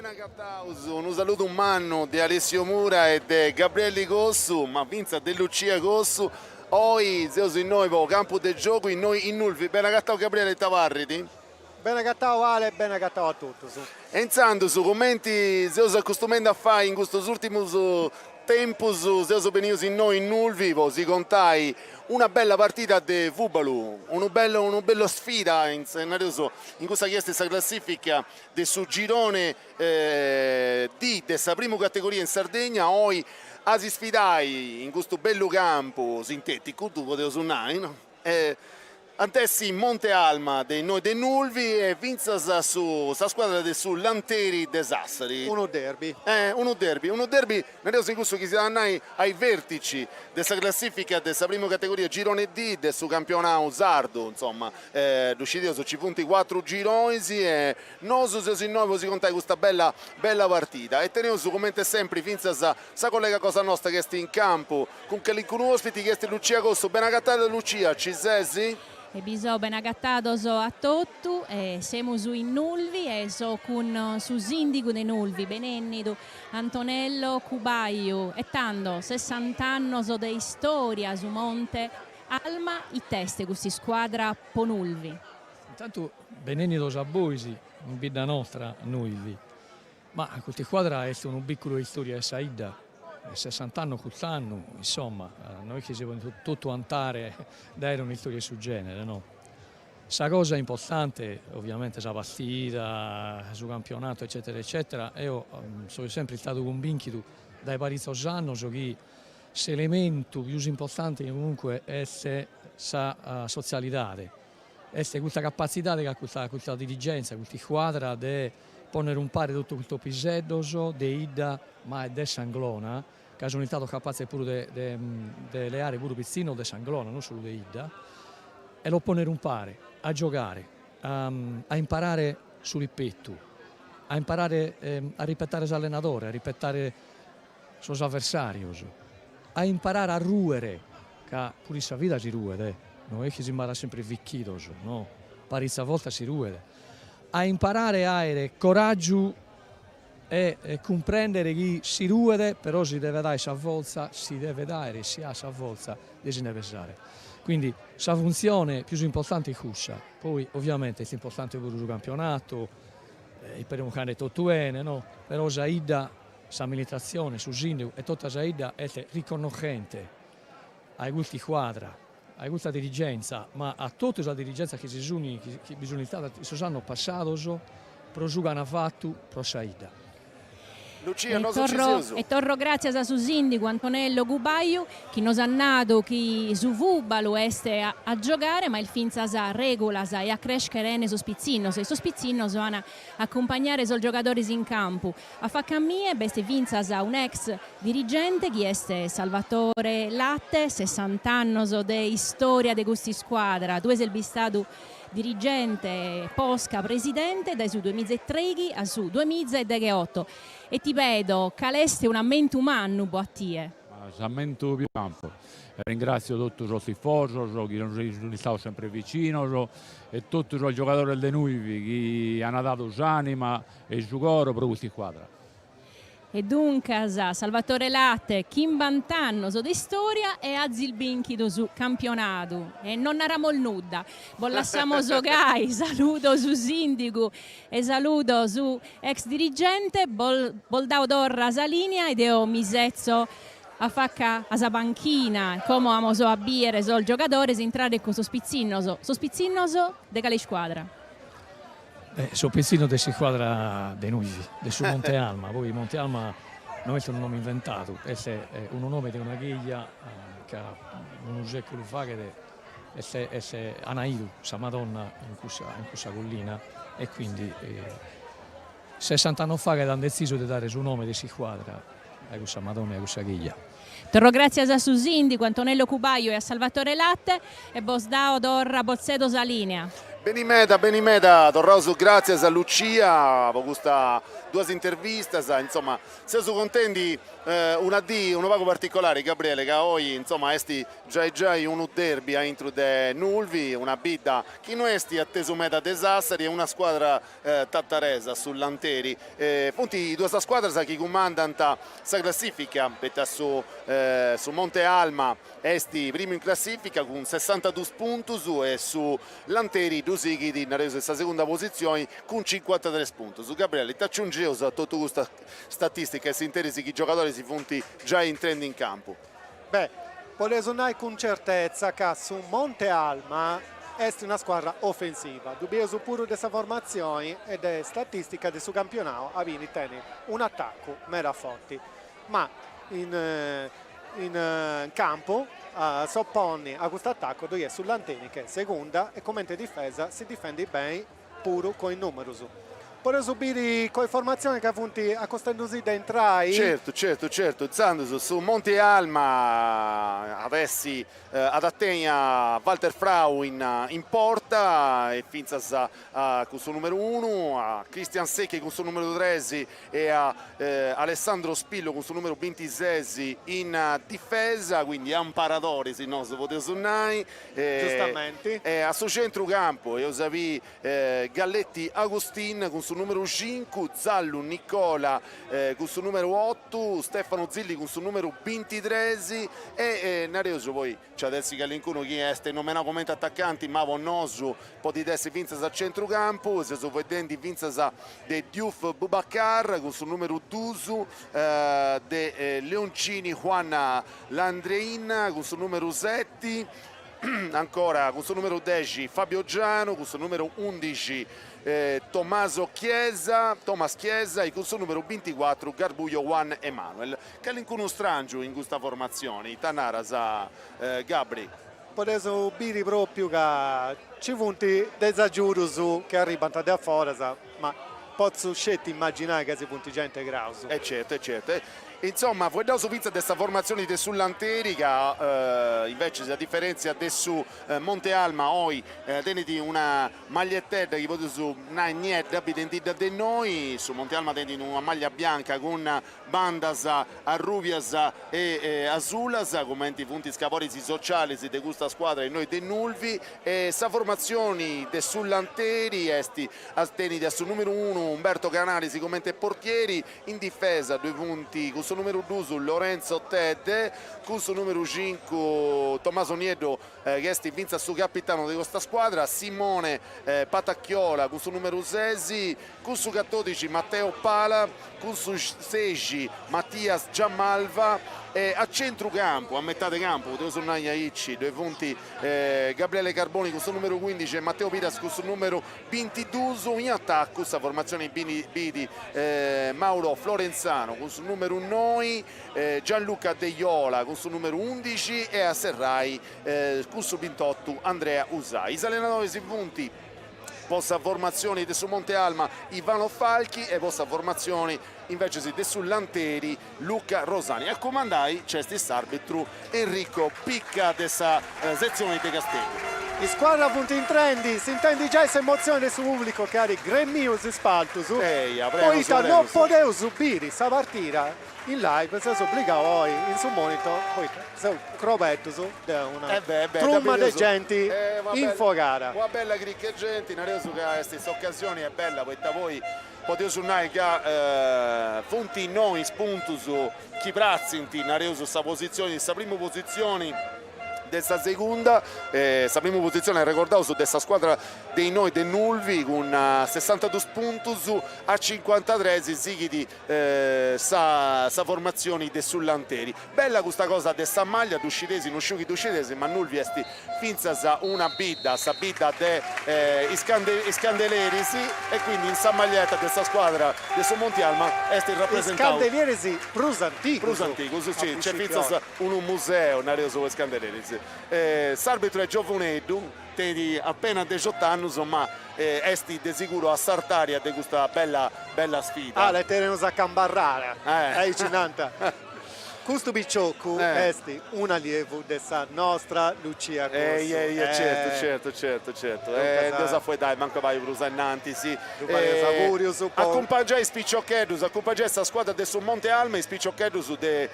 Benagataus, unu saludu mannu de Alessio Mura e de Gabrielli Cossu, ma fintzas de Lucia Cossu. Oi seus innoi po Campu de Giogu innoi in Nulvi. Benagatau Gabriele, ita parrit? Benagatau Ale e benagatau a totus. E intzandus, cumenti seus acostumendi a fai in custus ùrtimus tempus, seus benius innoi in Nulvi po si contai una bella partida de fùbalu, unu bellu unu bellu sfida, nareus, in cussa chi est sa classifica de su girone D de sa primu categoria in Sardegna, oi a si sfidai in custu bellu campu sinteticu, ddu podeus nai, no? Ant essi Monte Alma de innoi de Nulvi e fintzas su sa scuadra de su Lanteri de Sassari. Unu derby. Unu derby, unu derby nareus in cussu chi si at a nai ai vertici de sa classifica de sa primu categoria girone D de su campionau sardu, insoma, ddu scideus ci funt cuatru gironis e nosu seus innoi po si contai custa bella bella partida e teneus cumenti sempri fintzas Sa collega cosa nosta chi est in campu cun calincunu ospiti chi est Lucia Cossu. Benagatada Lucia, ci ses? E bi so, benagatados a totu. Semus in Nulvi e so cun su sìndigu de Nulvi, benènnidu Antonello Cubaiu. E tando, sessant'annos de istòria su Monte Alma, it'est custa iscuadra po Nulvi? Intantu benènnidos a bois in bidda nostra, Nulvi. Ma custa iscuadra est unu bicculu 'e istoria 'e sa 'idda, sessant'annos cust'annu, insomma, no est chi si podent totu 'antare de aere un'istoria 'e su genere, no. Sa cosa importante, ovviamente sa partida, su campionato eccetera eccetera, eo so sempre istadu cumbinchidu dae paritzos annos chi s'elementu pius importante comunque est sa sotzialidade, est custa capatzidade chi at custa custa dirigenza, custa iscuadra de Ponnere umpare totu custos piseddos de 'idda ma e de s'Anglona, ca sun istados capatzes puru de de leare puru pitzinnos de s'Anglona, non solu de 'idda, e los ponnere umpare a giogare, a a imparare su ripetu, a imparare a ripetare s'allenadore, a ripetare sos avversarios, a imparare a ruere, ca puru in sa vida si ruet, eh, no est chi s'imbarat sempre ficchidos, no, paritzas bortas si ruet, a imparare a aere coraggiu e cumprendere chi si ruet però si devet aere sa fortza, si devet aere e si at sa fortza de si nde pesare. Quindi sa funtzione pius importante est cussa, poi ovviamente est importante puru su campionatu, isperemus chi andet totu 'ene no, però sa 'idda, s'amministratzione, su sindigu e tota sa 'idda est riconnoschente a custa iscuadra a custa dirigenza, ma a totu sa dirigenza chi si sun chi bi sun istadas in sos annos passados pro su ch'an fatu pro sa 'idda. Lucia, nosu ci seus. E torro gràtzias a su sìndigu Antonello Cubaiu chi nos at nadu chi su fùbalu est a giogare ma est fintzas règulas e a crèschere 'ene sos pitzinnos e sos pitzinnos an a acumpagnare sos giogadores in campu. A faca a mie b'est fintzas un'ex Dirigente chi est Salvatore Latte, sessant'annos de istòria de cust'iscuadra, tue ses bistadu dirigente, posca presidente dae su duemiza e trèighi a su duemiza e degheoto e ti pedo cal'est un'ammentu mannu po a tie? S'ammentu pius mannu. Ringràtzio totu sos tifosos chi nos sun istados sempre vicinos e totu sos giogadores de Nulvi chi an dadu s'anima e su coro pro custa iscuadra. E duncas, Salvatore Latte, chimbant'annos de istòria e azis bìnchidu su campionadu. E non naramos nudda, bos lassamos gai, saludo su sìndigu e saludo su ex dirigente, bos bos dao torra sa lìnia e deo mi setzo a faca a sa panchina. Como amos a bìere sos giogadores intrare cun sos pitzinnos, sos pitzinnos de cale iscuadra? Sos pitzinnos de s'iscuadra de Nulvi, de su Monte Alma, poi Monte Alma no est unu nome inventadu, est unu nome de una cheja ca unu seculu faghet est est an 'idu sa Madonna in cussa in cussa collina e quindi sessant'annos faghet an detzisu de dare su nome de s'iscuadra a cussa Madonna e a cussa cheja. Torro gràtzias a su sìndigu Antonello Cubaiu e a Salvatore Latte e bos dao torra, bos tzedo sa lìnea. Beni meda, beni meda, torraus gràtzias a Lucia po custa. duas intervistas, insoma, seus contendi una dì unu pagu particolari, Gabriele, ca oi, insoma, est giai giai unu derby aintru de Nulvi, una bidda chi no est atesu meda de Sassari e una scuadra tataresa, su Lanteri. Funt duas scuadras chi cumandant sa classifica, poita su su Monte Alma est primu in classifica cun sessantadus puntus e su Lanteri ddu sighit, nareus, in sa segunda positzioni cun cincuantatres puntus. Gabriele, ita aciungeus a totu custa statistica in s'interis chi is giogadoris funt giai intrendi in campu? Beh, podeus nai cun certezza ca su Monte Alma est una scuadra ofensiva, ddu bieus puru de sa formatzioni e de statistica de su campionau abini tenit un'atacu meda forti, ma in in campu a s'oponni a custu atacu ddoi est su Lanteri che segunda e cumenti difesa si difendit beni puru cun is numerus. Podeus biri cun is formatzionis ca funt acostendusì de intrai. Certu, certu, certu. Intzandus su Monte Alma at essi, at a tenni a Walter Frau in in porta e fintzas a cun su numeru unu, a Cristian Secchi cun su numeru tres e a Alessandro Spillo cun su numeru bintises in difesa, quindi amparadoris nosu podeus nai. Giustamenti. E a su centru campu eus a biri Galletti Agustin cun su numeru cincu, Zallu Nicola cun su numeru otu, Stefano Zilli cun su numeru bintitres e nareus poi nci at essi calincunu chi est nomenau cumenti atacanti ma po nosu podit essi fintzas a centrucampu, seus fueddendi fintzas de Diouf Boubacar cun su numeru dus, de Leoncini Juan Landrein cun su numeru seti, ancora cun su numeru dexi Fabio Gianu, cun su numeru undixi Tommaso Chiesa, Thomas Chiesa e cun su numeru binticuatru Garbuio Juan Emanuel. Calincunu strangiu in custa formatzioni, ita naras Gabri? Podeus biri propriu ca nci funt de is agiudus chi arribant de a foras, ma potzu sceti immaginai ca si funt giai integraus. E certu, e certu. Insoma, fueddaus fintzas de sa formatzioni de su Lanteri ca invecias a diferentzia de su Monte Alma oi tenit una magliettedda chi podeus nai niedda, bidendidda de innoi, su Monte Alma tenit una maglia bianca cun bandas arrubias e asulas, cumenti funt is coloris socialis de custa scuadra innoi de Nulvi, e sa formatzioni de su Lanteri est tenit a su numeru unu Umberto Canalis cumenti portieri, In difesa ddoi funt cun su numeru dus Lorenzo Tedde, cun su numeru cincu Tommaso Nieddu chi est fintzas su capitanu de custa scuadra, Simone Patacchiola cun su numeru ses, cun su catodixi Matteo Pala, cun su sexi Mattias Giammalva e a centru campu, a metade campu, podeus nai aici, ddoi funt Gabriele Carboni cun su numeru cuindixi e Matteo Piras cun su numeru Bintidus in atacu sa formatzioni bidi Mauro Florenzano cun su numeru noi, Gianluca Deiola cun su numeru undixi e a serrai cun su bintotu Andrea Usai. Is allenadoris funt po sa formatzioni de su Monte Alma Ivano Falchi e po sa formatzioni invecis de su Lanteri Luca Rosani. A cumandai nc'est s'arbitru Enrico Picca de sa setzioni de Casteddu. Is scuadras funt intrendi, s'intendit giai s'emotzioni de su pubblicu chi at gremiu is spaltus, poita no podeus biri sa partida in live, seus obligau oi in su monitor, poita seus crobetus de una truma de genti infogada. Una bella cricca 'e genti, nareus ca est s'ocasioni est bella poita poi Podeus nai ca funt innoi is puntus chi pratzint, nareus, sa positzioni, sa primu positzioni de sa segunda, sa primu positzioni, arregordaus, de sa scuadra de innoi de Nulvi cun sessantadus puntus, a cincuantatres sighit sa sa formatzioni de su Lanteri. Bella custa cosa de sa maglia, ddu scideis, no sciu chi ddu scideis, ma Nulvi est fintzas una bidda, sa bidda de is is candeleris e quindi in sa maglietta de sa scuadra de su Monti Alma est rapresentau. Is candelieris prus antigus. Prus antigus, si, nc'est fintzas unu museu, nareus, po is candeleris. S'arbitru est giovuneddu, tenit apena dexot'annus, ma est de siguru a s'artària de custa bella bella sfida. Ah, le teneus a cambarrara, aici nant. Custu piciocu est un'allievu de sa nostra Lucia Cossu. Eia, eia, certu, certu, certu, certu. Nd'eus a fueddai mancu pagu prus ainnantis. Ddu fadeus augùrius po. Acumpangiai is piciocheddus, acumpangiai sa scuadra de su Monte Alma e is piciocheddus de,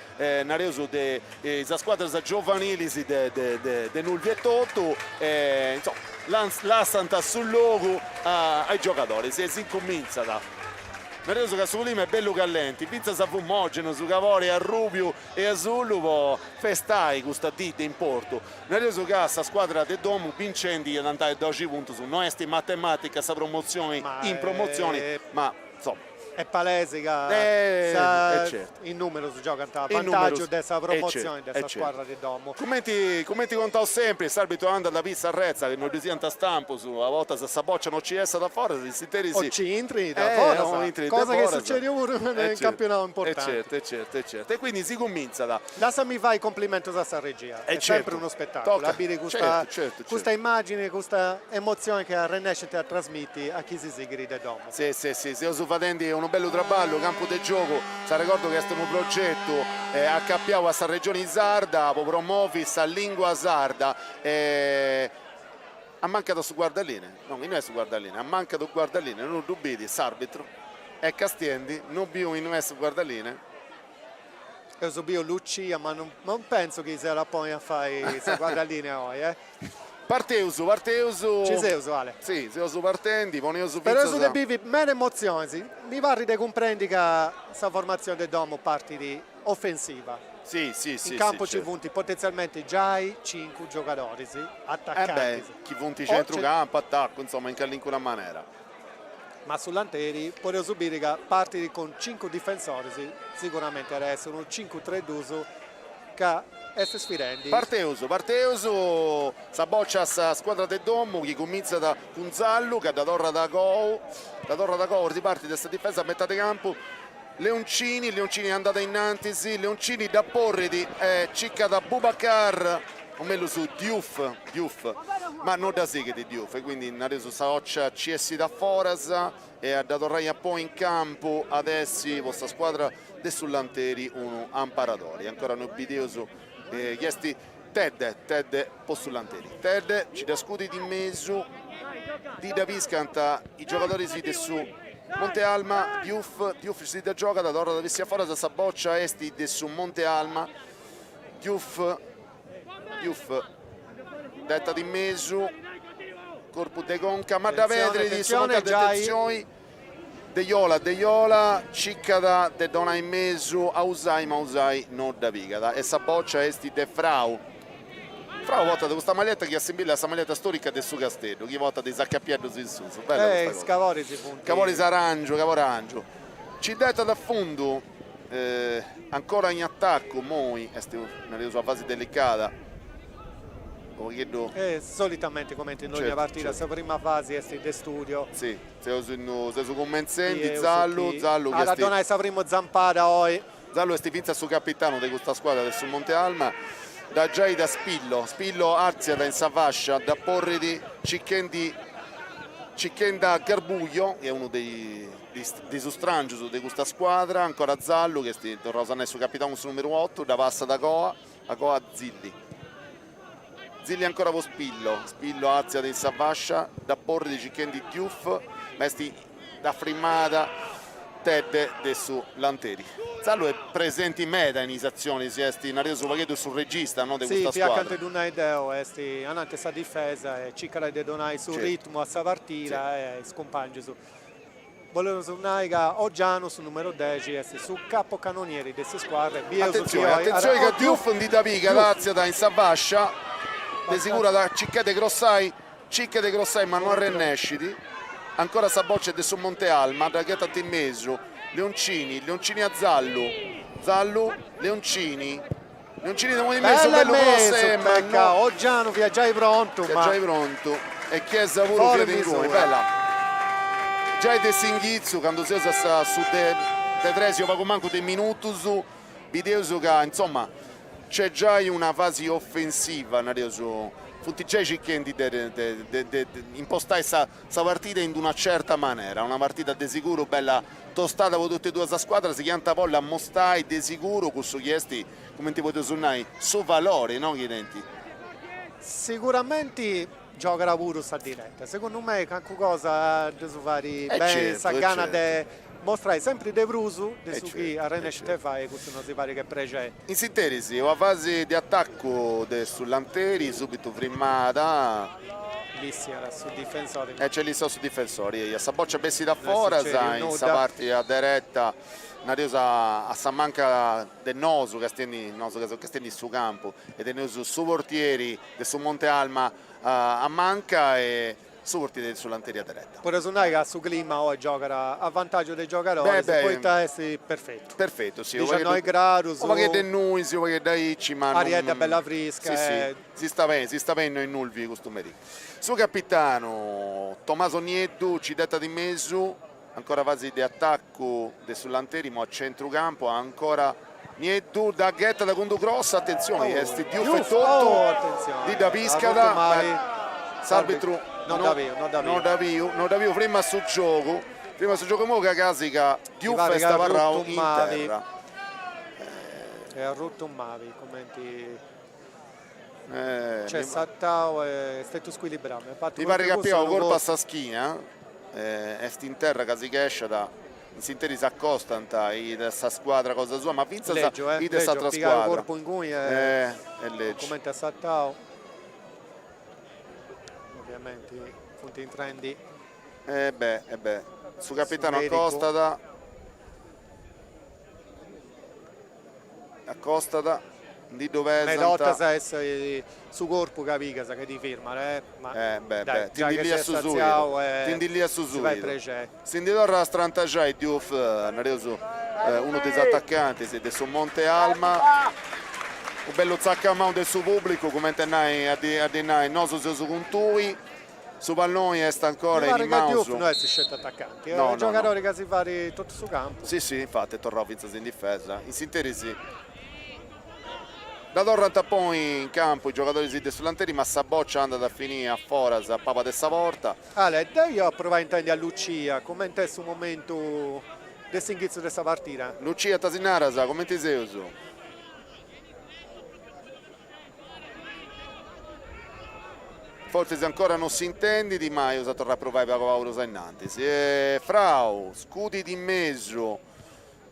nareus, de is scuadras giovanilis de de Nulvi etotu. Insoma, lassant su logu a is giogadoris e si incumintzat. Nareus ca su clima est bellu callenti, fintzas fumògenus, cabori arrùbiu e asullu po festai custa dì de importu. Nareus ca sa scuadra de domu bincendi iat andai a doxi puntus, no est matematica sa promotzioni in promotzioni, ma insoma. Est palesi ca is numerus giogant a vantàgiu de sa promotzioni de sa scuadra de domu. Cumenti cumenti contaus sempri, s'arbitru andat a pissa arretza chi no ddu siant stampus, a bortas sa bòcia no ci essat a foras, in s'interis. O ci intrit a foras, cosa chi est sucediu puru in campionau importanti. E certu, e certu, e certu. E quindi si cumintzat. Lassami fai complimentus a sa regia, est sempri unu spetaculu a biri custa custa immagini, custa emotzioni chi arrennescint a trasmiti a chi si sighit de domu. Si, si, si, seus fadendi unu bellu traballu, Campu de Giogu, s'arregordu chi est unu progetu acapiau a sa Regioni Sarda po promovi sa lingua sarda e ammancat su guardalinee, no, innui est su guardalinee, ammancat su guardalinee, no ddu bidi s'arbitru, est castiendi, no biu innui est su guardalinee. Eus biu Lucia, ma non pentzu chi s'at a ponni a fai sa guardalinea oi, eh. Parteus, parteus. Ci seus, Ale. Si, seus partendi, poneus fintzas. Spereus de bivi meda emotzionis, mi parrit de cumprendi ca sa formatzioni de domu partit ofensiva. Si, si, si. In campu ci funt potentzialmenti giai cincu giogadoris atacantis. Eh beh, chi funt centrucampu, atacu, insoma, in calincuna manera. Ma su Lanteri podeus biri ca partit cun cincu difensoris, siguramenti at a essi unu cincu tre dus ca est sfidendi. Parteus, parteus, sa bòcia a sa scuadra de domu chi cumintzat cun Zallu ca dda torrat a cou, dda torrat a cou, ripartit de sa difesa a metade campu, Leoncini, Leoncini andat a innantis, Leoncini dda porrit e cicat Bubacar, o mellus Diouf, Diouf, ma no dda sighit Diouf e quindi nareus sa 'ocia ci essit a foras e a dda torrai a poi in campu at essi po sa scuadra de su Lanteri unu amparadori. Ancora no bideus chi est Tedde, Tedde po su Lanteri. Tedde ci dda scudit in mesu, ndi dda piscant is giogadoris de su Monte Alma, Diouf, Diouf si dda giogat, torrat a bessiri a foras, sa bòcia est de su Monte Alma, Diouf, Diouf dd'etat in mesu, corpu de conca, ma dda perdit su Monte Alma, atentzioni, Deiola, Deiola cicat de donai in mesu a Usai ma Usai no dda pigat e sa bòcia est de Frau. Frau portat custa maglietta chi assimbillat a sa maglietta storica de su Casteddu chi portat is acapieddus in susu, bella custa cosa. Is caloris funt. Caloris arangiu, calori arangiu. Ci dd'etat a fundu, ancora in atacu immoi est nareus una fasi delicada. Unu pagheddu. E solitamenti cumenti in dogna partida sa prima fasi est de studio. Si, seus in seus cumentzendi, Zallu, Zallu chi est. At a donai sa primu zampada oi. Zallu est fintzas su capitanu de custa scuadra de su Monte Alma, dda giait a Spillo, Spillo artziat in sa fascia, dda porrit circhendi circhendi a Garbuio, chi est unu de de is strangius de custa scuadra, ancora Zallu chi est, torraus a nai, su capitanu cun su numeru otu, dda passat a coa, A coa Zilli. Zilli ancora po Spillo, Spillo artziat in sa fascia, dda porrit circhendi Diouf, ma est dda frimat Tedde de su Lanteri. Zallu est presenti meda in is atzionis, est nareus unu pagheddu su regista no de custa Si, scuadra. fiat cantu ddu nai deu, est ananti 'e sa difesa e circat de donai su ritmu a sa partida e a is cumpangius. Boleus nai ca Oggiano, su numeru dexi, est su capocannonieri de s'iscuadra e bieus chi Atentzioni, oi atentzioni ca Diouf ndi dda pigat, artziat in sa fascia, de seguru at a circai de crossai, circat de crossai ma no arrennescit, ancora sa bòcia est de su Monte Alma, dda ghetant in mesu, Leoncini, Leoncini a Zallu, Zallu, Leoncini, Leoncini de in mesu, Bella bellu cross, ma no. Oggiano fiat giai prontu, ma. Fiat giai prontu e Chiesa puru fiat inguni, bella. Giai de s'inghitzu, candu seus a sa su de de tresi o pagu mancu de minutus, bideus ca, insoma, nc'est giai una fasi ofensiva, nareus. Funt giai circhendi de de de impostai sa sa partida in d'una certa manera, una partida de siguru bella tostada po totu e duas sas scuadras chi ant a bolli ammostai de siguru cussu chi est, cumenti podeus nai, su valori, no, chi tenint. Siguramenti giogat puru sa direta, segundu mei cancu cosa ddus fait beni sa gana de mostrai sempri de prus de su chi arrennescint a fai e custu nosi parit che prexeri. In s'interis una fasi de atacu de su Lanteri subitu frimada. Lissiat su difensori. E nc'est lissiau su difensori, eia. Sa bòcia bessit a foras in sa parti a dereta, nareus a sa manca de nosu, castiendi nosu ca seus castiendi su campu, e teneus su portieri de su Monte Alma a manca e su portieri de su Lanteri a dereta. Podeus nai ca su clima oi giogat a vantàgiu de is giogadoris poita est perfetu. Perfetu, si. Diciannoi gradus. Unu pagheddu 'e nuis, unu pagheddu aici, ma. Ariedda bella frisca. Si si, si sta beni, si sta beni in Nulvi custu merì. Su capitanu Tommaso Nieddu ci dd'etat in mesu, ancora fasi de atacu de su Lanteri, imoi a centrucampu, ancora Nieddu dda ghetat cun d'u cross, atentzioni, est Diouf etotu, ndi dda piscat, ma s'arbitru no dd'at biu, no dd'at biu, frimat su giogu, frimat su giogu imoi ca casi ca Diouf est abarrau in terra. Est arrutu mali, cumenti nc'est sartau e est stetiu scuilibrau. Mi parit ca at pigau unu corpu a sa schina, est in terra ca si chesciat In s'interis s'acostant is de sa scuadra cosa sua, ma fintzas is de s'atra scuadra. Corpu inguni e cumenti at sartau. Ovviamenti funt intrendi. E beh, e beh, su capitanu acostat. Acostat, ndi ddu pesant. Meda 'ortas est su corpu ca pigas ca ti firmat, eh, ma Eh, beh, dai, beh, ti giai ndi chi liat s'est su suidu, artziau e ti ndi liat su si fait suidu. prexeri. Si ndi torrat a strantaxai Diouf, nareus, unu de is atacantis de su Monte Alma, unu bellu tzacamau de su pubblicu, cumenti a nai, a ddi nai, nosu seus cun tui. Su palloni est ancora Mi in parit is ca manus. Diouf no est sceti atacanti, est No, unu no, no. giogadori ca si fait totu su campu. Si, si, infati est torrau fintzas in difesa. In s'interis dda torrant a ponni in campu is giogadoris de su Lanteri, ma sa bòcia andat a finì a foras a paba de sa porta. Ale, deu ia a provai a intendi a Lucia, cumenti est su momentu de s'inghitzu de sa partida. Lucia, ita si naras, cumenti seus? Fortzis ancora non s'intendit, ma eus a torrai a provai pagu pagu prus a innantis. E Frau scudit in mesu,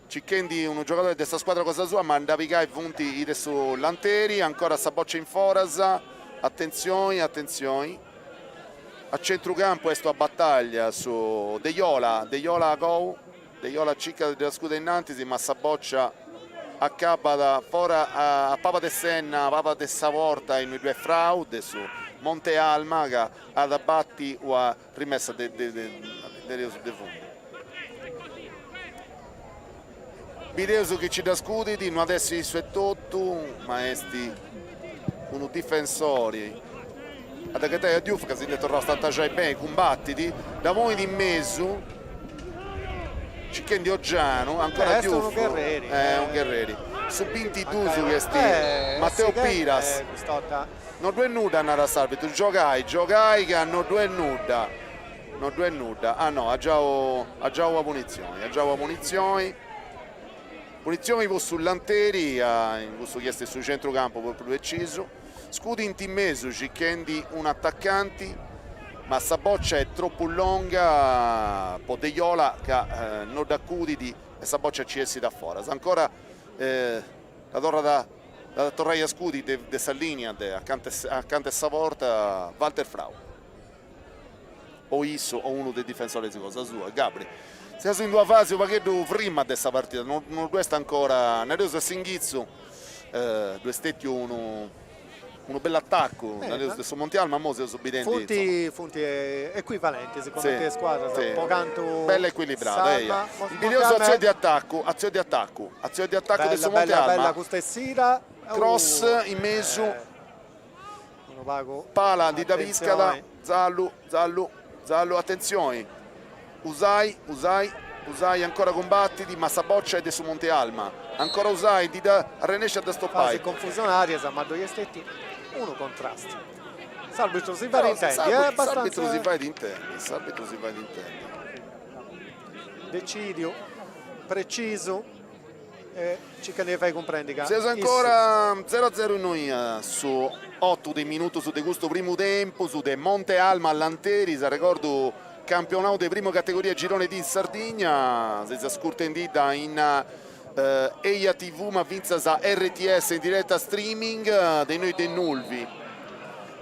circhendi unu giogadori de sa scuadra cosa sua, ma a nda pigai funt is de su Lanteri, ancora sa boccia in foras, atentzioni, atentzioni, a centrucampu est una bataglia su Deiola, Deiola gou, Deiola circat de dda scudi a innantis, ma sa boccia acabat fora a paba de s'enna, a paba de sa porta innui ddu est Frau de su Monte Alma ca at a bati una rimessa de de fundu. Bideus chi ci dda scudit, no at essi issu etotu, ma est unu difensori a dda ghetai a Diouf ca si nd'est torrau a stantaxai beni, cumbatit, dda ponit in mesu, circhendi Oggianu, ancora Diouf, est unu gherreri, su bintidus chi est Matteo Piras, no ddu est nudda narat s'arbitru, giogai, giogai ca no ddu est nudda, no ddu est nudda, ah no, at giau at giau una punitzioni, at giau una punitzioni, punitzioni po su Lanteri in cussu chi est su centrucampu po prus precisu. Scudint in mesu circhendi un'atacanti, ma sa bòcia est tropu longa po Deiola ca no dd'acudit e sa bòcia ci essit a foras. Ancora dda torrat dd'at a torrai a scudi de sa linia de acanta 'e sa porta Walter Frau. O issu o unu de is difensoris cosa sua. Gabri. Seus in d'una fasi unu pagheddu frima de sa partida, no ddu est ancora, nareus a s'inghitzu ddu est stetiu unu unu bellu atacu, nareus de su Monte Alma, imoi seus bidendi, insoma. Funt ecuivalentis cumenti scuadras, po cantu Bella ecuilibrada, eia. Bideus atzioni de atacu, atzioni de atacu, atzioni de atacu de su Monte Alma. Bella bella custa essida. Cross in mesu. Pala ndi dda piscat, Zallu, Zallu, Zallu, atentzioni, Usai, Usai, Usai ancora cumbatit, ma sa bòcia est de su Monte Alma, ancora Usai ndi dda arrennescit a dda stopai. Fasi confusionarias, ma ddoi est stetiu unu contrastu. S'arbitru si fait intendi, eh, abbastanza. S'arbitru si fait intendi, s'arbitru si fait intendi. Decidiu, precisu e circhendi de fai cumprendi ca. Seus ancora zero a zero innoi a su otu de minutus de custu primu tempus de Monte Alma Lanteri, s'arregordu campionau de primu categoria girone D in Sardigna, seis ascurtendidda in Eja TV ma fintzas RTS in diretta streaming de innoi de Nulvi.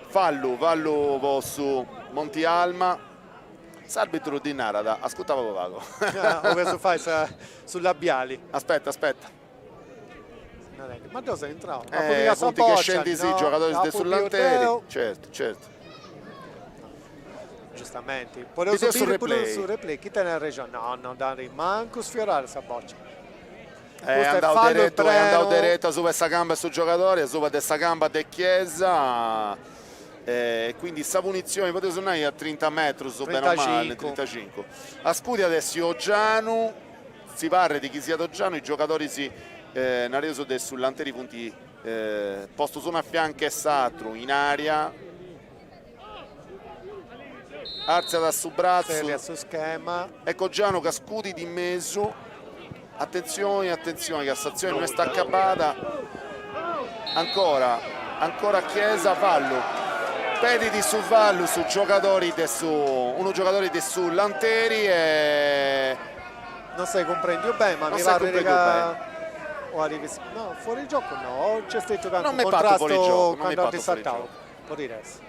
Fallu, fallu po su Monti Alma, s'arbitru ddi narat, ascurta pagu pagu. Obesu fai su labiali. Aspetta, aspetta. Ma deu seu intrau. Funt chescendisì is giogadoris de su Lanteri, certu, certu. Giustamenti. Podeus biri puru su replay, chi tenit arrexoni? No, non dd'at mancu sfiorada sa bòcia. È andau deretu, è andau deretu asuba 'e sa camba 'e su giogadori, asuba de sa camba de Chiesa e quindi sa punitzioni, podeus nai a trinta metrus, bene o male, trintacincu. A scudi at essi Oggianu, si parrit chi siat Oggianu, is giogadoris nareus de su Lanteri funt postus unu a fiancu 'e s'atru in area. Artziat su bratzu. Tzerriat su schema. Ecco Oggianu ca scudit in mesu. Atentzioni, atentzioni ca s'atzioni no est acabada. Ancora, ancora Chiesa, fallu. Pedit su fallu su giogadori de su, unu giogadori de su Lanteri e. Non s'est cumprendiu beni, ma mi parrit ca no, fuori gioco no, nc'est stetiu cancu contrastu candu at sartau. Podit essi.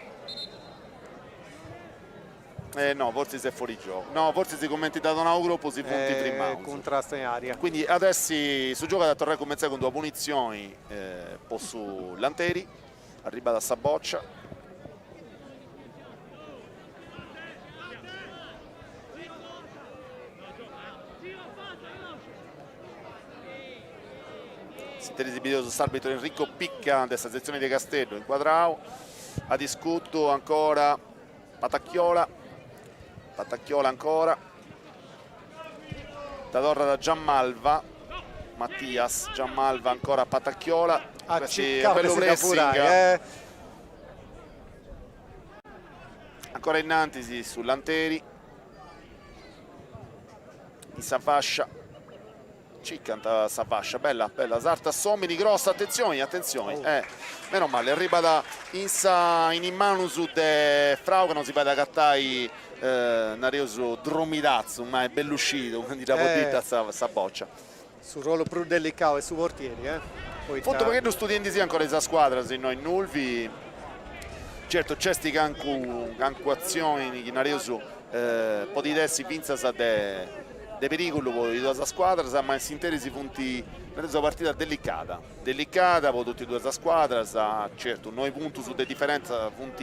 Eh no, fortzis est fuori gioco. No, fortzis cumenti dd'at donau cropu si funt frimaus. Cuntrastu in aria. Quindi at essi, su giogu at a torrai a cumentzai cun d'una punitzioni po su Lanteri, arribat sa bòcia. S'interis bideus s'arbitru Enrico Picca de sa setzioni de Casteddu incuadrau, at iscutu ancora Patacchiola, Patacchiola ancora, dda torrat a Giammalva, Mattias, Giammalva ancora a Patacchiola, A circau de si dda furai, eh. Ancora innantis su Lanteri, in sa fascia, Circant sa fascia, bella, bella, sartat s'omini, cross, atentzioni, atentzioni, eh, meno mali, arribat in sa, in is manus de Frau ca non si fait agatai, nareus, dromidatzu, ma est bellu scidu, cumenti dda podit sa sa bòcia. Su ruolu prus delicau est su portieri, eh, poita. Funt u' pagheddu studiendisì ancora is scuadras innoi in Nulvi, certu nc'est cancu cancu atzioni chi nareus podit essi fintzas de de perigulu po is duas scuadras, ma in s'interis funt nareus una partida delicada, delicada po totu is duas scuadras, certu noi puntus de diferentza funt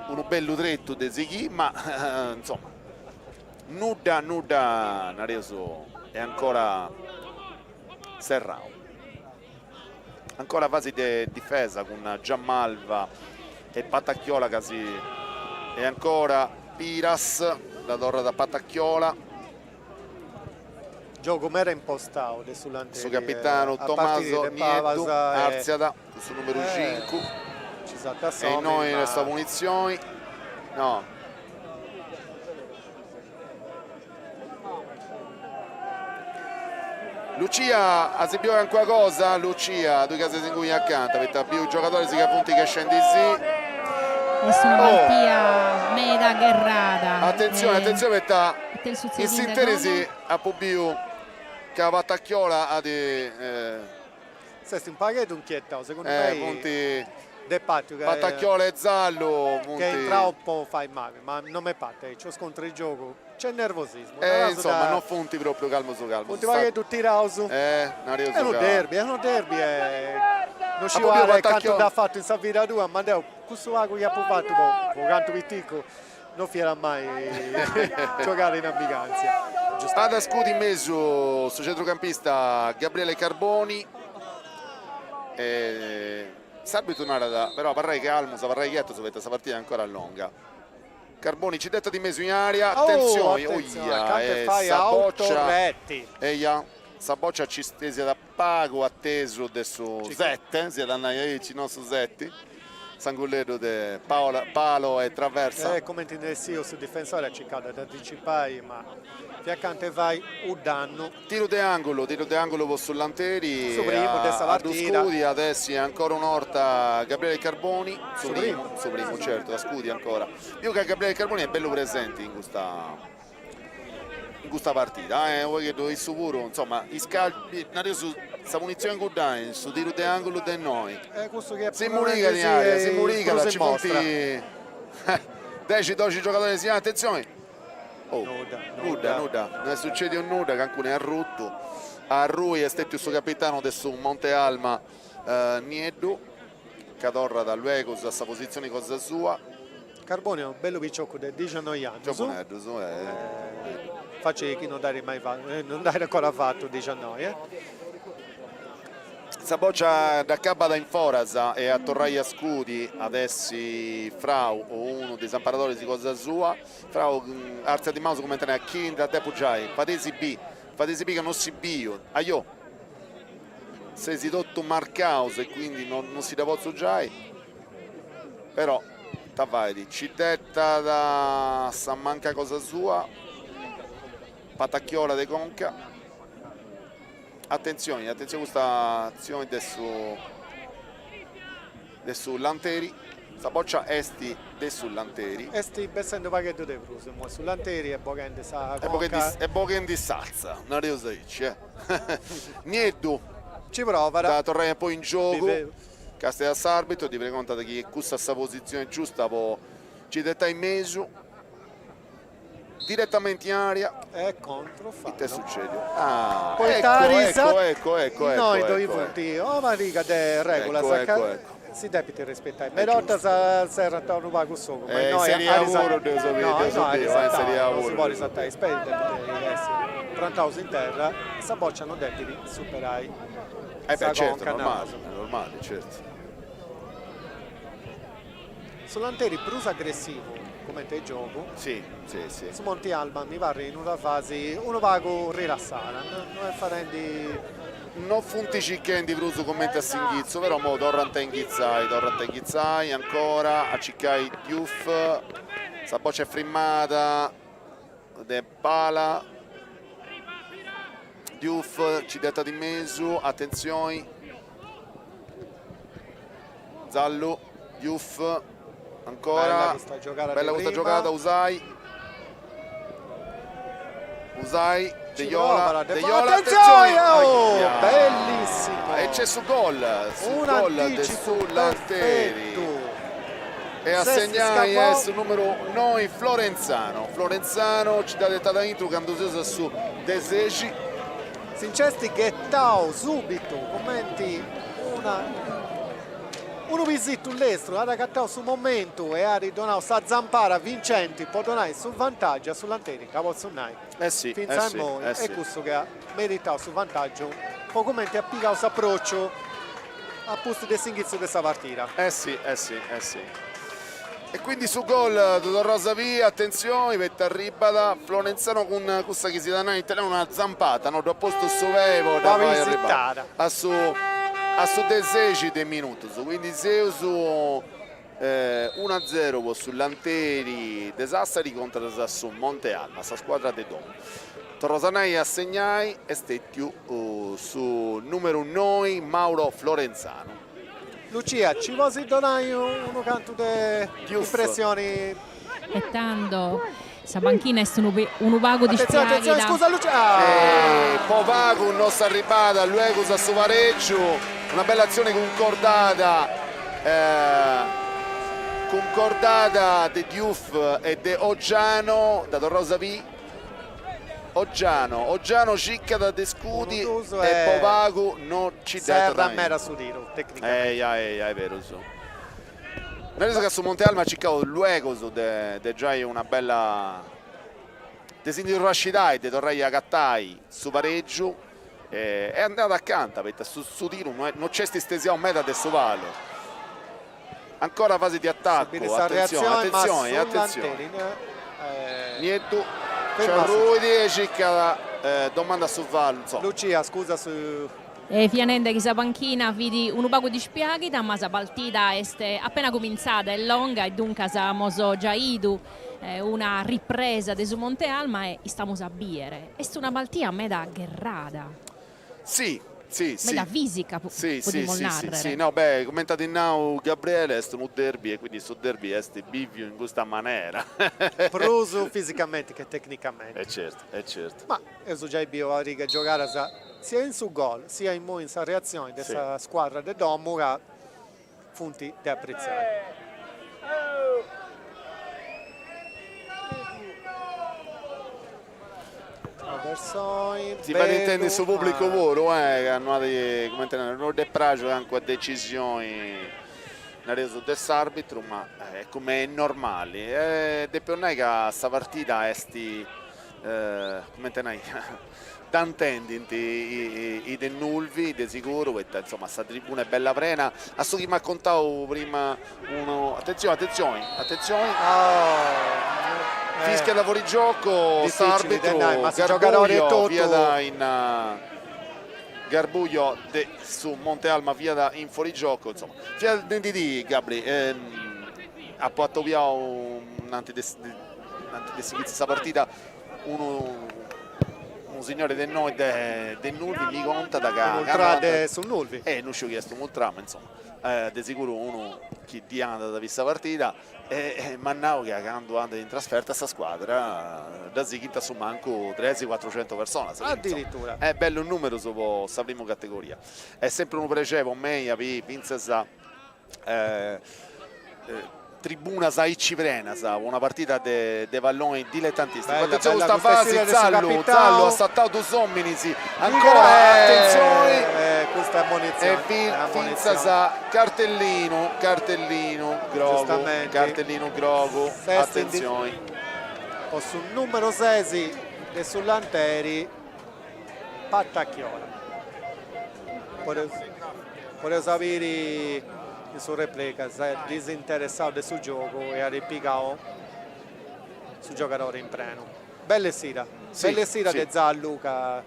unu bellu tretu de sighì, ma insoma nudda nudda nareus est ancora serrau. Ancora fasi de difesa cun Giammalva e Patacchiola ca si e ancora Piras, dda torrat a Patacchiola. Giogu meda impostau de su Lanteri. Su capitanu Tommaso Nieddu artziat cun su numeru cincu. E innoi est sa punitzioni. No. Lucia, as biu calincuna cosa? Lucia, tui ca ses inguni acanta, poita biu giogadoris ca funt chescendisì. Est una partida meda gherrada. Atentzioni, atentzioni poita in s'interis apu biu ca Patacchiola at S'est un pagheddu inchietau, segundu mei funt de patiu ca Patacchiola e Zallu funt Ch'est intrau po fai mali, ma non m'est partu aici, o scontru 'e giogu, nc'est nervosismu. Eh insoma non funt propriu calmus calmus. Funt u' pagheddu tiraus. Nareus ca. Est unu derby, est unu derby e non sciu Ale cantu nd'at fatu in sa vida tua, ma deu cussu pagu chi apu fatu po cantu piticu non fiat mai giogare in amigantzia. At a scudi in mesu su centrucampista Gabriele Carboni e s'arbitru narat però abarrai calmus, abarrai chietus poita sa partida est ancora longa. Carboni ci dd'etat in mesu in area, atentzioni, oia e sa boccia, eia, sa boccia ci stesiat pagu atesu de su sete, si iat a nai aici, no su seti. S'angulleddu de Paola, palo e traversa. E cumenti nd'est essiu su difensori at circau de anticipai ma fiat acanta 'e fai u dannu. Tiru de angulu, tiru de angulu po su Lanteri. Su primu de sa partida. A ddu scudi at essi ancora un'orta Gabriele Carboni. Su primu, su primu, certu, a scudi ancora. Biu ca Gabriele Carboni est bellu presenti in custa in custa partida eh, unu pagheddu issu puru, insomma, is calci, nareus sa punizioni inguddai, su tiru de angulu de innoi. Eh, cussu chi est Si murigat in area, si murigat, ci funt dexi doxi giogadoris in area, attenzioni! Oh, nudda, nudda, nudda, no est sucediu nudda, cancunu est arrutu, a arrui est stetiu su capitanu de su Monte Alma Nieddu, ca torrat luegus a sa positzioni cosa sua. Carboni est unu bellu picioccu de dixannoi annus. Giovaneddus, eh. Facili chi non dd'at mai fatu, non dd'at ancora fatu dixannoi, eh. Sa bòcia dd'acabat in foras e a torrai a scudi at essi Frau o unu de is amparadoris cosa sua. Frau artziat is manus cumenti a nai a chini dda depu giai, fadesi bi, fadesi bi ca non si biu, ajò. Seis totu marcaus e quindi non si dda potzu giai, però ita fait, ci dd'etat sa manca cosa sua, Patacchiola de conca, atentzioni, atentzioni custa atzioni de su de su Lanteri, sa bòcia est de su Lanteri. Est bessendi unu pagheddu de prus imoi su Lanteri e boghendi sa conca. E boghendi s'atza, nareus aici, eh. Nieddu. Ci provat. Da torrai un po' in giogu. Castiat a s'arbitru, ddi pregontat chi est cussa sa positzioni giusta po ci dd'etai in mesu. Diretamenti in area. E controfallo. Ita est sucediu? Ah, Poita ecco, ecco, ecco, ecco, Innoi ecco, ddoi ecco. funt una pariga de regulas Ecco, ca ecco, ecco. si depint rispetai. Meda 'ortas serrant unu pagu s'ogu, ma Eh, in innoi Serie A puru deu so biu, No, deu so innoi biu, eh, in Serie A non si puru podit deu so sartai, is peis depint essi prantaus in terra e sa bòcia non depit superai Eh sa beh, certo, conca, normali, naus. normali, certo. Su Lanteri prus aggressivu cumenti 'e giogu. Si, si, si. Su Monti Alma mi parrit in una fasi unu pagu rilassada, no est fadendi. No funt circhendi prus cumenti a s'inghitzu, però imoi torrant a inghitzai, torrant a inghitzai ancora a circai Diouf, sa bòcia est frimmada de Pala, Diouf ci dd'etat in mesu, atentzioni, Zallu, Diouf, ancora, Bella custa giogada bella de custa prima. giogada, Usai, Usai, De Ci Iola, prova, De De Iola, attenzione! attenzione! Oh, Aia! bellissimo! E c'è su gol, su Un gol de anticipo su Lanteri. perfetto. E a S'est segnai scappau. est su numeru noi Florenzano. Florenzano ci dd'at etadu aintru candu seus a su de sexi. Si nc'est ghetau subitu cumenti una unu pisitu lestru, at agatau su momentu e at donau sa zampara vincenti po donai su vantàgiu a su Lanteri, ca potzu nai Eh si, fintzas eh a si, immoi eh est si. cussu chi at meritau su vantàgiu po cumenti at pigau s'aprociu a pustis de s'inghitzu de sa partida. Eh si, eh si, eh si. E quindi su gol ddu torraus a biri, atentzioni, poita arribat Florenzano cun cussa chi si iat a nai in italianu una zampata, no, ddu at postu su pei po dda fai arribai a su a su de sexi de minutus, quindi seus unu a zero po su Lanteri de Sassari contras a su Monte Alma, sa scuadra de domu. Torraus a nai a segnai est stetiu su numeru noi Mauro Florenzano. Lucia, ci podis donai unu cantu de impressioni? E tando sa panchina est unu unu pagu Attenzione, attenzione, dispraghida. scusa Lucia! E po pagu no s'arribat luegus a su pareggiu, una bella atzione cuncordada cuncordada de Diouf e de Oggiano, dda torraus a biri Oggiano, Oggiano circat de scudi e po pagu no ci dd'etat Serra meda su tiru, tecnicamenti. Eia, eia, est berus. Nareus ca su Monte Alma at circau luegus de de giai una bella de si ndi torrai a scidai, de torrai a agatai su pareggiu e est andada acanta poita su su tiru no no nc'est stesiau meda de su palu. Ancora fasi di attaccu, attenzione, attenzione, attenzione. Nieddu, nci arruit e circat, domanda su fallu, insoma. Lucia, scusa su... E fia nende chi sa panchina fit unu pagu dispiaghida, ma sa partida est appena cumintzada, est longa e duncas amus giai 'idu una ripresa de su Monte Alma e istamus a bìere. Est una partida meda gherrada. Si, si, si. Meda fisica, podimus narrer. Si, si, no, beh, comente at nau Gabriele est unu derby e quindi su derby est biviu in custa manera. Prus fisicamente che tecnicamente. E certu, e certu. Ma Eus giai biu pariga giogadas sia in su gol sia immoi in sa reatzioni de sa scuadra de domu ca funt de apretziai. Traversoni, Si fait intendi su pubblicu puru, ca no at, cumenti nai, no dd'est praxia calincuna decisioni, nareus, de s'arbitru, ma est come est normali. E depiu nai ca sa partida est cumenti nai, dda intendint is de Nulvi de siguru, poita insoma sa tribuna est bella prena, a su chi m'at contau prima unu, atentzioni atentzioni atentzioni, fischiat fuorigioco s'arbitru, Garbuio fiat in Garbuio de su Monte Alma fiat in fuorigioco, insoma fiat nendi Gabri, apu atobiau innanti de de sighiri sa partida unu unu signore de innoi de de Nulvi mi contat ca Unu ultra de su Nulvi. Eh no sciu chi est unu ultra ma insoma de siguru unu chi ddi andat a sa partida e m'at nau ca candu andat in trasferta sa scuadra dda sighint a su mancu tres cuatrucentus personas. Addirittura. Est bellu numerus po sa primu categoria. Est sempri unu prexeri po mei a biri fintzas tribunas aici prenas po una partida de palloni diletantisticu. Atentzioni custa fasi, Zallu, Zallu at sartau dus ominis, ancora atentzioni, e fintzas cartellinu, cartellinu grogu, cartellinu grogu, atentzioni. Po su numeru ses de su Lanteri Patacchiola. Podeus biri in su replay ca s'est disinteressau de su giogu e at pigau su giogadori in prenu. Bella essida, bella essida de Zallu ca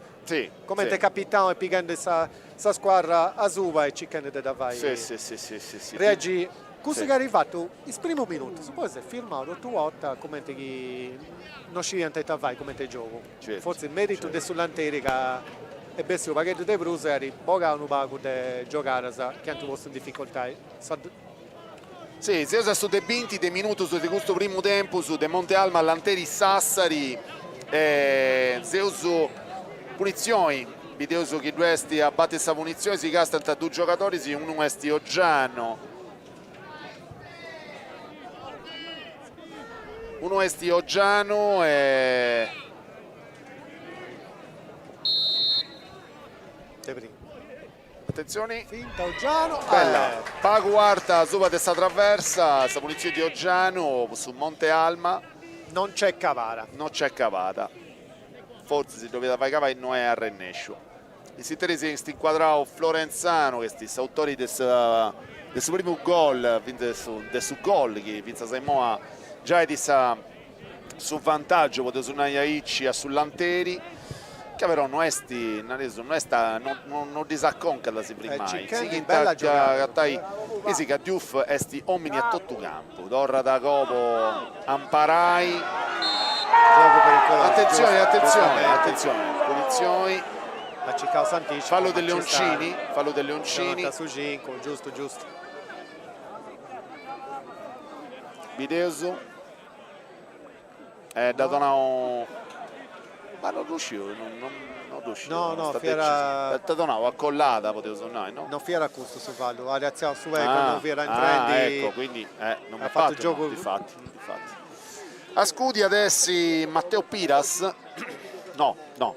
comente capitanu est pighendi sa scuadra asuba e circhendi de dda fai reagiri. Cussu chi at fatu is primus minutus, poi s'est firmau totu 'orta cumenti chi no scidiant ita fai cumenti giogu. Fortzis meritu de su Lanteri ca est bessiu unu pagheddu de prus e at bogau unu pagu de giogadas chi ant postu in dificoltadi sa. Si, seus a su de binti de minutus de custu primu tempus de Monte Alma Lanteri Sassari e seus punitzioni, bideus chi ddu est a bati sa punitzioni, si castant dus giogadoris, unu est Oggiano Unu est Oggiano e Atentzioni. Finta Oggiano. Bella. Pagu arta asuba de sa traversa, sa punitzioni de Oggiano su Monte Alma. Non nc'est cavada. Non nc'est cavada. Fortzis ddu 'oliat fai cavai no est arrennesciu. In s'interis est incuadrau Florenzano, chi est s'autori de sa de su primu gol, de su de su gol chi fintzas a immoa giait sa su vantàgiu, podeus nai aici, a su Lanteri, ca però no est, nareus, no est no no ddis aconcat a si frimai, sighint a agatai, is ca Diouf est omini a totu campu, torrat a goa po amparai Atentzioni, atentzioni, atentzioni, punitzioni. At circau s'anticipu. Fallu de Leoncini, fallu de Leoncini. Su cincu, giustu, giustu. Bideus. E dd'at donau, ma no ddu sciu, no ddu sciu. No, no, fiat. Dd'at donau acollada, podeus nai, no? No fiat custu su fallu, at artziau su pei candu fiat intrendi. Ah, ecco, quindi non m'est fatu giogu. Difati, difati. A scudi at essi Matteo Piras, no, no.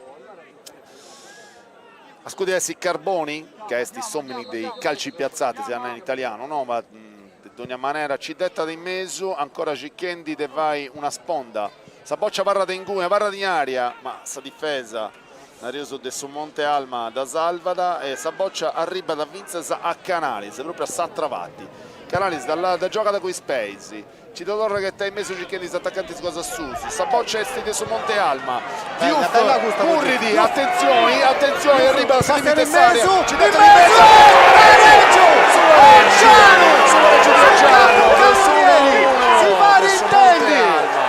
A scudi at essi Carboni, ca est s'omini de i calci piazzati, si nai in italianu, no, ma de dogna manera ci dd'etat in mesu, ancora circhendi de fai una sponda. Sa boccia abarrat inguni, abarrat in aria, ma sa difesa, nareus, de su Monte Alma dda salvat e sa boccia arribat fintzas a Canalis, propriu a s'atra parti. Canalis dda giogat cun is peis, Nci dda torrat a ghetai in mesu circhendi is atacantis cosa suus, sa boccia est de su Monte Alma, Diouf currit, atentzioni, atentzioni, arribat a su limite de s'area, nci dda ghetat in mesu, paregiu! Su paregiu, su paregiu de Oggiano, de s'unu a unu de su Monte Alma.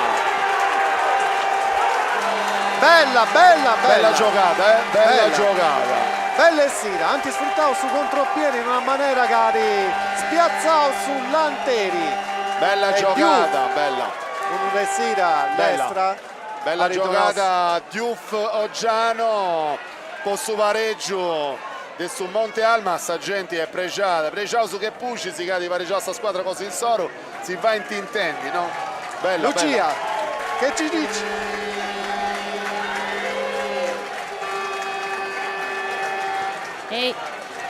Bella, bella, bella. Bella giogada, eh, bella giogada. Bella essida, ant sfrutau su contropiede in una manera ca at spiatzau su Lanteri. Bella giogada, bella. Cun un'essida lestra. Bella giogada Diouf Oggiano po su paregiu de su Monte Alma, sa genti est prexada, prexaus che puxis ca at paregiau sa scuadra cosa insoru, si faint intendi, no? Bella, Lucia, che ci dici? E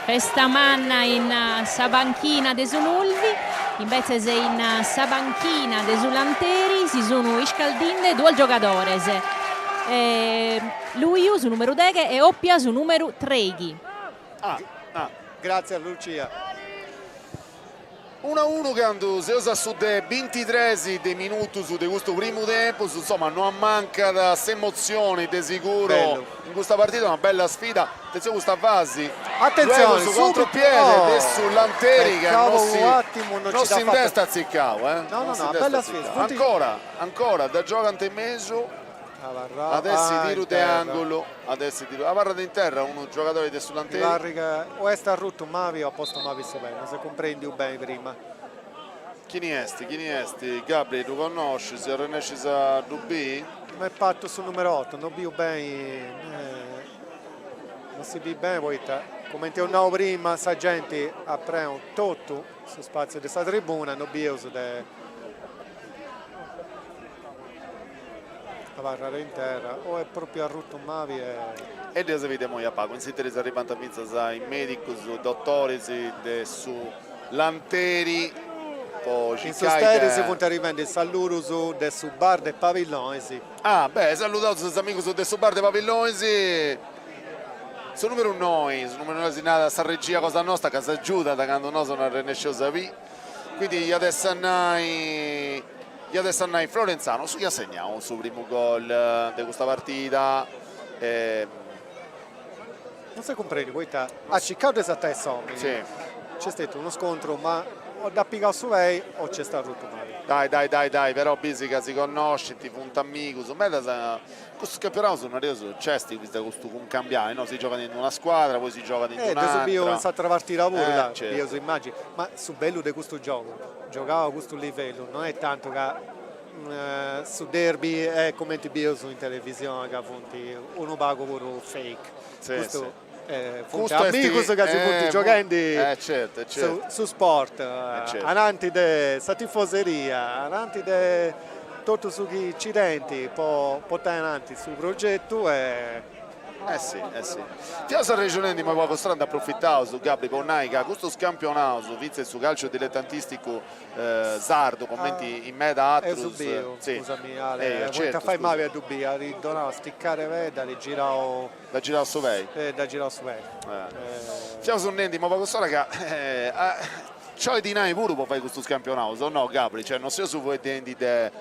festa manna in sa panchina de su Nulvi, imbetzes in sa panchina de su Lanteri si sunu iscaldinde duos giogadores, Luiu su numeru deghe e Oppia su numeru treighi. Ah, ah. Gratzias Lucia. Unu a unu candu seus a su de bintitres de minutus de custu primu tempus, insoma no ammancat s'emotzioni de siguru in custa partida, una bella sfida, atentzioni custa fasi, luego su contropiede de su Lanteri ca no si no si nd'est atzicau, no si nd'est atzicau, ancora, ancora, dda giogant in mesu, at essi tiru de angulu, at essi tiru, abarrat in terra unu giogadori de su Lanteri. Mi parrit ca o est arrutu mabi o at postu mabi su pei, non s'est cumprendiu beni prima. Chini est, chini est, Gabri, ddu connoscis, arrennescis a ddu biri? M'est partu su numeru otu, non biu beni, non si bit beni poita, cumenti eus nau prima, sa genti at prenu totu su spatziu de sa tribuna, non bieus de Abarrare in terra o est propriu arrutu mabi e. E dda si bit immoi a pagu, in s'interis arribant fintzas is medicus, dotoris de su Lanteri po circai de. In s'interis funt arrivendi is sallurus de su bar de Pabillonis. Ah, beh, saludaus is amigus de su bar de Pabillonis, su numeru noi, su numeru noi si narat sa regia cosa nosta ca s'agiudat candu nosu no arrennesceus a biri, quindi iat essi a nai Iat essi a nai Florenzano, su chi at segnau su primu gol de custa partida. Non s'est cumprendiu poita at circau de sartai s'omini, nc'est stetiu unu scontru ma o dd'at pigau su pei o nc'est arrutu mali. Dai dai dai dai, però bisi ca si connoscint, funt amigus, medas Custus campionaus nareus nc'est custu cuncambiai, no? Si giogat in una scuadra, poi si giogat in un'atra. Dd'eus biu in s'atra partida puru, là, bieus immagini. Ma su bellu de custu giogu, giogau a custu livellu, non est tantu ca su derby est cumenti bieus in televisioni ca funt unu pagu puru fake. Custu funt amigus ca si funt gioghendi su sport ananti de sa tifoseria, ananti de totu su chi ci tenint po portai ananti su progetu e Eh si, eh si. Fiaus arrexonendi immoi pagu a nd'aprofitaus, Gabri, po nai ca custus campionaus, fintzas su calciu diletantisticu sardu, cumenti in meda atrus. Eus biu, scusami Ale, poita fait mabi a ddu biri, at donau a sticare pei, dd'at girau Dd'at girau su pei. Dd'at girau su pei. Fiaus nendi immoi pagu s'ora ca nci 'olit dinai puru po fai custus campionaus, o no Gabri? Cioè non seus fueddendi de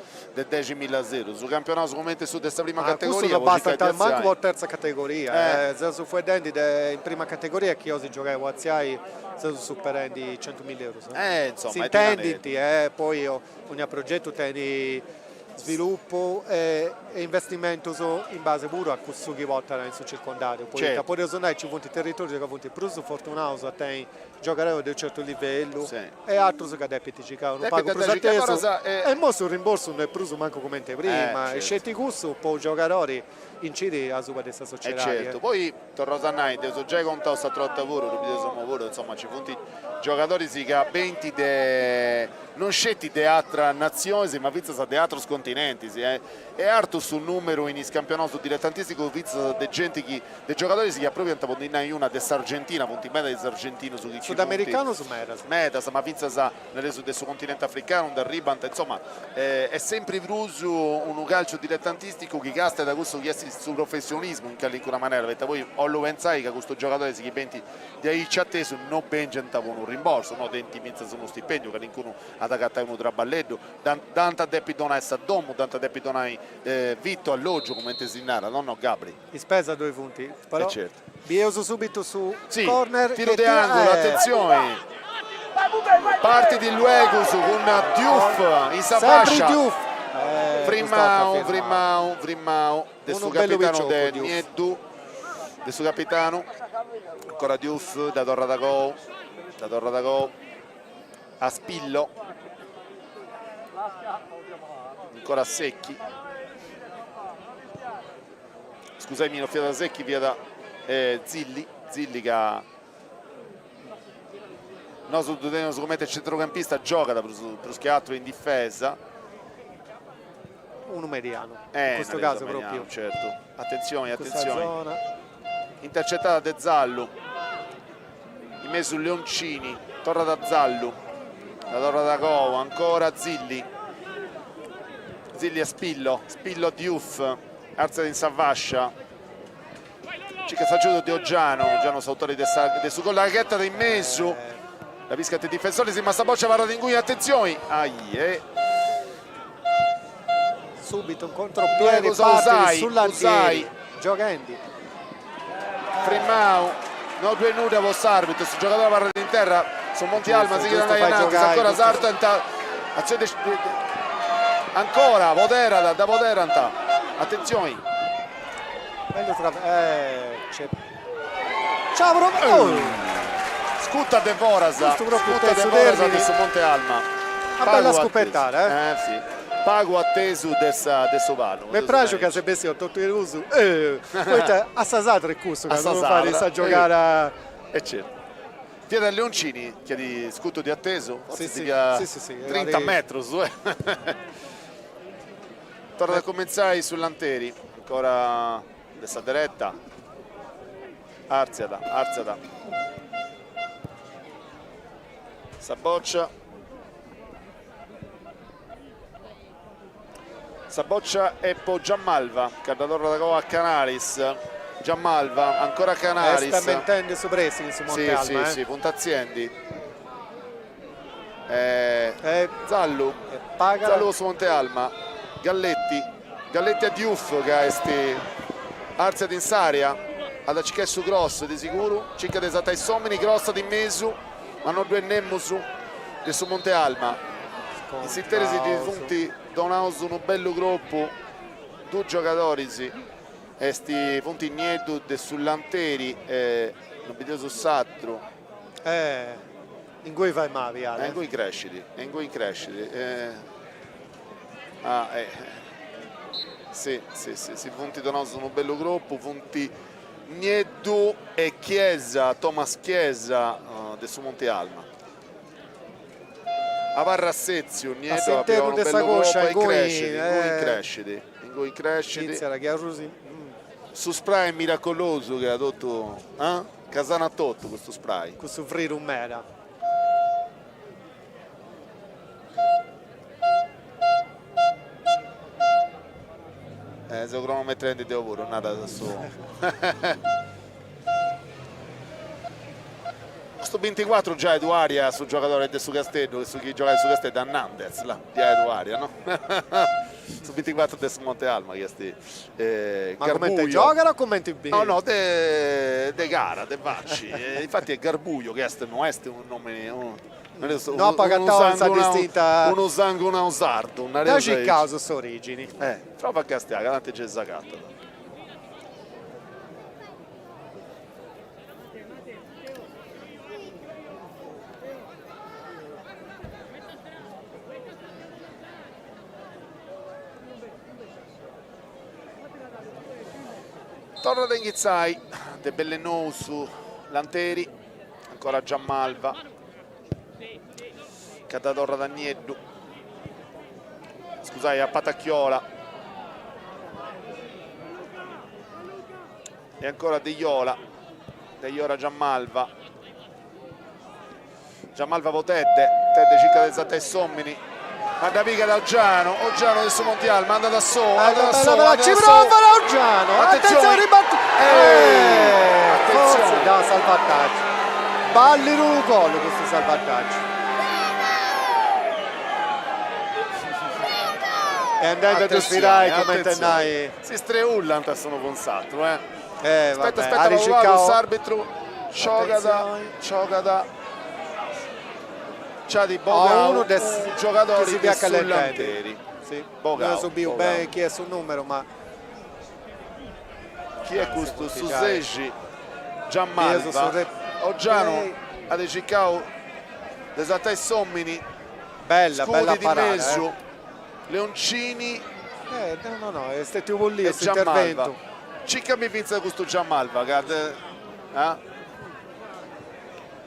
deximilla eurus, campionaus cumenti su de sa prima categoria po circai de artziai. Mancu po terza categoria, seus fueddendi de in prima categoria chi 'olis giogai po artziai seus superendi centumilla eurus. Insomma, S'intendint, poi ogna progetu tenit sviluppu e investimentus in base puru a cussu chi portat in su circondariu, poita podeus nai ci funt territorius ca funt prus fortunaus a tenni giogadoris de unu certu livellu e atrus ca depint circai unu pagu prus atesu e immoi su rimborsu no est prus mancu cumenti prima e sceti cussu po unu giogadori incidit asuba de sa sociedadi. Certu, poi torraus a nai, dd'eus giai contau s'atra 'orta puru, ddu bideus imoi puru, insoma nci funt giogadoris ca benint de non sceti de atras natzionis ma fintzas de atrus continentis. continentis, Est artu su numeru in is campionaus diletantisticus fintzas de genti chi, de giogadoris chi aprobiant po ndi nai una de s'Argentina, funt meda is argentinus chi nci funt. Sudamericanus medas. Medas, ma fintzas nareus de su continenti africanu nd'arribant, insoma est sempri prus unu calciu diletantisticu chi castiat cussu chi est su professionismu in calincuna manera, poita poi 'ollu pentzai ca custus giogadoris chi benint de aici atesu no bengiant po unu rimborsu, no tenint fintzas unu stipendiu, calincunu at agatai unu traballeddu, Dd'ant a depi donai sa domu, dd'ant a depi donai vitu, allògiu, cumenti si narat, o no Gabri? Ispesas ddoi funt, però bieus subitu su corner. Tiru de angulu, atentzioni, partit luegus cun Diouf in sa fascia, frimmau, frimmau, frimmau de su capitanu de Nieddu, de su capitanu, ancora Diouf, dda torrat a gou, dda torrat a gou. A Spillo, ancora Secchi, scusaimi no fiat Secchi fiat Zilli, Zilli ca nosu ddu teneus cumenti centrucampista giogat prus prus che atru in difesa. Unu medianu, in custu casu propriu. Certu, atentzioni atentzioni, intercetada de Zallu. In mesu Leoncini, torrat a Zallu, la torrat a gou, ancora Zilli, Zilli a Spillo, Spillo a Diouf, artziat in sa fascia, circat s'agiudu de Oggiano, Oggiano s'autori de sa de su gol, la ghetat in mesu, la piscant is difensoris, ma sa boccia abarrat inguni, atentzioni, ahi Subito un contropiede partit su Lantieri gioghendi. Frimmau, no ddu est nudda po s'arbitru, su giogadori abarrat in terra, su Monti Alma sighit a andai innantis, ancora sartant, atzioni de, ancora poderat, dda poderant, atentzioni. Bellu tra, eh, c'è Ciao pro... Scuta de foras, scuta de foras de su Monte Alma. Una bella scupetada, eh? Eh, sì. Pagu atesu de sa de su palu. M'est praxiu ca s'est bessiu totu in rusu, eh, poita a sa sadra est cussu ca non fait sa giogada. E certu. Fiat Leoncini chi at scutu de atesu, fortzis fiat trinta metrus. Torrat a cumentzai su Lanteri, ancora De sa dereta, artziat, artziat sa boccia, sa boccia est po Giammalva, ca dda torrat agoa a Canalis, Giammalva, ancora Canalis. Est aumentendi su pressing in su Monte Alma. Si, si, si, funt artziendi. Zallu, Zallu po su Monte Alma, Galletti, Galletti a Diouf ca est artziat in s'area, at a circai su cross de siguru, circat de sartai s'omini, crossat in mesu, ma no ddu est nemus de su Monte Alma. In s'interis ddis funt donaus unu bellu cropu dus giogadoris, est funt Nieddu de su Lanteri e no bideus s'atru. Ingui fait mabi, Ale. E ingui crescit, e ingui crescit. Ah, eh. Si, si, si, si funt donaus unu bellu cropu, funt Nieddu e Chiesa, Thomas Chiesa de su Monte Alma. Abarrat setziu, Nieddu at pigau unu bellu cropu e crescit, ingui crescit, ingui crescit. Su spray miracolosu chi at totu, ah? Ca sanat totu custu spray. Cussu fridu meda. Eh, seu cronometrendi deu puru, narat su. Custu binticuatru giai ddu aria su giogadori de su Casteddu, su chi giogat in su Casteddu, Hernandez, là, giai ddu aria, no? Su binticuatru de su Monte Alma chi est Ma comente giogat o comente biit? No, no, de de cara, de faci. Infatti est Garbuio chi est, no est unu nomini, unu No apo agatau in sa distinta. Unu sangunau sardu, nareus aici. Deu circaus s'origini. Eh, prova a castiai, ca tanti gei s'agatat. Torrat a inghitzai de bell'e nou su Lanteri, ancora Giammalva, ca dda torrat a Nieddu. Scusai, a Patacchiola. E ancora Deiola. Deiola Giammalva. Giammalva po Tedde, Tedde circat de sartai s'omini, ma dda pigat Oggiano, Oggiano de su Monti Alma, andat a sou, andat a sou, andat a Ci sou. prova Oggiano, attenzione ribattuta, attenzione, da salvataggio, ballit unu gol custu salvataggio. E andai a sfidai cumenti nai. Si streullant s'unu cun s'atru, eh. Aspetta, aspetta, pagu pagu, s'arbitru Giogat, giogat. Nc'at bogau unu giogadori de su Lanteri. Bogau, non biu beni chi est su numeru ma. Chi est custu? Su sexi Giammalva. Oggiano at circau de sartai s'omini. Bella, bella parada. In mesu Leoncini. No, no, no, est stetiu pulliu s'interventu. Circami fintzas custu Giammalva ca Ah?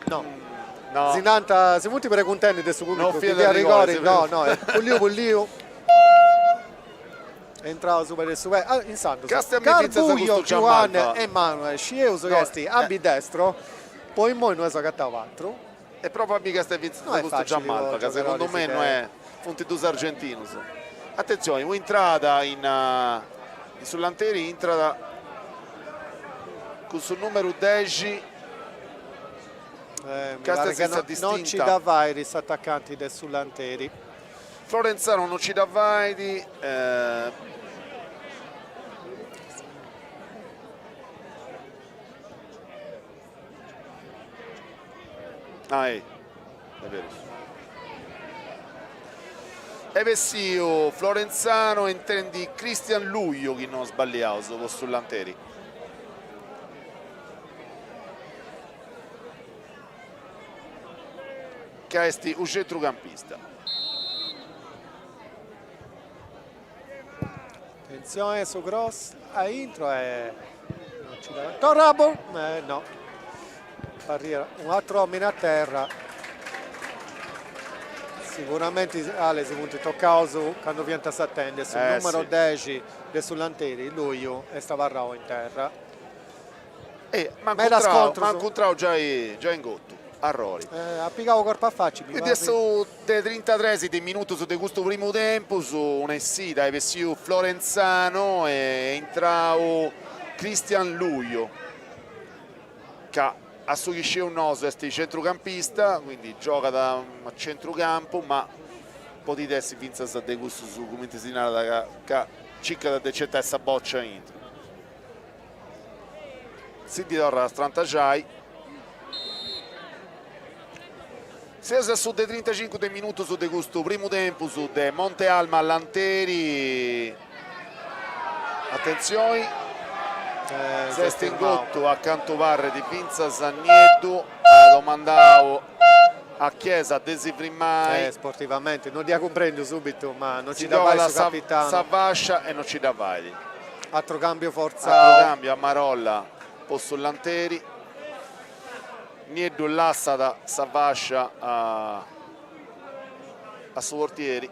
No. No. Si nant, si funt preguntendi de su pubblicu chi fiat rigori, no, no, est pulliu pulliu. Est intrau asuba de su pei, ah, intzandus, Garbuio Giuanne Emanuel, scieus chi est ambidestro, po immoi no eus agatau atru. E propriu mi est fintzas custu Giammalva, ca segundu mei no est, funt dus argentinus. Atentzioni, un'intrada in in su Lanteri intrat cun su numeru dexi Ca non nci dda fait s'atacanti de su Lanteri. Florenzano non nci dda fait. Ah, est berus. Est bessiu Florenzano intrendi Cristian Luiu chi non sballiaus po su Lanteri. Ca est u centrucampista. Attenzione su cross a intro e non ci dà. Torra eh, no. Barriera, un altro omine a terra. Siguramenti Ale si funt tocaus candu fiant sartendi, su eh, numero sì. 10 de su Lanteri, Luiu, est abarrau in terra. E m'at incontrau giai giai ingotu, arrori. At pigau corpu a faci mi Quindi a su de trintatres de minutus de custu primu tempus, una essida, est bessiu Florenzano e est intrau Cristian Luiu, ca a su chi scieus nosu est centrucampista, quindi giogat a centrucampu, ma podit essi fintzas de cussus, cumenti si narat, ca circat de nci 'etai sa bòcia aintru. Si ndi torrat a strantaxai. Seus a su de trintacincu de minutus de custu primu tempus de Monte Alma Lanteri. Atentzioni, s'est ingotu a cantu parrit fintzas Nieddu, at domandau a Chiesa de si frimai. Sportivamenti, no dd'ia cumprendiu subitu, ma non ci dda fait su capitanu. Sa fascia e non ci dda fait. Atru cambiu fortzau. Atru cambiu a marolla po su Lanteri. Nieddu lassat sa fascia a a su portieri.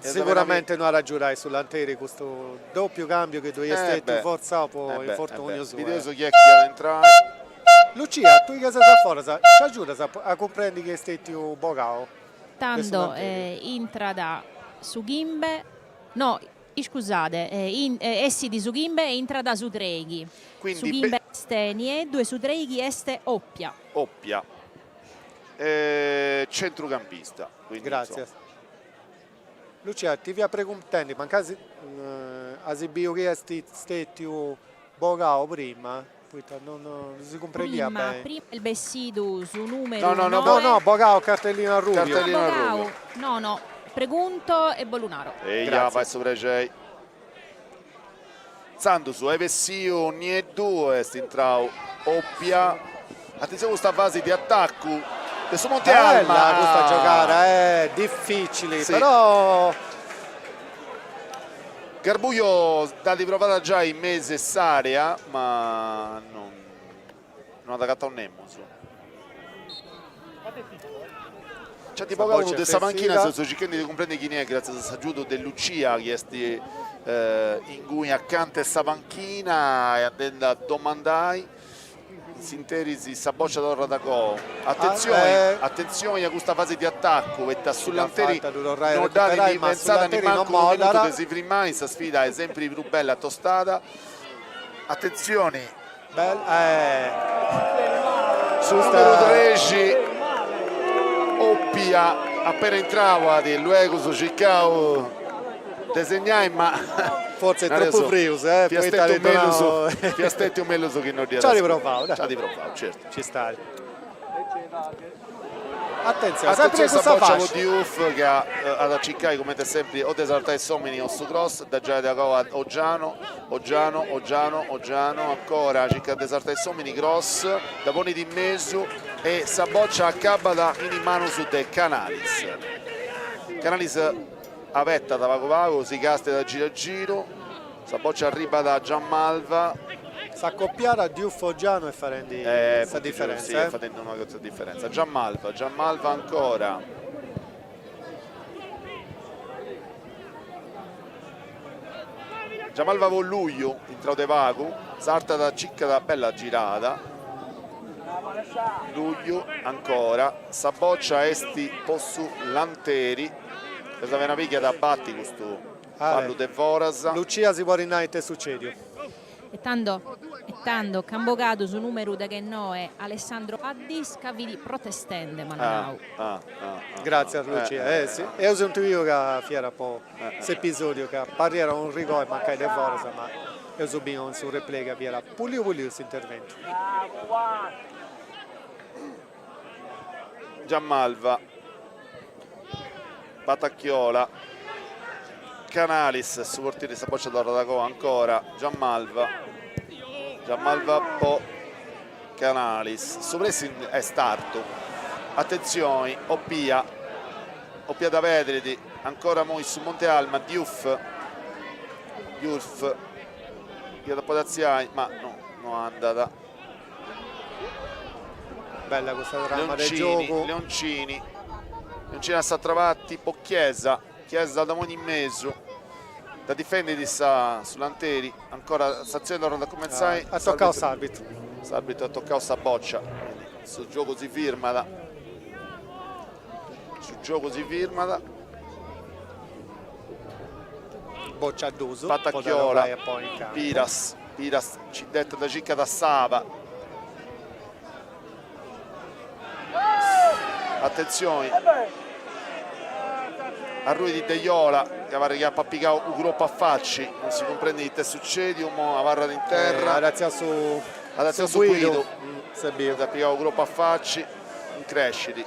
Siguramenti no at a agiudai su Lanteri custu dopiu cambiu chi ddoi est stetiu fortzau po infortunius. Bideus chi est chi at a intrai. Lucia, tui ca ses a foras, ci agiudas a cumprendi chi est stetiu bogau? Tando intrat su chimbe, no, iscusade, essit su chimbe e intrat su treighi. Su chimbe est Nieddu e su treighi est Oppia. Oppia, centrucampista. Gràtzias. Lucia, ti fia preguntendi, mancai as biu chi est stetiu bogau prima, poita non si cumprendiat beni. Prima est bessidu su numeru noe. No, no, bogau cartellinu arrubiu. Cartellinu arrubiu. No, no, pregunto e bos lu naro. Eia, fait su prexei. Intzandus est bessiu Nieddu, est intrau Oppia. Atentzioni custa fasi de atacu de su Monte Alma. Bella custa giogada, est dificili, però Garbuio dd'at provada giai in mesu 'e s'area, ma non at agatau nemus. Nc'ant bogau unu de sa panchina, seus circhendi de cumprendi chini est gràtzias a s'agiudu de Lucia chi est inguni acanta 'e sa panchina e andendi a domandai. In s'interis sa bòcia torrat a coa. Atentzioni, atentzioni a custa fasi de atacu, poita su Lanteri no dd'at pensada nimancu unu minutu de si frimai, sa sfida est sempri prus bella tostada. Atentzioni. Su numeru trexi, Oppia, appena intrau at luegus circau de segnai ma Forse è troppu frius, eh, fiat stetiu mellus, fiat stetiu mellus chi no dd'iat C'at provau, dai. C'at provau, certu. Ci stai. Attenzione, sempre Attenzione custa sa boccia po fascia. Diouf che at a circai cumenti sempri o de sartai s'omini o su cross, dda giai de agoa a Oggiano, Oggiano, Oggiano, Oggiano, ancora circat de sartai s'omini, cross, dda ponit in mesu e sa boccia acabat in is manus de Canalis. Canalis abetat pagu pagu, si castiat giru a giru, sa boccia arribat a Giammalva. S'accoppiada Diouf Oggiano est fadendi sa differenza. Si, est fadendi una grossa differenza. Giammalva, Giammalva ancora. Giammalva po Luiu, intrau de pagu, sartat, circat, bella girada. Luiu ancora, sa boccia est po su Lanteri. Sa una pighiat a batti custu fallu de foras. Lucia si podit nai ite est sucediu. E tando e tando ch'an bogadu su numeru deghennoe Alessandro Addis ca fit protestende m'an nau. Gratzias Lucia, eh si, eus intuiu ca fiat po s'episodiu ca parriat unu rigore mancai de foras ma eus biu in su replay ca fiat puliu puliu s'interventu. Giammalva, Patacchiola, Canalis, su portieri sa boccia torrat a coa ancora, Giammalva, Giammalva po Canalis, su pressing est artu, atentzioni, Oppia, Oppia dda perdit, ancora imoi su Monte Alma, Diouf, Diouf, iat a podi atziai, ma no, no andat. Bella custa trama de giogu. Leoncini, Leoncini a s'atra parti po Chiesa, Chiesa dda ponit in mesu, dda difendit sa su Lanteri, ancora s'atzioni torrat a cumentzai. At tocau s'arbitru. S'arbitru at tocau sa boccia, quindi su giogu si firmat, su giogu si firmat. Boccia a dus, Patacchiola, Piras. Piras nci dd'etat da circat a Saba. Atentzioni. Arruit Deiola, ca parrit chi apat pigau unu cropu a faci, non si cumprendit ita est sucediu, imoi abarrat in terra. At atziau su At atziau su cuidu. S'est biu. At pigau unu cropu a faci, increscit.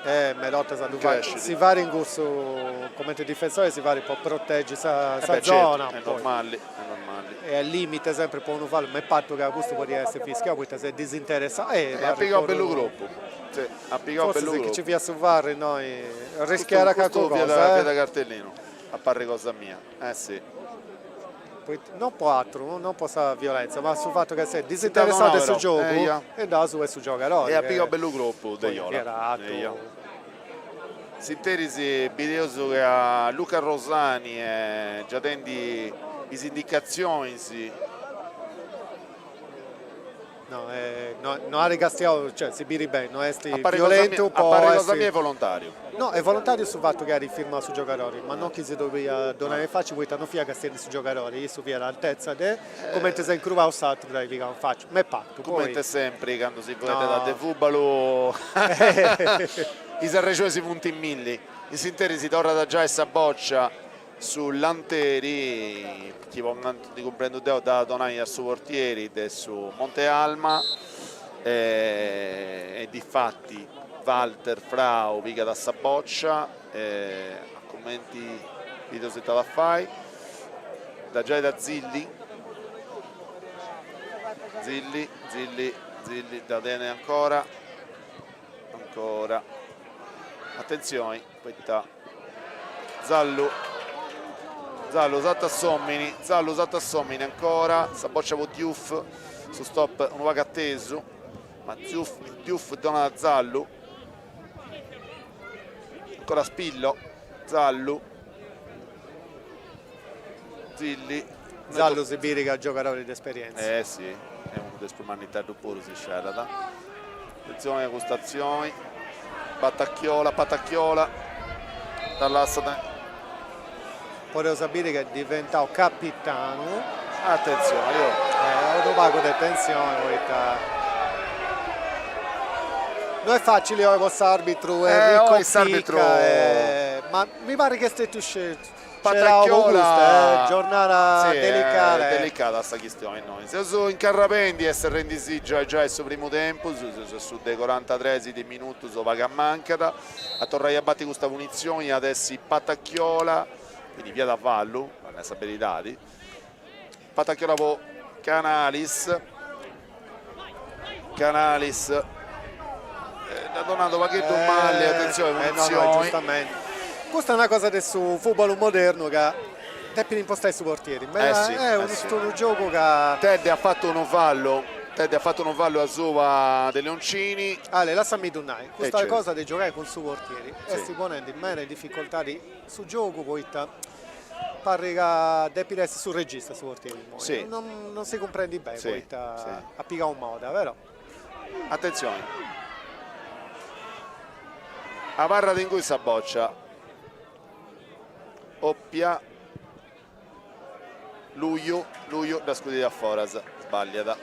Eh, meda 'ortas ddu fait, si fait in cussu, comente difensore si fait po proteggi sa sa zona, est normali, est normali. E al limite sempre po unu fallu, m'est partu ca custu podiat essi fischiau poita s'est disinteressau e at pigau bellu cropu, si, at pigau bellu cropu. Forsis chi ci fiat su VAR innoi rischiat calincuna cosa, Custu fiat cartellinu, a parri cosa mia, eh si. Poita, non po atru, non po sa violenza, ma su fatu ca s'est disinteressau de su giogu e andau asuba 'e su giogadori. E at pigau bellu cropu Deiola. S'interis bideus ca Luca Rosani est giai dendi is indicatzionis. No, no, no at castiau, cioè si biri beni, no est violentu po essi. A parri cosa mia est volontariu. No, est volontariu su fatu chi at firmau su giogadori, ma non chi si ddoiat donai in faci poita non fiat castiendi su giogadori, issu fiat a altezza de cumenti s'est incrubau s'aturu dd'at pigau in faci, m'est partu, poi. Cumenti sempri candu si fueddat de fubalu is arrexonis funt milli. In s'interis torrat giai sa bòcia Su Lanteri, chi po cantu ndi cumprendu deu dd'at a donai a su portieri de su Monte Alma e difati Walter Frau pigat sa bòcia e a cumenti bideus ita at a fai, dda giait a Zilli, Zilli, Zilli, Zilli, dda tenit ancora, ancora, atentzioni poita Zallu, Zallu sartat s'omini, Zallu sartat s'omini ancora, sa boccia po Diouf, su stop unu pagu atesu, ma Diouf, Diouf donat a Zallu. Ancora Spillo, Zallu, Zilli. Zallu si biri ca giogadori de esperienza. Eh si, est unu de is prus manniteddu puru si scerat. Atentzioni a custa atzioni. Patacchiola, Patacchiola, dda lassat. Podeus a biri ca est diventau capitanu. Atentzioni, oh. Eh, unu pagu de tensioni poita no est facili oi po s'arbitru Enrico eh, s'arbitru Pica, ma mi parit chi est stetiu scerau po custu, eh, giornada sì, delicada. Est delicada sa chistioni innoi. Seus incarrapendi e serrendisì giai giai su primu tempus, seus a su de corantatres de minutus pagu ammancat. A torrai a bati custa punitzioni at essi Patacchiola, quindi fiat fallu, a nai sa beridadi, Patacchiola po Canalis, Canalis dd'at donadu unu pagheddu mali, atentzioni, punitzioni. Custa est una cosa de su fubalu modernu ca depit impostai su portieri, ma est unu giogu ca. Tedde at fatu unu fallu, Tedde at fatu unu fallu asuba de Leoncini. Ale, lassami ddu nai, custa cosa de giogai cun su portieri est ponendi meda in dificoltadi su giogu poita parrit ca depit essi su regista su portieri immoi, non si cumprendit beni poita at pigau moda, però. Atentzioni. Abarrat ingui sa bòcia. Oppia. Luiu, Luiu dda scudit a foras, sballiat.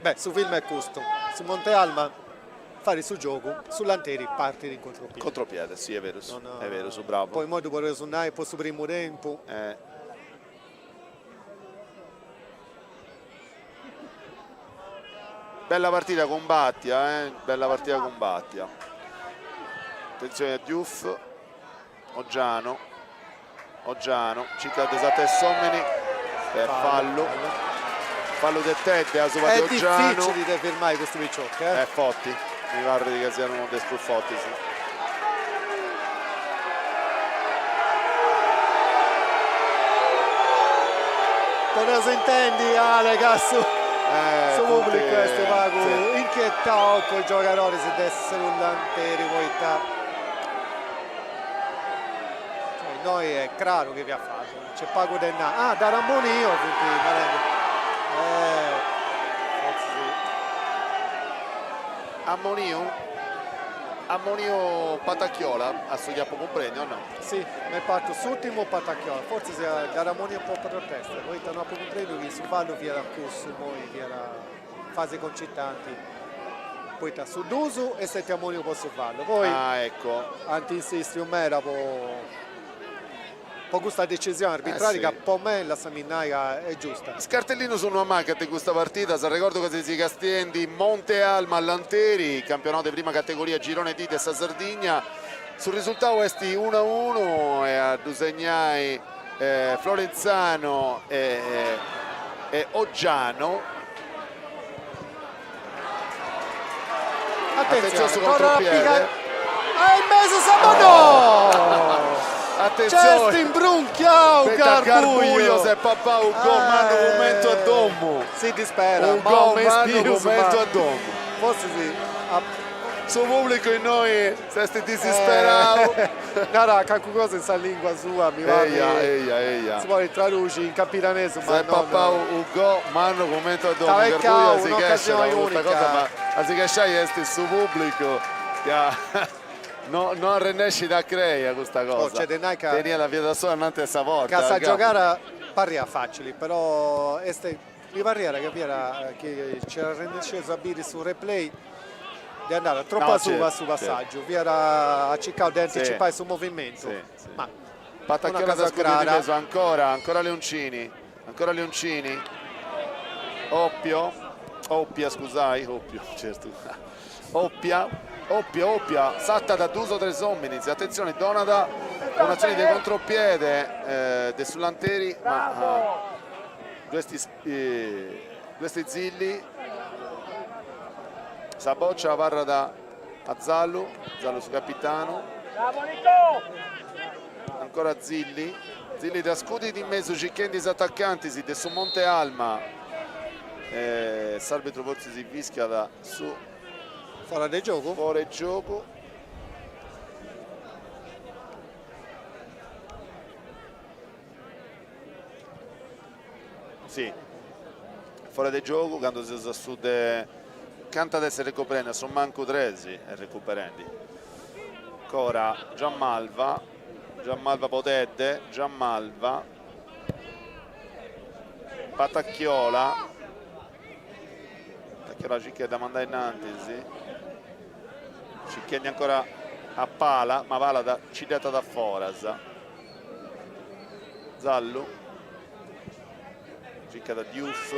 Beh, su film est custu, su Monte Alma fait su giogu, su Lanteri partit in contropiede. Contropiede, si, est berus, est berus, bravu. Po immoi ddu podeus nai po su primu tempu. Bella partida cumbattia, eh? Bella partida cumbattia. Attenzione a Diouf, Oggiano, Oggiano, circat de sartai s'omini, e fallu, fallu de Tedde asuba de Oggiano. Est dificili de firmai custu piciocu, eh? Est forti, mi parrit ca siat unu de is prus fortis. Podeus intendi, Ale, ca su su pubblicu est unu pagu inchietau po is giogadoris de su Lanteri poita innoi est craru chi fiat fallu, nc'est pagu de nai, ah dd'at ammoniu funt narendi, fortzis. Ammoniu? Ammoniu Patacchiola, a su chi apu cumprendiu o no? Si, m'est partu s'urtimu Patacchiola, fortzis dd'at ammoniu po protesta, poita no apu cumprendiu chi su fallu fiat cussu, immoi fiat fasi concitanti, poita su dus est stetiu ammoniu po su fallu, poi ah, ecco. ant insistiu meda po po custa decisioni arbitrali ca po mei, lassami nai, ca est giusta. Is cartellinus no ammancant in custa partida, s'arregordu ca seis castiendi Monte Alma Lanteri, campionau de prima categoria Girone D de sa Sardigna, su risultau est unu a unu e a ddu segnai Florenzano e Oggiano. Attenzione, su contropiede. E in mesu sa no! Attenzione! Nc'est imbrunchiau Garbuio! Garbuio s'est papau u gol mannu cumenti a domu. Si dispera, u gol mannu cumenti a domu. Forsis Su pubblicu innoi s'est disisperau. Narat calincuna cosa in sa lingua sua, mi parrit. Eia, eia, eia. Si podit traduxi in campidanesu, ma non. S'est papau u gol mannu cumenti a domu. Garbuio si chesciat po custa cosa, ma a si chesciai est su pubblicu ca no no arrennescit a crei a custa cosa. Oh, nc'est de nai ca. Teniat fiat a solu ananti 'e sa porta. Ca sa giogada parriat facili, però est Mi parriat ca fiat chi nci arrennesceus a biri su replay de andai tropu asuba a su passàgiu, fiat at circau de anticipai su movimentu, ma una cosa crara. Ancora, ancora Leoncini, ancora Leoncini, Oppio, Oppia scusai, Oppio, certu, Oppia, Oppia, Oppia, sartat duus o tres ominis, atentzioni, donat un'atzioni de contropiede de su Lanteri, ma Ddu est ddu est Zilli, sa bòcia abarrat a Zallu, Zallu su capitanu, ancora Zilli, Zilli dda scudit in mesu circhendi is atacantis de su Monte Alma, s'arbitru fortzis fischiat su Fora de giogu? Fora 'e giogu. Si, fora de giogu candu seus a su de, cantu at essi recuperendi, a su mancu tres est recuperendi. Ancora Giammalva, Giammalva po Tedde, Giammalva, Patacchiola, Patacchiola circat de mandai innantis, circhendi ancora a Pala, ma Pala dda nci dd'etat a foras. Zallu, circat Diouf,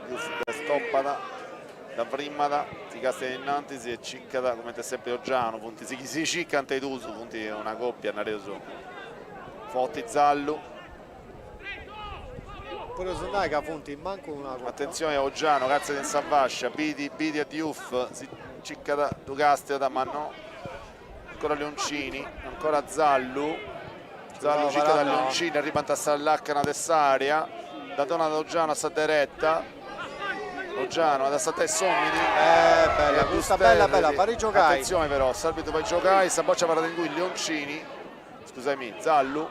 Diouf dda stopat, dda frimat, si castiat innantis e circat, cumenti sempri Oggiano, funt si chi si circant is duus, funt una coppia, nareus, forti Zallu. Podeus nai ca funt mancu una coppia. Atentzioni a Oggiano, cartziat in sa fascia, bidi bidi a Diouf, si circat, ddu castiat, ma no Ancora Leoncini, ancora Zallu, Zallu circat a Leoncini, arribant a sa lacana de s'area, dda donat Oggiano a sa dereta, Oggiano at a sartai s'omini. Eh, bella custa, bella bella, fait giogai. Atentzioni però, s'arbitru fait giogai, sa boccia abarrat inguni, Leoncini, scusaimì, Zallu,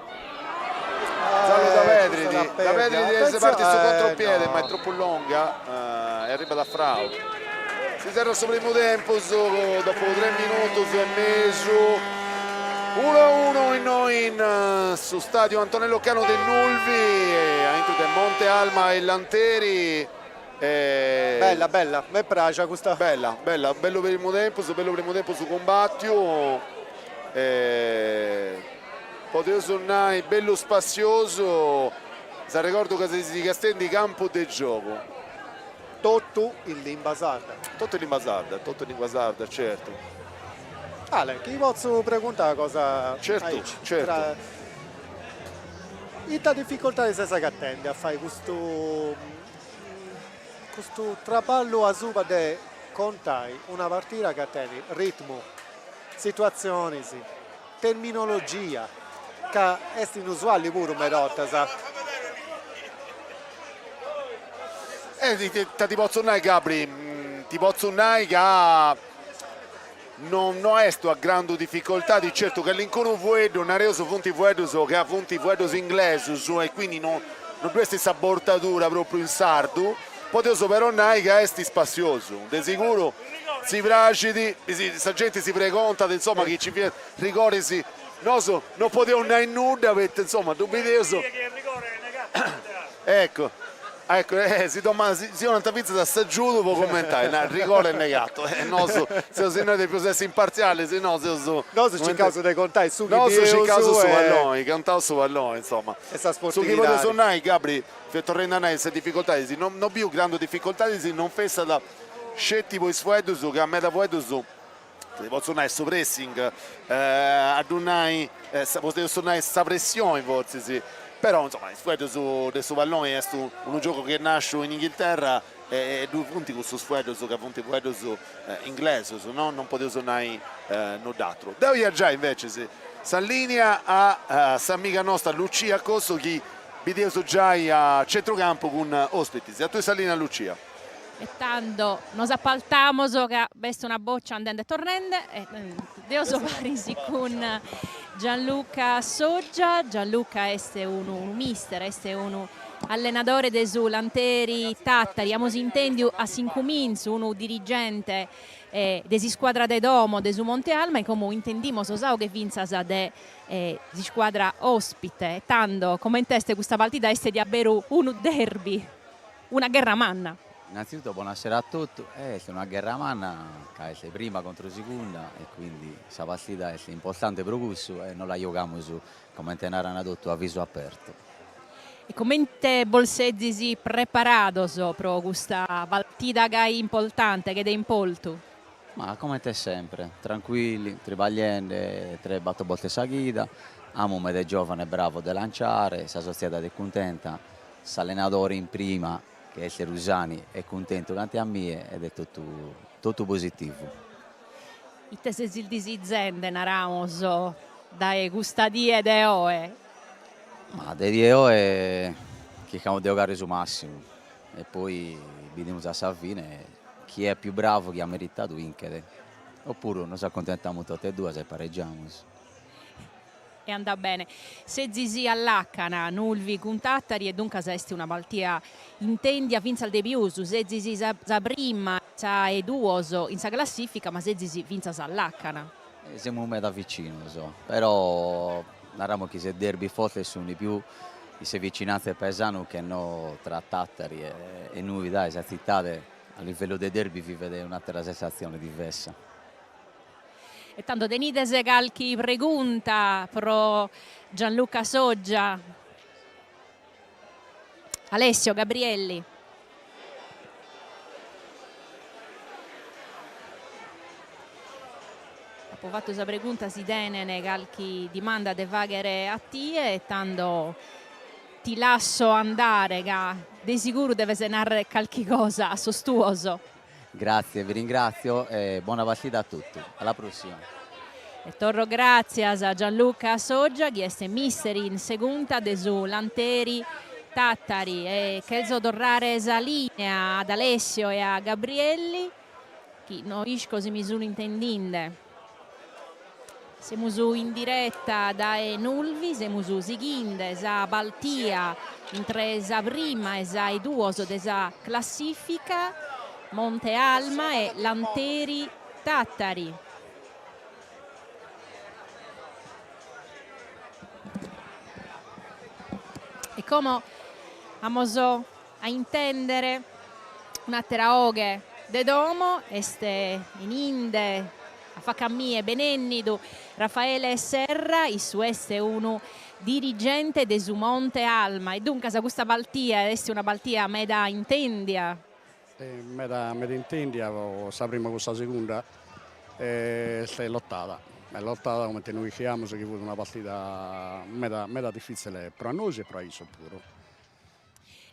Zallu dda perdit, dda perdit e partit su contropiede, ma est tropu longa e arribat a Frau. Si serrat su primu tempus dopu tres minutus e mesu, unu a unu innoi in su stadiu Antonello Canu de Nulvi, aintru de Monte Alma e Lanteri. Bella bella, m'est praxia custa. Bella, bella, bellu primu tempus, bellu primu tempus cumbattiu podeus nai bellu spassiosu, s'arregordu ca seis castiendi Campu de Giogu. Totu in limba sarda. Totu in limba sarda, totu in lingua sarda, certu. Ale, chi potzu preguntai una cosa Certu, aici, certu. tra Ita dificultadi ses agatendi a fai custu Custu traballu asuba de contai una partida ca tenit ritmu, situatzionis, terminologia, ca est inusuali puru meda 'ortas. E ita ti potzu nai Gabri, ti potzu nai ca no no est una grandu dificoltadi, certu calincunu fueddu, nareus, funt fueddus ca funt fueddus inglesus e quindi no no ddu est sa bortadura propriu in sardu, podeus però nai ca est spassiosu, de siguru si praxit, sa genti si pregontat insoma chi ci fiat rigoris, nosu no podeus nai nudda poita insoma ddu bideus Ecco, ecco, eh, si domanda, si, si 'onant fintzas a s'agiudu po commentai, na, rigore negato, e nosu seus innoi depius essi imparzialis, no seus Nosu circaus de contai su chi bieus Nosu circaus su palloni, contaus su palloni, insoma. E sa Su chi sportividadi. podeus nai, Gabri, fia torrendi a nai, sa dificoltadis, no no biu grandu dificoltadis, non fessat sceti po is fueddus, ca meda fueddus Ti potzu nai su pressing, a ddu nai, podeus nai sa pressioni fortzis, però insoma is fueddus de su palloni est unu giogu chi est nasciu in Inghilterra e ddui funt cussus fueddus ca funt fueddus inglesus, no non podeus nai nudd'aturu. Deu ia giai invecis sa linea a s'amiga nosta Lucia Cossu chi bideus giai a centrucampu cun ospitis. A tui sa linea Lucia. E tando nos apaltamos ca b'est una boccia andende e torrende e deo so paris cun Gianluca Soggia. Gianluca est unu mister, est unu allenadore de su Lanteri Tattari, amus intendiu a s'incumintzu unu dirigente de s'iscuadra de domo de su Monte Alma e como intendimos sa 'oghe fintzas de s'iscuadra ospite. E tando comente est custa partida est diaberu unu derby. Una gherra manna. Innanzitutto bonasera a totu, est una gherra manna ca est prima contro segunda e quindi sa partida est importante pro cussu e nos la giogamus, comente naran totu, a visu apertu. E comente bos sezis preparados pro custa partida gai importante, gai de importu? Ma comente sempre, tranquilli, tribagliende tres battor boltas sa chida, amus meda giovanos bravos de lanciare, sa sotziedade est cuntenta, S'allenadore in prima, chi est Rusani, est cuntentu cante a mie ed est totu totu positivu. Ite sezis disizende, naramos, dae custa die de oe? Ma de die oe chircamus de 'ogare su massimu e poi bidimus a sa fine chie est pius bravu, chie at meritadu 'inchet, oppuru nos acuntentamus totu e duas e pareggiamus. E andat bene. Sezis a làcana, Nulvi cun Tàtari e duncas est una partia intèndia fintzas de pius, sezis sa prima, sa 'e duos in sa classifica ma sezis fintzas a làcana. Semus meda vicinos, però naramus chi sos derby fortes sunt pius in sa vicinanza 'e Paesanu che no tra Tàtari e Nulvi, dai sa tzitade a livellu de derby vivet un'àtera sensatzione diversa. E tando tenides calchi pregunta pro Gianluca Soggia? Alessio Gabrielli. Apo fatu sa pregunta si tenen calchi dimanda de faghere a tie e tando ti lasso andare ca de siguru deves narrer calchi cosa a sos tuos. Grazie, vi ringrazio e bona partida a totu. Alla prossima. E torro gràtzias a Gianluca Soggia chi est mister in segunda de su Lanteri Tàtari e chelzo torrare sa lìnea ad Alessio e a Gabrielli chi no isco si mi sun intendinde. Semus in diretta dae Nulvi, semus sighinde sa partia intre sa prima e sa 'e duos de sa classifica, Monte Alma e Lanteri Tàtari. E como amos a intèndere un'àtera 'oghe de domo, est 'eninde a faca a mie, benènnidu Raffaele Serra, issu est unu dirigente de su Monte Alma e duncas custa partia est una partia meda intèndia. Meda meda intèndia po sa prima cun sa segunda est lotada, est lotada comente nois ischiamus chi fut una partida meda meda difitzile pro a nois e pro a issos puru.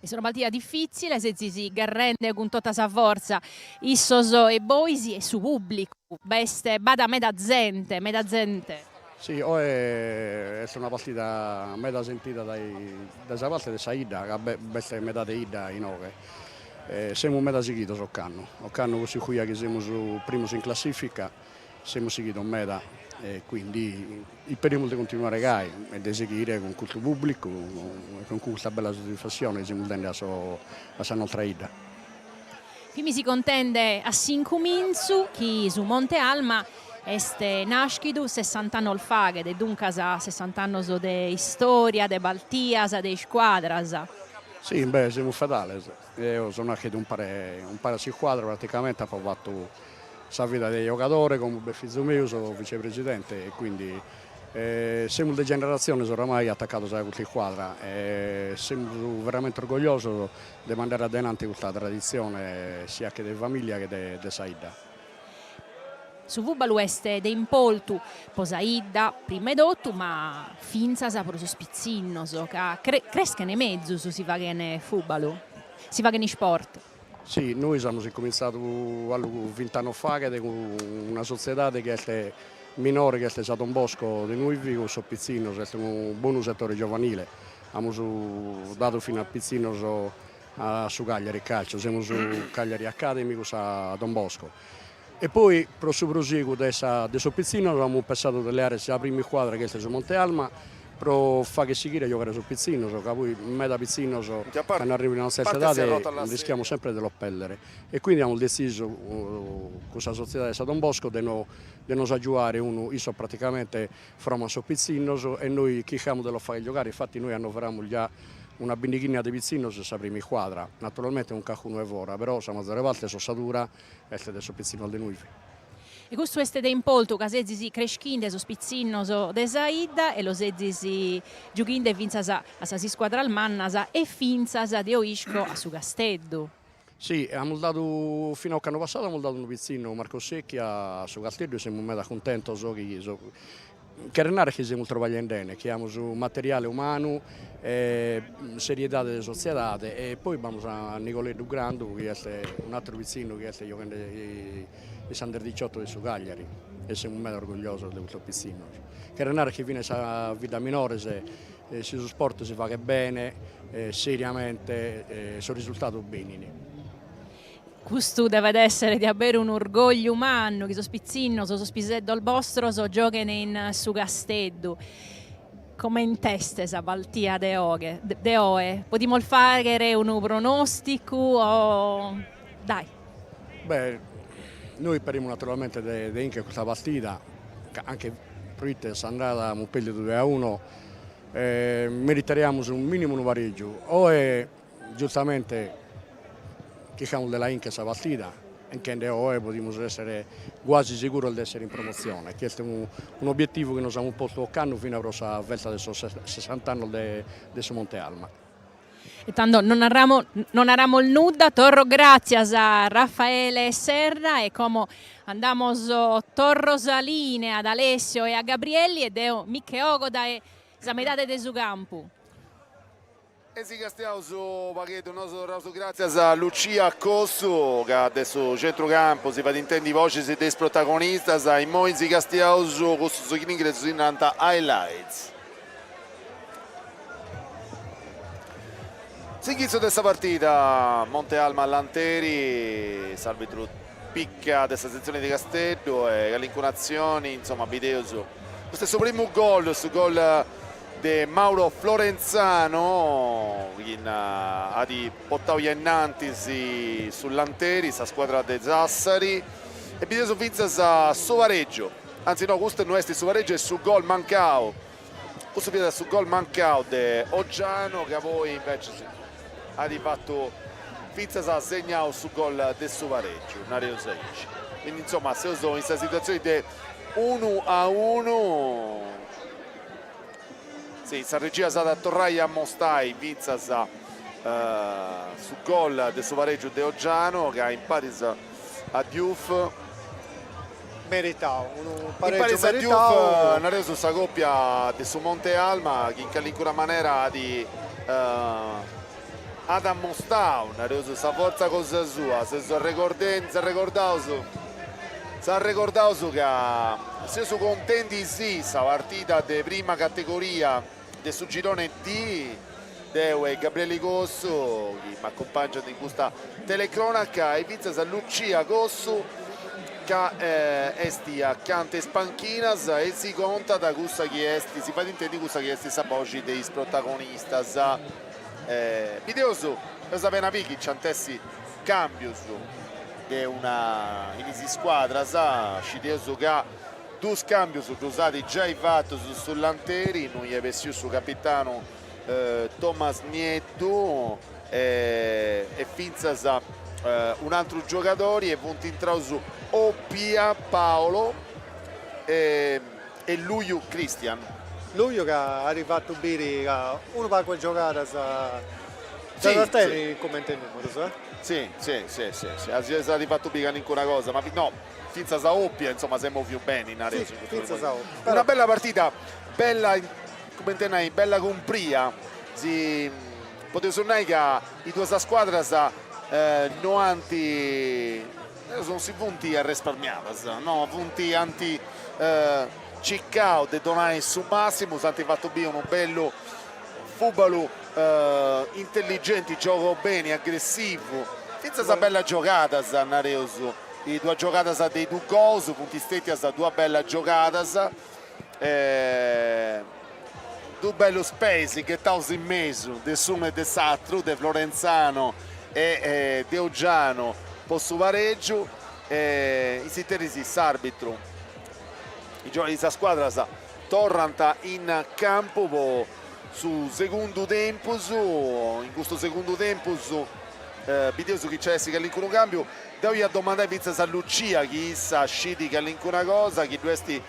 Est una partida difitzile, sezis gherrende cun tota sa fortza, issos e bois e su pùblicu, b'est, b'at meda zente, meda zente. Si, oe est una partida meda sentida dae dae sa parte de sa 'idda, ca b'est metade 'idda inoghe. Semus meda sighidos ocannu, ocannu cun s'iscuja chi semus primos in classifica Semus sighidos meda e quindi isperimus de continuare gai e de sighire cun custu pubblicu e cun custa bella soddisfassione chi semus dende a a sa nostra 'idda. Fimis contende a s'incumintzu chi su Monte Alma est nàschidu sessant'annos faghet, duncas sessant'annos de istòria, de partias, de iscuadras. Si, beh, semus fedales. Eo so nàschidu umpare umpare a s'iscuadra, praticamente apo fatu sa vida de giogadore, como b'est fizu meu, so vicepresidente e quindi semus de generatziones oramai atacados a custa iscuadra e semus veramente orgogliosos de mandare a denanti custa traditzione siat che de familia che de de sa 'idda. Su fùbalu est de importu po sa 'idda prima 'e totu ma fintzas pro sos pitzinnos ca creschen mezus si faghen fùbalu, si faghen isport. Si, nois amus incumintzadu allu vint'annos faghet cun una sotziedade chi est minore chi est sa Don Bosco de Nulvi cun sos pitzinnos, est unu bonu setore giovanile, amus dadu finas pitzinnos a su Cagliari Calcio, semus Cagliari Academy cun sa Don Bosco. E poi pro su prosiegu de sa de sos pitzinnos amus pensadu de leare sa prima iscuadra chi est su Monte Alma pro fagher sighire a giogare sos pitzinnos, ca poi meda pitzinnos cando arrivin a una tzerta edade rischiamus sempre de los perdere e quindi amus detzisu cun sa sotziedade de sa Don Bosco de no de nos agiuare unu, issos praticamente froman sos pitzinnos e nois chircamus de los fagher giogare, infati nois annoveramus già una bindighina de pitzinnos in sa prima iscuadra, naturalmente cun carcunu 'e fora, però sa mazore parte s'ossadura est de sos pitzinnos de Nulvi. E custu est de importu ca sezis creschinde sos pitzinnos de sa 'idda e los sezis giughinde fintzas a sas iscuadras mannas e fintzas, deo isco, a su Casteddu. Si, amus dadu, fina a ocannu passadu amus dadu unu pitzinnu, Marco Secchi, a su Casteddu e semus meda cuntentos chi Cheret narrer chi semus trabagliende 'ene, chi amus materiale umanu e seriedade de sotziedade e poi b'amus a Nigoleddu Grandu chi est un'ateru pitzinnu chi est gioghende in s'under diciotto de su Cagliari e semus meda orgogliosos de custos pitzinnos. Cheret narrer chi finas in sas biddas minores si su sport si faghet bene, seriamente, sos risultados benin. Custu devet èssere de aberu un'orgògliu mannu chi sos pitzinnos, sos piseddos bostros gioghen in su Casteddu. Coment'est sa partida de oe, de oe? Podimus fàghere unu pronòsticu o. Dai. Beh, nois sperimus naturalmente de de 'inchere custa partida, ca anche proite s'andada amus perdidu due a uno, meritariamus minimu unu paregiu, oe Giustamente chircamus de la 'inchere sa partida, 'inchende oe podimus essere guasi seguros de essere in promotzione, chi est un'obietivu chi nos amus postu ocannu finas pro sa festa de sos sessant'annos de de su Monte Alma. E tando non naramos non naramos nudda, torro gràtzias a Raffaele Serra e como andamos torro sa linea ad Alessio e a Gabrielli e deo mi che 'ogo dae sa medade de su campu. E si castiaus u' pagheddu, nosu torraus gràtzias a Lucia Cossu ca de su centrucampu si fait intendi boxis de is protagonistas, immoi si castiaus cussus chi in ingresu si narant highlights. S'inghitzu de sa partida, Monte Alma Lanteri, s'arbitru Picca de sa setzioni de Casteddu e calincuna atzioni, insoma bideus, custu est su primu gol, su gol de Mauro Florenzano chi at portau ainnantis su Lanteri, sa scuadra de Sassari e bideus fintzas su paregiu, anzi no custu no est su paregiu est su gol mancau, custu fiat su gol mancau de Oggiano ca poi invecias at fatu fintzas segnau su gol de su paregiu, nareus aici. Quindi insoma seus in sa situazioni de unu a unu. Si, sa regia s'at a torrai a amostai fintzas su gol de su paregiu de Oggiano ca imparis a Diouf Meritau, unu paregiu meritau. Imparis a Diouf nareus sa coppia de su Monte Alma chi in calincuna manera at at ammostau, nareus, sa fortza cosa sua, seus arregordendi, s'arregordaus, s'arregordaus ca seus contendi·sì sa partida de prima categoria de su girone D, deu e Gabrieli Cossu, chi m'acumpangiant in custa telecronaca, e fintzas Lucia Cossu, ca est acanta is panchinas e si contat cussa chi est, si fait intendi cussa chi est sa boxi de is protagonistas. Bideus, eus apena biri chi nci ant essi cambius de una in is scuadras, scideus ca dus cambius ddus at giai fatus su Lanteri, innui est bessiu su capitanu Thomas Nieddu e fintzas un'antru giogadori e funt intraus Opia Paolo e Luiu Cristian. Luiu ca at fatu biri ca unu pagu 'e giogadas ddas tenit cumenti numerus eh. Si, si, si, si, si, at fatu biri calincuna cosa, ma no, fintzas a Opia, insoma, s'est moviu beni, nareus. Si, fintzas a Opia. Una bella partida, bella, cumenti nai, bella cumpria, si podeus nai ca is duas scuadras no ant, non si funt arresparmiadas, no, funt, ant circau de donai su massimu, s'ant fatu biri unu bellu fubalu intelligenti, giogu beni, aggressivu, fintzas bellas giogadas, nareus, is duas giogadas de is dus gols funt stetias duas bellas giogadas, dus bellus peis ghetaus in mesu de s'unu e de s'atru, de Florenzano e de Oggiano po su paregiu, in s'interis s'arbitru Is scuadras torrant in campu po su segundu tempus, in custu segundu tempus bideus chi nc'at essi calincunu cambiu, deu ia domandai fintzas a Lucia chi issa scit calincuna cosa, chi ddu est chi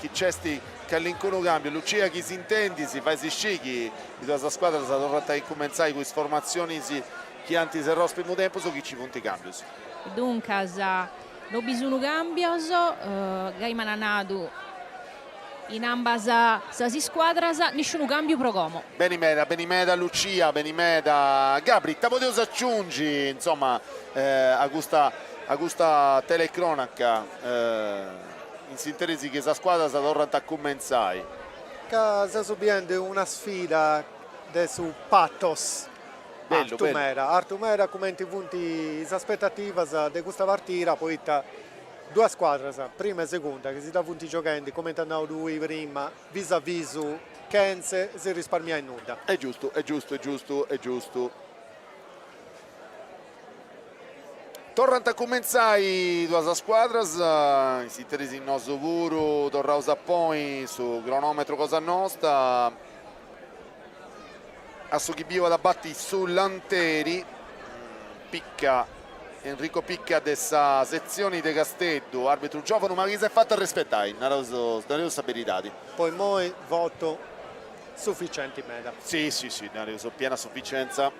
nc'est calincunu cambiu, Lucia chi s'intendis fai si scì chi is duas scuadras torrant a incumentzai cun is formatzionis chi ant serrau su primu tempus o chi nci funt cambius. Duncas No bi sunu cambios, gai m'ana nadu in ambas sas iscuadras, nisciunu cambiu pro como. Beni meda, beni meda Lucia, beni meda Gabri, ita podeus aciungi, insoma, a custa a custa telecronaca in s'interis chi sas scuadras torrant a cumentzai. Ca seus biendi una sfida de su pathos Bellu, Artu meda, artu meda cumenti funt is aspetativas de custa partida poita Duas scuadras, prima e segunda, chi si dda funt gioghendi, cumenti as nau tui prima, visu a visu, chentze si risparmiai nudda. Est giustu, est giustu, est giustu, est giustu. Torrant a cumentzai duas scuadras, in s'interis nosu puru torraus a ponni su cronometru cosa nosta, a su chi biu at a bati su Lanteri, Picca, Enrico Picca de sa setzioni de Casteddu, arbitru giovanu ma chi s'est fatu arrespetai, naraus nareus sa beridadi. Po immoi votu suficienti meda. Si si si, nareus piena sufficienza.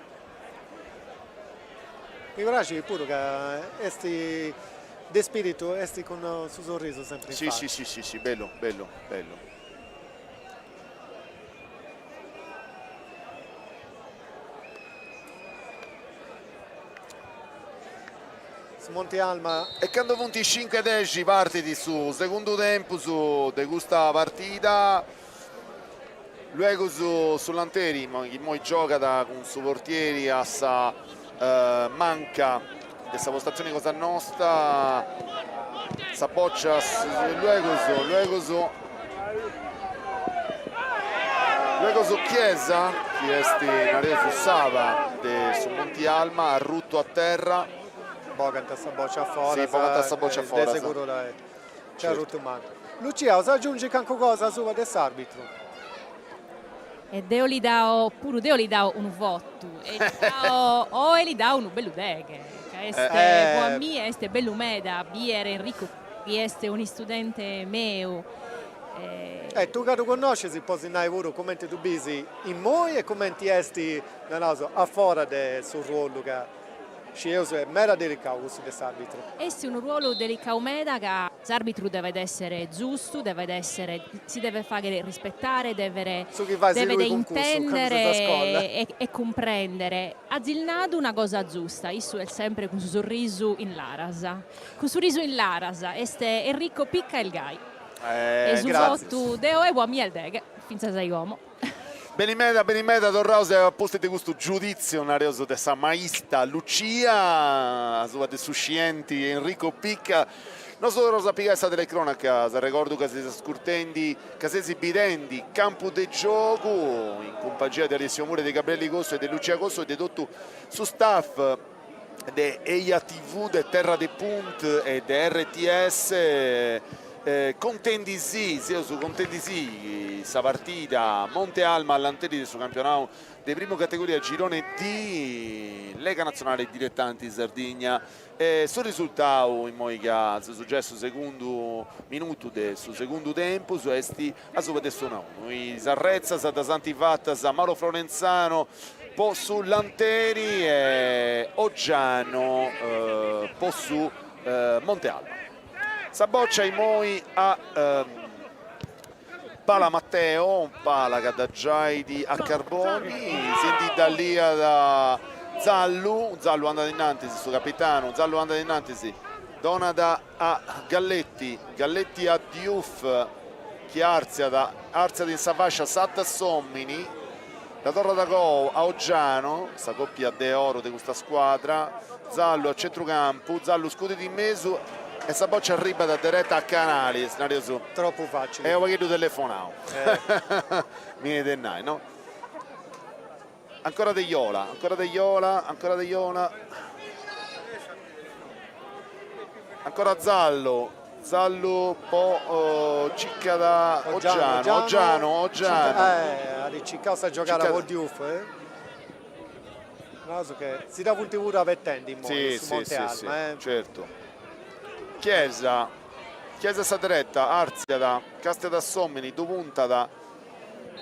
Mi praxit puru ca est de spiritu, est cun su sorrisu sempri in faci. Si si si si, bellu bellu bellu. Su Monti Alma. E candu funt is cincu e dexi partit su segundu tempus de custa partida, luegus su Lanteri chi immoi giogat cun su portieri a sa manca de sa postazioni cosa nosta, sa bòcia luegus luegus luegus Chiesa chi est nareus s'ala de su Monti Alma arrutu a terra. Bogant sa bòcia a foras. Si, bogant sa bòcia a foras. De seguru nc'est arrutu mali. Lucia, 'olis agiungi cancu cosa asuba de s'arbitru? E deo li dao, puru deo li dao unu votu e li dao, oe li dao unu bellu deghe, ca est, po a mie est bellu meda a biere Enrico chi est un'istudente meu. E tui ca ddu connoscis podis nai puru cumenti ddu bis immoi e cumenti est, naraus, a fora de su ruolu ca Scieus est meda delicau cussu de s'arbitru. Est unu ruolu delicau meda ca s'arbitru devet essere giustu, devet essere, si devet faghere rispettare, devet Su chi fais devet tui cun cussu, candu ses a scola. intendere e cumprendere. Azis nadu una cosa giusta, issu est sempre cun su sorrisu in laras, cun su risu in laras, est Enrico Picca est gai. E su votu de oe po a mie est deghe, fintzas a como. Beni meda, beni meda, torraus a pustis de custu giuditziu, nareus, de sa maista Lucia, asuba de su scienti Enrico Picca. Nosu torraus a pigai sa telecronaca, s'arregordu ca seis ascurtendi, ca seis bidendi Campu de Giogu, in cumpangia de Alessio Mura, de Gabrielli Cossu e de Lucia Cossu e de totu su staff de Eja TV, de Terra de Punt e de RTS, contendisì, seus contendisì sa partida Monte Alma Lanteri de su campionau de primu categoria Girone D, Lega Natzionale Diletanti Sardigna. E su risultau, immoi ca seus giai a su segundu minutu de su segundu tempus, est asuba de s'unu a unu. Is arretzas ddas ant fatas Mauro Florenzano po su Lanteri e Oggiano po su Monte Alma. Sa bòcia immoi a Pala Matteo, Pala ca dda giait a Carboni, si ndi dda liat Zallu, Zallu andat innantis, su capitanu, Zallu andat innantis, donat a Galletti, Galletti a Diouf chi artziat, artziat in sa fascia Satta s'omini, dda torrat agoa a Oggiano, sa coppia de oro de custa scuadra, Zallu a centrucampu, Zallu scudit in mesu e sa boccia arribat dereta a Canalis, nareus. Tropu facili. Est unu pagheddu telefonau, mi 'enit de nai, no? Ancora Deiola, ancora Deiola, ancora Deiola. Ancora Zallu, Zallu po circat Oggiano, Oggiano, Oggiano. Eh, at circau sa giogada po Diouf, eh. Naraus che si dda funt puru abetendi immoi su Monte Alma, eh. Certu. Chiesa, Chiesa a sa dereta, artziat, castiat a s'omini, ddu puntat.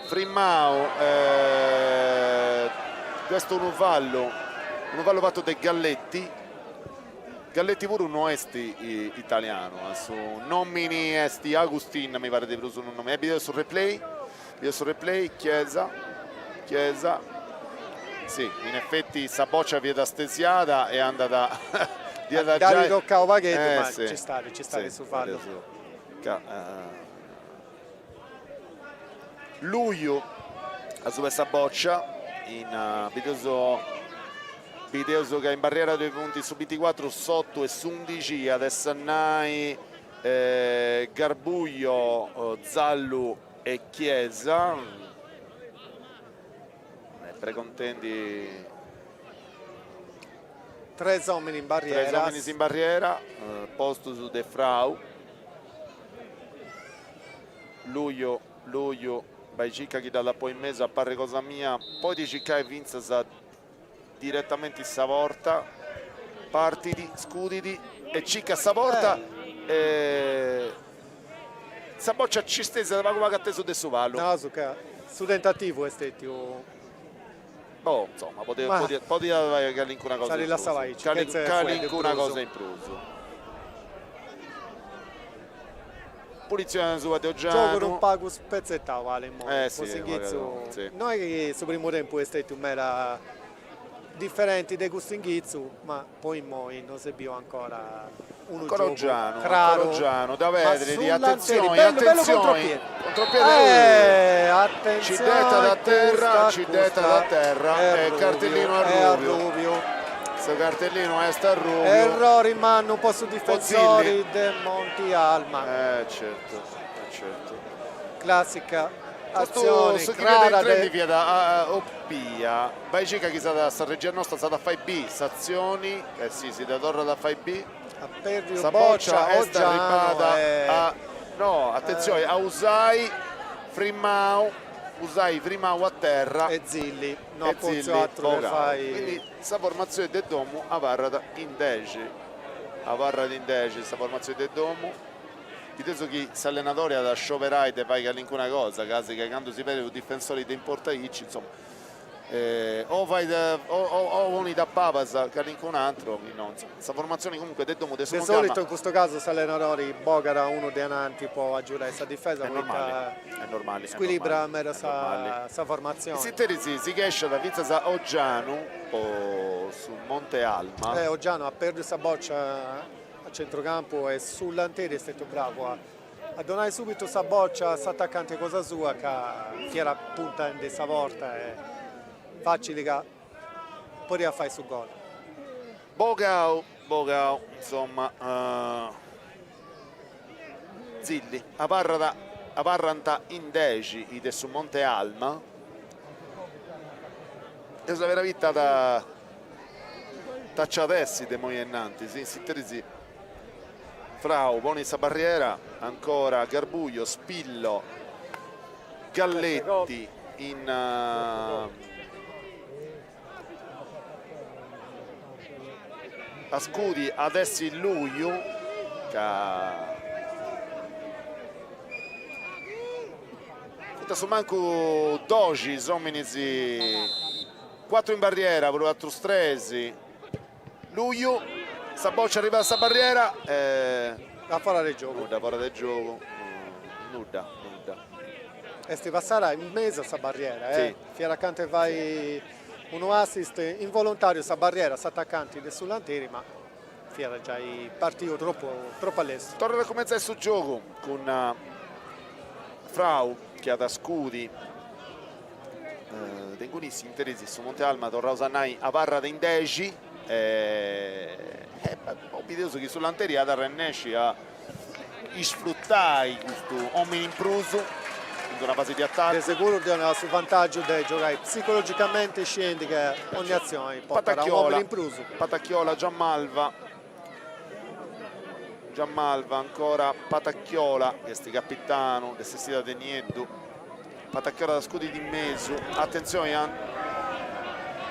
Frimmau, est unu fallu, unu fallu fatu de Galletti, Galletti puru no est italianu, su nomini est Agustin, mi parit prus unu nomini, bideus su replay, bideus su replay, Chiesa, Chiesa, si, in effetti sa bòcia fiat stesiada e andat, dd'iat giai tocau pagheddu, ma nci stat, nci stat su fallu. Ca Luiu asuba 'e sa bòcia in bideus. Bideus ca in barriera ddoi funt su binticuatru, s'otu e s'undixi, at essi a nai Garbuio, Zallu e Chiesa. Pregontendi. Tres ominis in barriera. Tres ominis in barriera, postus de Frau. Luiu, Luiu, bai circa chi dd'at a ponni in mesu a parri cosa mia, podit circai fintzas diretamenti sa porta, partit, scudit e circat sa porta e sa bòcia nci stesiat pagu pagu atesu de su palu. Nasu ca su tentativu est stetiu. Boh, insoma, podiat fai calincuna cosa in prus, calincuna cosa in prus. Punizione asuba de Oggianu. Giogu unu pagu spezzettau Ale immoi, po s'inghitzu. No est chi su primu tempus est stetiu meda diferenti de custu inghitzu, ma po immoi no s'est biu ancora unu giogu craru. Oggianu, da Pedri, attenzioni, attenzioni, contropiede, ci dd'etat a terra, ci dd'etat a terra e cartellinu arrubiu. Su cartellinu est arrubiu. Errori mannu po su difensori de Monti Alma. Eh certu, eh certu. Classica atzioni crara de. Custu fiat Oppia. Bai circa chi s'at sa regia nosta s'at a fai bì s'atzioni, eh si, si dda torrat a fai bì. At perdiu Sa bòcia bòcia est Oggiano arribada e. a, no, atentzioni, a Usai frimau, Usai frimau a terra. E Zilli no e at potziu Zilli atru de bogau. fai. Quindi sa formatzioni de domu abarrat in dexi, abarrat in dexi sa formatzioni de domu. Bideus chi s'allenadori at a scioberai de fai calincuna cosa, casi ca candu si perdit unu difensori de importu aici, insoma, o fait o ponit a pabas calincun'atru chi no, insoma, sa formatzioni comunque de domu de su De solitu in custu casu s'allenadori bogat unu de ananti po agiudai sa difesa poita scuilibrat meda sa formatzioni. In s'interis si chesciat fintzas Oggianu po su Monte Alma. Eh Oggianu at perdiu sa bòcia a centrucampu e su Lanteri est stetiu bravu a A donai subitu sa bòcia a s'atacante cosa sua ca fiat puntendi sa porta e facili ca podiat fai su gol. Bogau, bogau, insomma, Zilli, abarrat, abarrant in dexi is de su Monte Alma, Eus a biri ita at essi de immoi ainnantis, in s'interis Frau ponit sa barriera, ancora Garbuio, Spillo, Galletti in a scudi at essi Luiu ca funt a su mancu doxi is ominis, cuatru in barriera prus atrus tres. Luiu, sa boccia arribat a sa barriera e. Da fora de giogu. Nudda, fora de giogu, nudda, nudda. Est passada in mesu a sa barriera, eh. Fiat acanta 'e fai unu assist involontariu sa barriera, s'atacanti de su Lanteri, ma fiat giai partiu tropu tropu a lestru. Torrat a cumentzai su giogu cun Frau chi at a scudi De inguni s'interis su Monte Alma, torraus a nai, abarrat in dexi e bideus chi su Lanteri at a arrennesci a isfrutai custu omini in prus in d'una fasi de atacu. De seguru donat su vantàgiu de giogai psicologicamenti sciendi ca ogni atzioni portat un'omini in prus. Patacchiola, Giammalva, Giammalva, ancora Patacchiola, chi est capitanu de s'essida de Nieddu. Patacchiola da scudit in mesu, atentzioni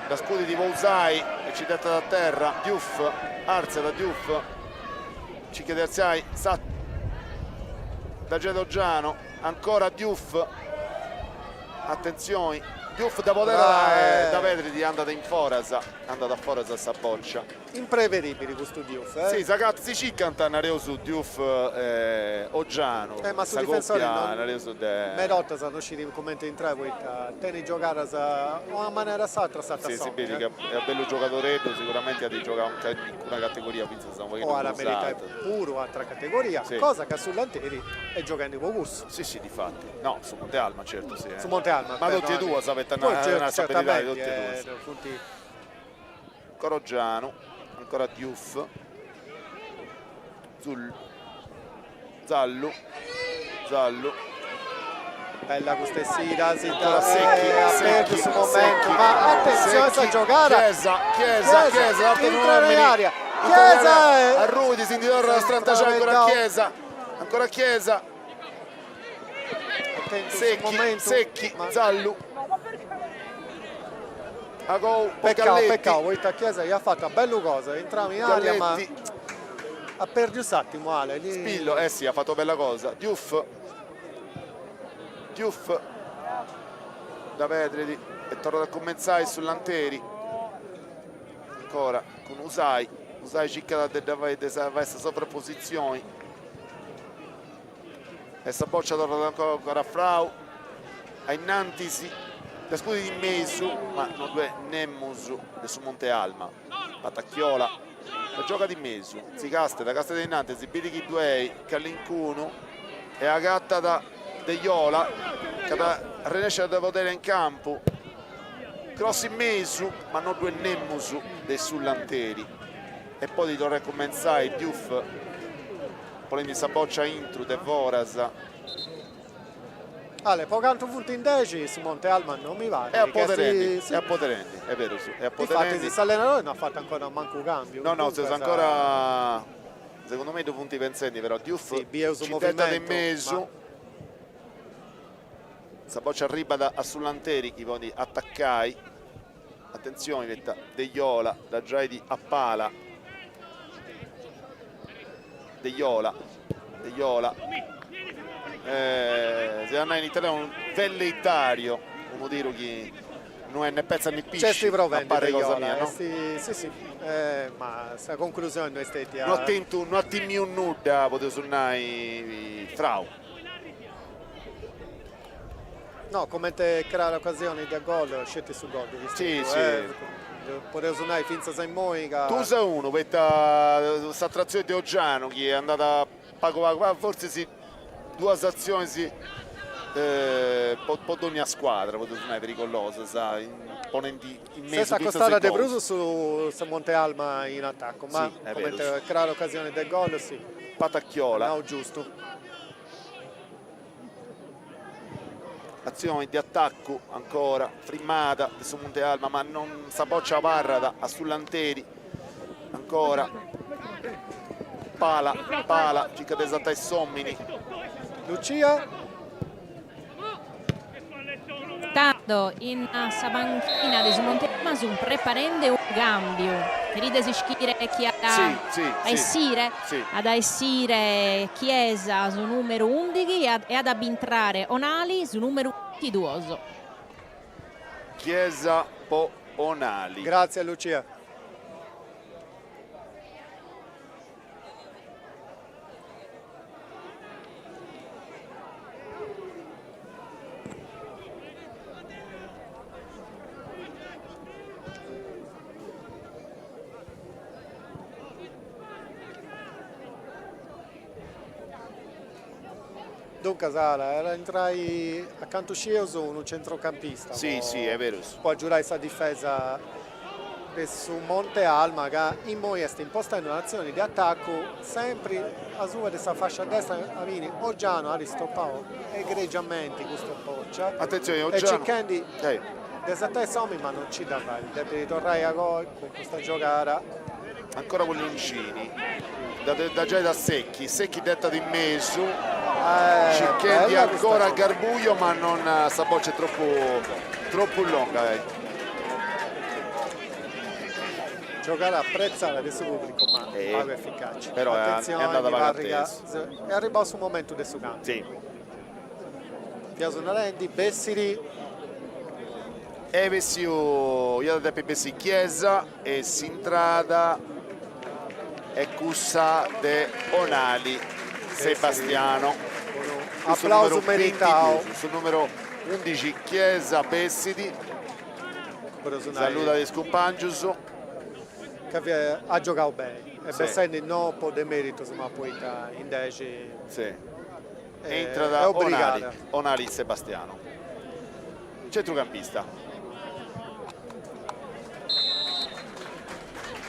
da scudit po Usai e ci dd'etat a terra, Diouf, artziat Diouf, circat de artziai, sa da giogat Oggiano, ancora Diouf, atentzioni, Diouf dda poderat e da Pedri andat in foras, andat a foras sa boccia. Imprevedibili custu Diouf, eh? Si, sa si circant, nareus, Diouf e Oggiano, Eh, ma su difensori non, nareus de. Meda 'ortas no scit cumenti intrai poita tenit giogadas o a manera s'atra s'atra Si, si biri ca est bellu giogadoreddu, siguramenti at giogau in calincuna categoria fintzas unu pagheddu prus alta. O at a meritai puru atra categoria, cosa ca su Lanteri est gioghendi po cussu. Si, si, difati. No, su Monte Alma, certu, si. Su Monte Alma, Ma totu e duas, abetant a nai sa beridadi, totu e duas. Funt. Ancora Oggianu, ancora Diouf, Zul, Zallu, Zallu. Bella custa essida, si Ancora Secchi, ha Secchi, perso su momento, Secchi, ma attenzione a Secchi, giocare. Chiesa, Chiesa, Chiesa, alto entra in area. Chiesa! Chiesa! Arrudi, si torna a strantaciare ancora Chiesa, ancora Chiesa. Attento sul Secchi, momento. Secchi, ma- Zallu. Agou, Peccato, Galletti. peccato, poita Chiesa gli ha fatto una bella cosa, entrava in area ma Galletti. ha perso un attimo Ale. Lì... Spillo, eh sì, ha fatto bella cosa. Diouf. Diouf. Da Pedredi e torna a cominciare su Lanteri. Ancora con Usai. Usai cerca di questa sovrapposizione. E sta boccia torna ancora, ancora a Frau. A innantisi. Da scudi di mesu, ma non due nemus de su Monte Alma. Patacchiola. La gioca di mesu. Si caste, da caste di innanti, si bidichi due, Callincuno e agatta da De Iola che da riesce a potere in campo. Cross in mesu, ma non due nemus de sull'anteri. E poi di torre a cominciare Diouf. Poi sa boccia intro, de Voras. Ale, po cantu funt in 10 su Monte Alma non mi va. È a che si- Poterendi, sì. è a Poterendi, è vero, sì, è a Difatti Poterendi. se l'allenatore non ha fatto ancora manco un cambio. No, no, Dunque, se sa- ancora secondo me due punti pensendi però Diouf Sì, bieus ci tenta di movimento, mesu. ma- Sa boccia arriva da a sull'Anteri chi poi attaccai. Attenzione, vetta De Iola, da Jaidi a Pala. De Iola, De Iola. Eh, se andà in Italia è un velleitario, uno tiro che non è né pezza né C'è pisci, sti a provendo pare De cosa Iola, mia, eh, no? sì, sì, sì. Eh, ma sta conclusione non è stata Non attento, non attimi un nulla, potevo suonare Frau. No, come te crea l'occasione di gol, scelte su gol. Sì, sì. Eh, potevo suonare finza se in Tu sei uno, questa questa trazione di Oggiano che è andata pago pago, forse sì, due azioni sì, eh, può, può ogni squadra, può suonare pericolosa, sa, in, ponendo in mezzo Stessa tutte costata queste De cose. Bruso su, su Monte Alma in attacco, ma Sì, è come vero, te crea l'occasione del gol, sì. Patacchiola, No, giusto. azione di attacco ancora, frimmata su Monte Alma, ma non sa boccia barra a sull'Anteri, ancora Pala, Pala, cerca di esaltare i sommini. Lucia, Tanto in sa panchina di su Monte Alma sun preparende un cambio. Ride si schire chi ha Sì, sì, a sì. essire, Sì. ad essire Chiesa su numero 11 e ad, e ad abintrare Onali su numero 22. Chiesa po Onali. grazie Lucia. Dunque Sala, era entrai accanto Scioso un centrocampista. Sì, può- sì, è vero. Può aggiungere questa difesa su Monte Alma che in moi è impostando un'azione di attacco sempre a sua questa fascia a destra Avini Oggiano ha ristoppato egregiamente questo boccia Attenzione, e Oggiano. cercando Eh, di sommi ma non ci dà vai deve ritornare a gol con questa giocata ancora con Leoncini. Da, da già da Secchi, Secchi detta di mesu, eh, Cicchetti bella questa ancora a giocata. Garbuio, ma non sta boccia è troppo, troppo lunga. Eh. giocare apprezzata adesso pubblico ma Eh, poco efficace però è- attenzione è andata Varriga avanti è arrivato sul momento del suo campo Sì. Piaso Narendi Bessiri Evesio, io da Bessi Chiesa e Sintrada e Cussa de Onali Sebastiano. Questo applauso numero meritato 22, sul numero 11 Chiesa Bessidi, saluta di Scumpangiuso. che ha giocato bene e Sì. Besseni non può demerito ma poi in 10 Sì. è, Entra è da obbligata Onali, Onali Sebastiano. Centrocampista.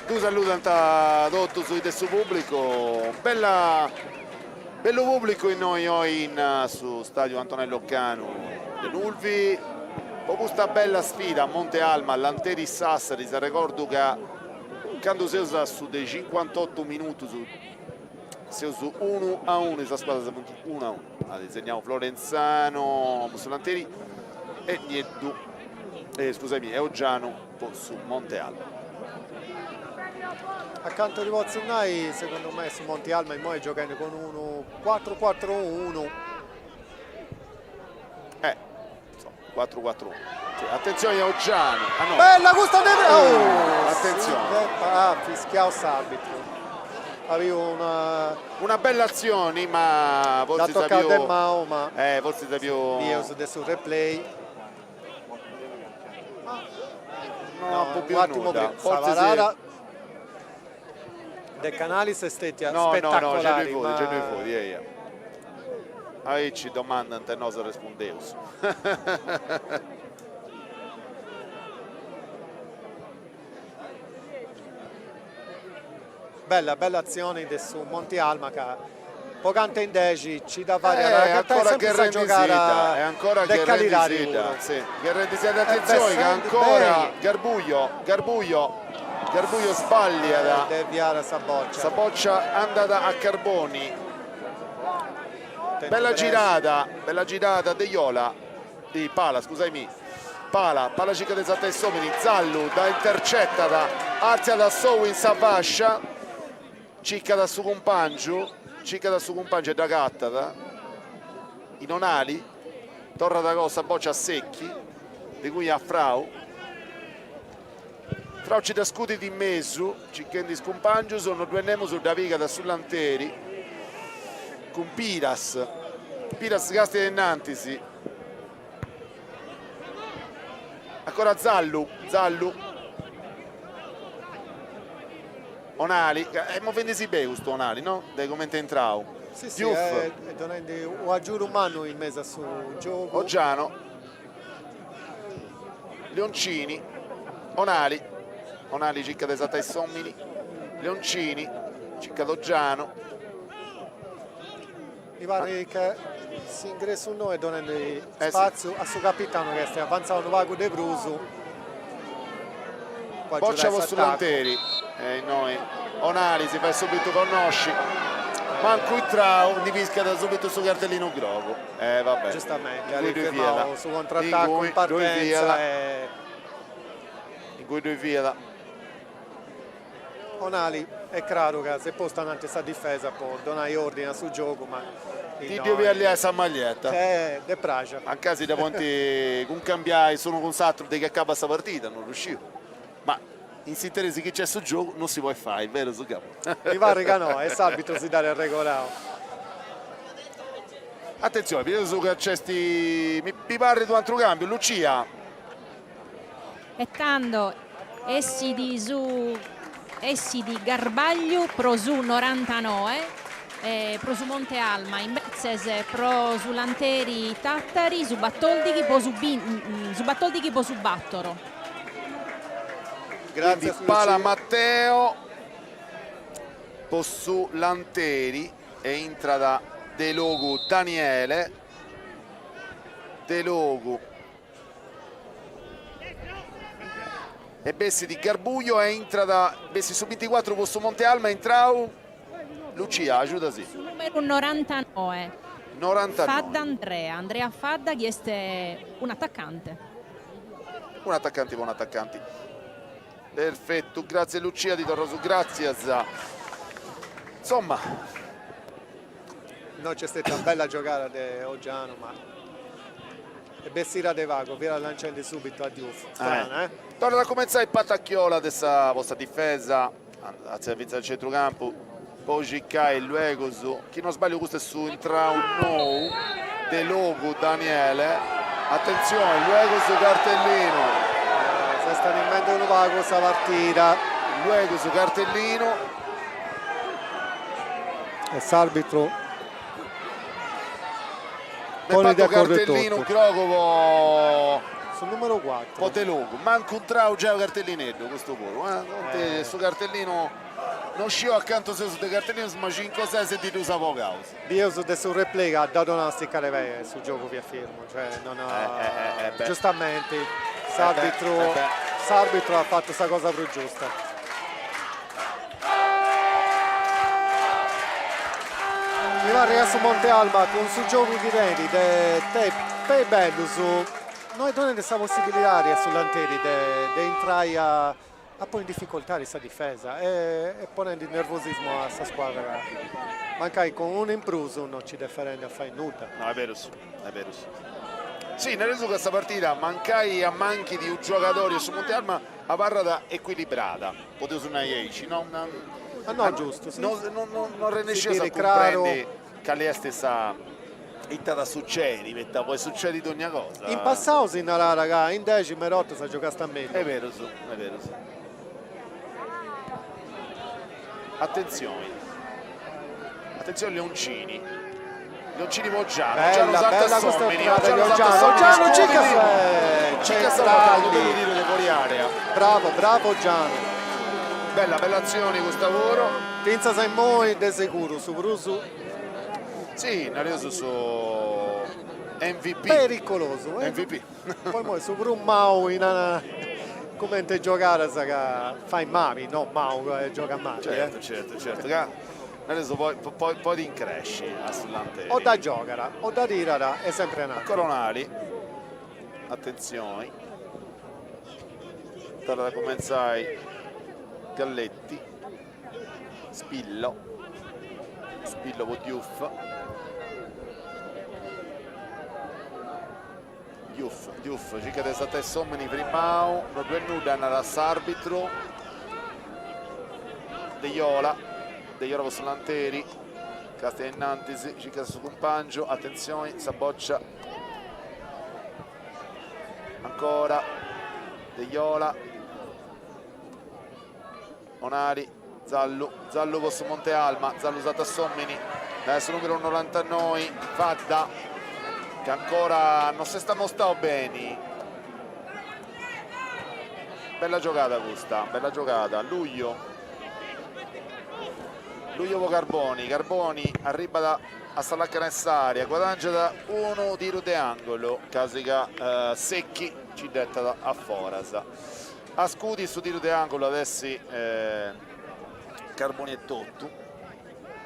Ddu saludant totus is de su pubblicu, bella bellu pubblicu innoi oi in su stadiu Antonello Canu de Nulvi po custa bella sfida Monte Alma Lanteri Sassari, s'arregordu ca candu seus a su de cincuantotu minutus seus unu a unu, is scuadras funt unu a unu, at segnau Florenzano po su Lanteri e Nieddu, scusaimì, e Oggianu po su Monte Alma. A cantu ti potzu nai, segundu me su Monte Alma immoi est gioghendi cun unu cuatru-cuatru-unu. Eh, insomma, 4-4-1. Sì, attenzione a Oggiano. Ah, no. Bella custa de... Oh, attenzione. Ah, fischiau s'arbitru. Aveva una... Una bella azione, ma forse L'ha toccau de manu, ma... Eh, forse più... Bieus de su replay. No, no più un attimo prima. Sa parada de Canalis est stetia no, spettacolari. No, no, c'è ddu fut, c'è ddu fut, eia. Aici domandant e nosu arrespundeus. Bella, bella atzioni de su Monti Alma ca po cantu in dexi ci dda fait a agatai sempri sa giogada de calidadi puru. Sì, gherrendi-si-dda atentzioni ca ancora Garbuio, Garbuio, Garbuio sballiat. Deviada sa boccia. Sa boccia andat a Carboni. Bella girada, bella girada de Iola, di Pala, scusaimì. Pala, Pala circat de sartai s'omini, Zallu dda intercettat, artziat a sou in sa fascia, circat su cumpangiu, circat su cumpangiu e dd'agatat, in Onali, torrat agoa sa boccia a Secchi, de cui a Frau, Frau nci dda scudit in mesu, circhendi is cumpangius, no ddu est nemus, dda pigat su Lanteri cun Piras, Piras castiat innantis, Ancora Zallu, Zallu. Onali, est movendisi beni custu Onali, no? De comente est intrau. Si, si, est donendi u' agiudu mannu in mesu a su giogu. Oggiano, Leoncini, Onali, Onali circat de sartai s'omini, Leoncini, circat Oggiano. Mi parit che s'ingressu nou est donendi spatziu a su capitanu chi est avantzau unu pagu de prus po agiudai s'atacu. Boccia po su Lanteri e innoi Onali si fait subitu connosci, mancu intrau ndi piscat subitu su cartellinu grogu e va bè. Giustamenti, at firmau su contrattacu in partenza e. Ingui ddoi fiat. Onali est craru ca s'est postu ananti sa difesa po donai ordini a su giogu ma Ti ddi 'oliat liai sa maglietta. Eh, de praxia. Mancai si dda podint cuncambiai s'unu cun s'atru de chi acabat sa partida, non ddu sciu. Ma in s'interis chi nc'est su giogu non si podit fai, berus Gabo? Mi parrit ca no, e s'arbitru si dd'at arregodau. Atentzioni, bideus ca nc'est, mi parrit u' atru cambiu, Lucia. E tando essit su essit Garbagliu pro su norantanoe e pro su Monte Alma, imbetzes pro su Lanteri Tattari su battoldighi po su su battoldighi po su battoro. Quindi Pala Matteo po su Lanteri e intrat Delogu Daniele Delogu E bessit Garbuio e intrat, bessit su binticuatru po su Monte Alma, intrau Lucia, agiudasì. Su numeru norantanoe. Norantanoe. Fadda Andrea, Andrea Fadda chi est un'atacante. Un'atacanti po un'atacanti. Perfettu, gratzias Lucia, ti torraus gratzias. Insomma. No nc'est stètia una bella giogada de Oggiano ma est bessida de pagu, fiat lancendi subitu a Diouf, strana eh. Torrat a cumentzai Patacchiola de sa po sa difesa, artziat fintzas a centrucampu po circai luegus, chi no sbagliu custu est su intrau nou Delogu Daniele, atentzioni luegus cartellinu. S'est animendi unu pagu sa partida. Luegus cartellinu. E s'arbitru ponit de acordu cartellinu grogu po. Su numeru 4. Po Delogu, mancu intrau giai u' cartellineddu custu puru, eh, su cartellinu, non sciu a cantu seus de cartellinus ma cincu o ses ndi ddus at bogaus. Bieus de su replay ca dd'at donau a siccare pei e su giogu fiat firmu, cioè non giustamenti s'arbitru s'arbitru at fatu sa cosa prus giusta. Mi parrit ca su Monte Alma cun su giogu chi tenit de peis bellus no est donendi sa possibilidadi a su Lanteri de de intrai a a ponni in dificoltadi sa difesa e ponendi nervosismu a sa scuadra ca mancai cun unu in prus no nci dda fait a fai nudda. No est berus, est berus. Si, nareus ca sa partida mancai ammanchit unu giogadori a su Monte Alma abarrat ecuilibrada, podeus nai aici, no? Ah no, giustu, si. No no arrennesceus a cumprendi cali est sa ita at a sucedi, poita podit sucedi dogna cosa. In passau si narat ca in dexi medas bortas giogasta mellus. Est berus, est berus. Atentzioni, atentzioni Leoncini, Leoncini po Oggiano, Oggiano sartat s'omini, Oggiano sartat s'omini, scudit, circat sa porta, unu bellu tiru de fori area. Bravo, bravo Oggiano. Bella, bella atzioni custa puru. Fintzas a immoi de seguru su prus. Si, nareus su MVP. Pericolosu. MVP. Poi immoi su prus mau in cumenti giogadas ca fait mali, no mau ca giogat mali. Certu, certu, certu, ca nareus poi poi podit incresci a su Lanteri. O dda giogat o dda tirat est sempri ananti. Ancora Onali, atentzioni, torrat a cumentzai Galletti. Spillo, Spillo po Diouf, Diouf, Diouf circat de sartai s'omini frimau, no ddu est nudda narat s'arbitru, Deiola, Deiola po su Lanteri, castia innantis, circat su cumpangiu, atentzioni, sa boccia, ancora Deiola, Onali, Zallu, Zallu po su Monte Alma, Zallu sartat s'omini dae su numeru norantanoi, Fadda, ca ancora no s'est amostau beni. Bella giogada custa, bella giogada, Luglio, Luglio po Carboni, Carboni arribat a sa lacana 'e s'area, guadangiat unu tiru de angolo, casi ca Secchi nci dd'etat a foras. A scudi su tiru de angulu at essi Carboni etotu,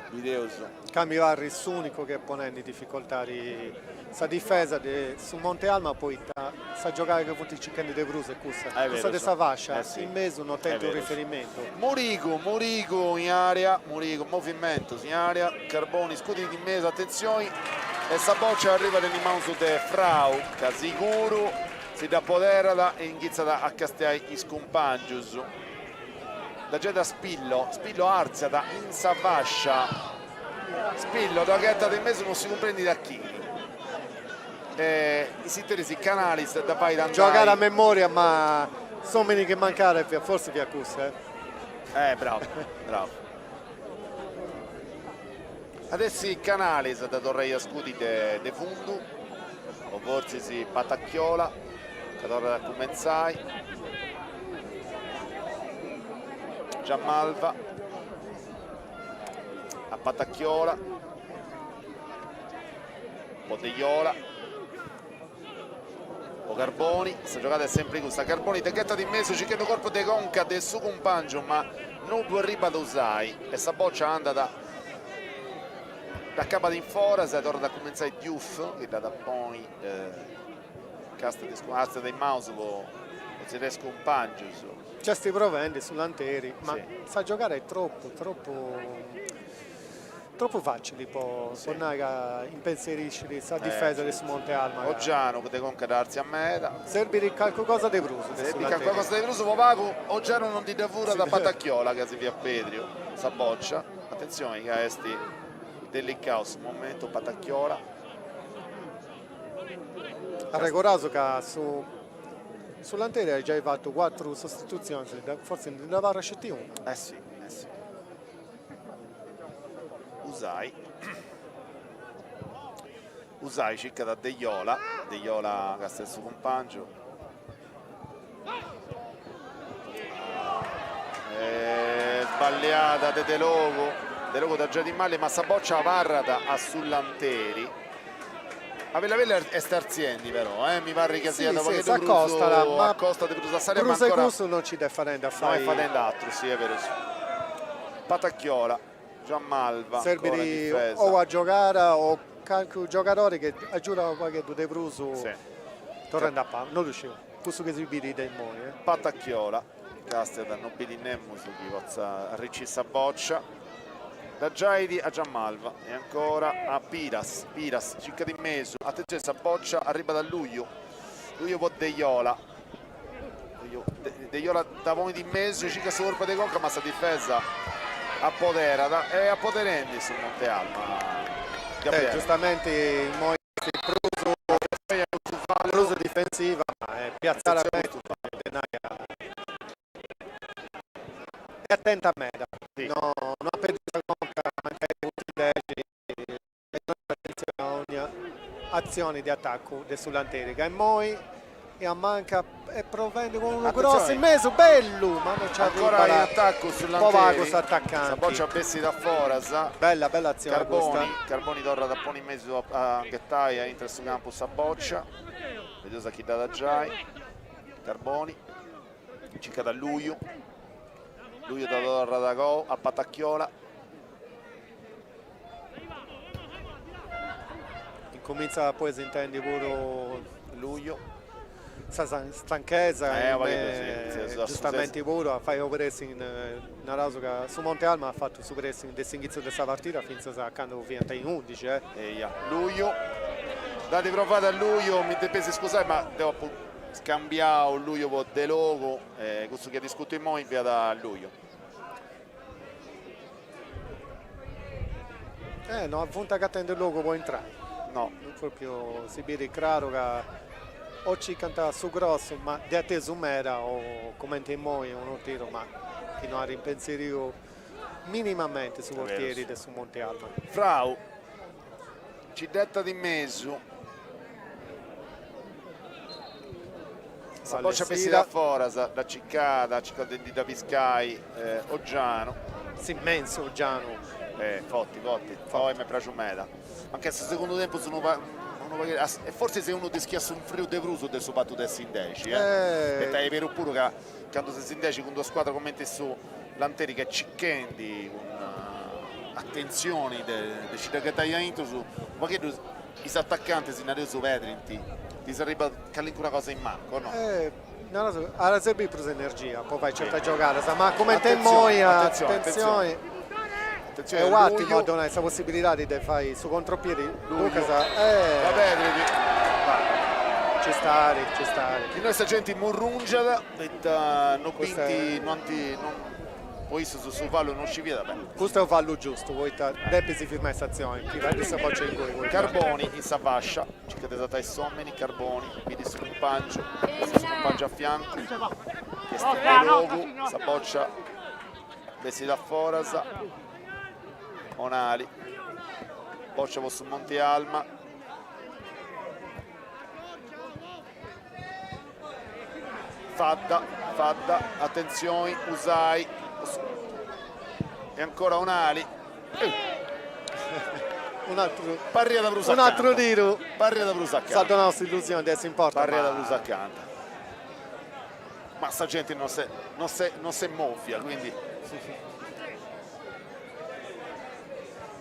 bideus. Ca mi parrit s'unicu chi est ponendi in dificoltadi sa difesa de su Monte Alma poita sa giogada chi funt circhendi de prus est cussa, cussa de sa fascia, in mesu no tenint unu riferimentu. Murigu, Murigu in area, Murigu, movimentus in area, Carboni scudit in mesu, atentzioni, e sa bòcia arribat in is manus de Frau, ca siguru Si dd'apoderat e inghitzat a castiai is cumpàngius. Dda giogat a Spillo, Spillo artziat in sa fàscia, Spillo dda ghetat in mesu non si cumprendit a chini. E in s'interis Canalis dda fait andai. Giogat a memoria ma s'omini chi mancàt fiat forsis fiat cussu eh. Eh bravu, bravu. At essi Canalis a dda torrai a scudi de fundu, o fortzis Patacchiola, ca torrat a cumentzai. Giammalva a Patacchiola, po Deiola, po Carboni, sa giogada est sempri custa, Carboni dda ghetat in mesu circhendi unu corpu de conca de su cumpàngiu ma no ddu arribat Usai e sa bòcia andat dd'acabat in foras e torrat a cumentzai Diouf chi dd'at a ponni casta de artziat is manus po tzerriai is cumpàngius. Nc'est provendi su Lanteri ma sa giogada est tropu tropu Tropu facili po nai ca impensieriscit sa difesa de su Monte Alma. Oggiano de conca dd'artziat meda. Serbit calcu cosa de prus de su Serbit calcu cosa de prus po pagu, Oggiano non ndi dda furat a Patacchiola ca si fiat pèdriu sa bòcia. Atentzioni ca est delicau su momentu Patacchiola. Arregoraus ca su su Lanteri at giai fatu cuatru sostitutzionis, fortzis ndi nd'abarrat sceti una. Eh si, eh si. Usai Usai circat a Deiola, Deiola castia su cumpangiu. Sballiada de Delogu, Delogu da giai mali ma sa boccia abarrat a su Lanteri. A bella bella est artziendi però, eh, mi parrit ca siat unu pagheddu prus, acostat de prus a s'area ma ancora prus de cussu non ci dd'est fadendi a fai. No est fadendi atru, si est berus. Patacchiola, Giammalva ancora in difesa. Serbit o una giogada o calchi giogadori chi agiudat unu pagheddu de prus torrendi a palla, non ddu sciu, cussu chi si bidit de immoi. Patacchiola, castiat, non bidit nemus chi potzat arriciri sa boccia, dda giait a Giammalva e ancora a Piras, Piras circat in mesu, atentzioni sa boccia arribat a Luiu, Luiu po Deiola, Deiola dda ponit in mesu, circat su corpu de conca ma sa difesa apoderat e apoderendi su Monte Alma. Gabriele. Giustamenti immoi est prus prus difensiva ma est piatzada beni de nai est atenta meda, no no at perdiu sa conca mancai funt in dexi e donat atentzioni a ogna atzioni de atacu de su Lanteri ca immoi e a manca est provendi cun unu cross in mesu bellu ma non ci Ancora in arribat attaccu su po pagu Lanteri, sa s'atacanti. boccia bessit a foras. Bella bella atzioni custa. Carboni, Carboni torrat a ponni in mesu a ghetai a intra 'e su campu sa boccia, bideus a chi dd'at a giai, Carboni, circat a Luiu, Luiu dda torrat agoa a Patacchiola. Incumintzat poi a s'intendi puru Luiu. Sa stanchesa giustamenti puru a fai u pressing, naraus ca su Monte Alma at fatu su pressing de s'inghitzu de sa partida fintzas a candu fiant in undixi. Eia, Luiu, dd'at provada Luiu, mi depeis scusai ma deu apu scambiau Luiu po Delogu, cussu chi at iscutu immoi fiat Luiu. Eh, no funt agatendi logu po intrai. No. Propriu si bidit craru ca o circant su cross ma de atesu meda o cumenti immoi unu tiru ma chi no at impenseriu minimamenti su portieri de su Monte Alma. Frau nci dd'etat in mesu. Sa boccia bessit a foras, dd'at circada, circat de ndi dda piscai Oggiano. S'immensu Oggiano. Eh, forti, forti, poi m'est praxu meda. Anche su segundu tempus unu unu pagheddu, e fortzis est unu de is chi at sunfriu de prus de su fatu de essi in dexi, eh. Poita est beru puru ca candu ses in dexi cun d'una scuadra cumenti su Lanteri chi est circhendi cun atentzioni de nci dda ghetai aintru, unu pagheddu Is atacantis, nareus, pedrint, ddis arribat calincuna cosa in mancu, o no? Nareus, at a serbiri prus energia po fai certas giogadas, ma cumenti immoi, atentzioni, est u' atimu a donai sa possibilidadi de fai su contropiedi, duncas, Va beni, ci stari, ci stari. Innoi sa genti murrungiat, poita no bint, no ant, Po issus su fallu non ci fiat, beh. Custu est u fallu giustu, poita depis firmai s'atzioni, chi fait sa boccia inguni, poita. Carboni in sa fascia, circat de sartai s'omini, Carboni bidit su cumpangiu, su cumpangiu a fiancu, chi est Delogu, sa boccia bessit a foras, Onali, boccia po su Monti Alma. Fadda, Fadda, atentzioni, Usai, e ancora Onali. Un atru, Parriat prus un atru tiru. Parriat prus acanta. S'at donau s'illusioni de essi in porta. Parriat prus acanta. Ma sa genti non s'est non s'est non s'est movia, quindi.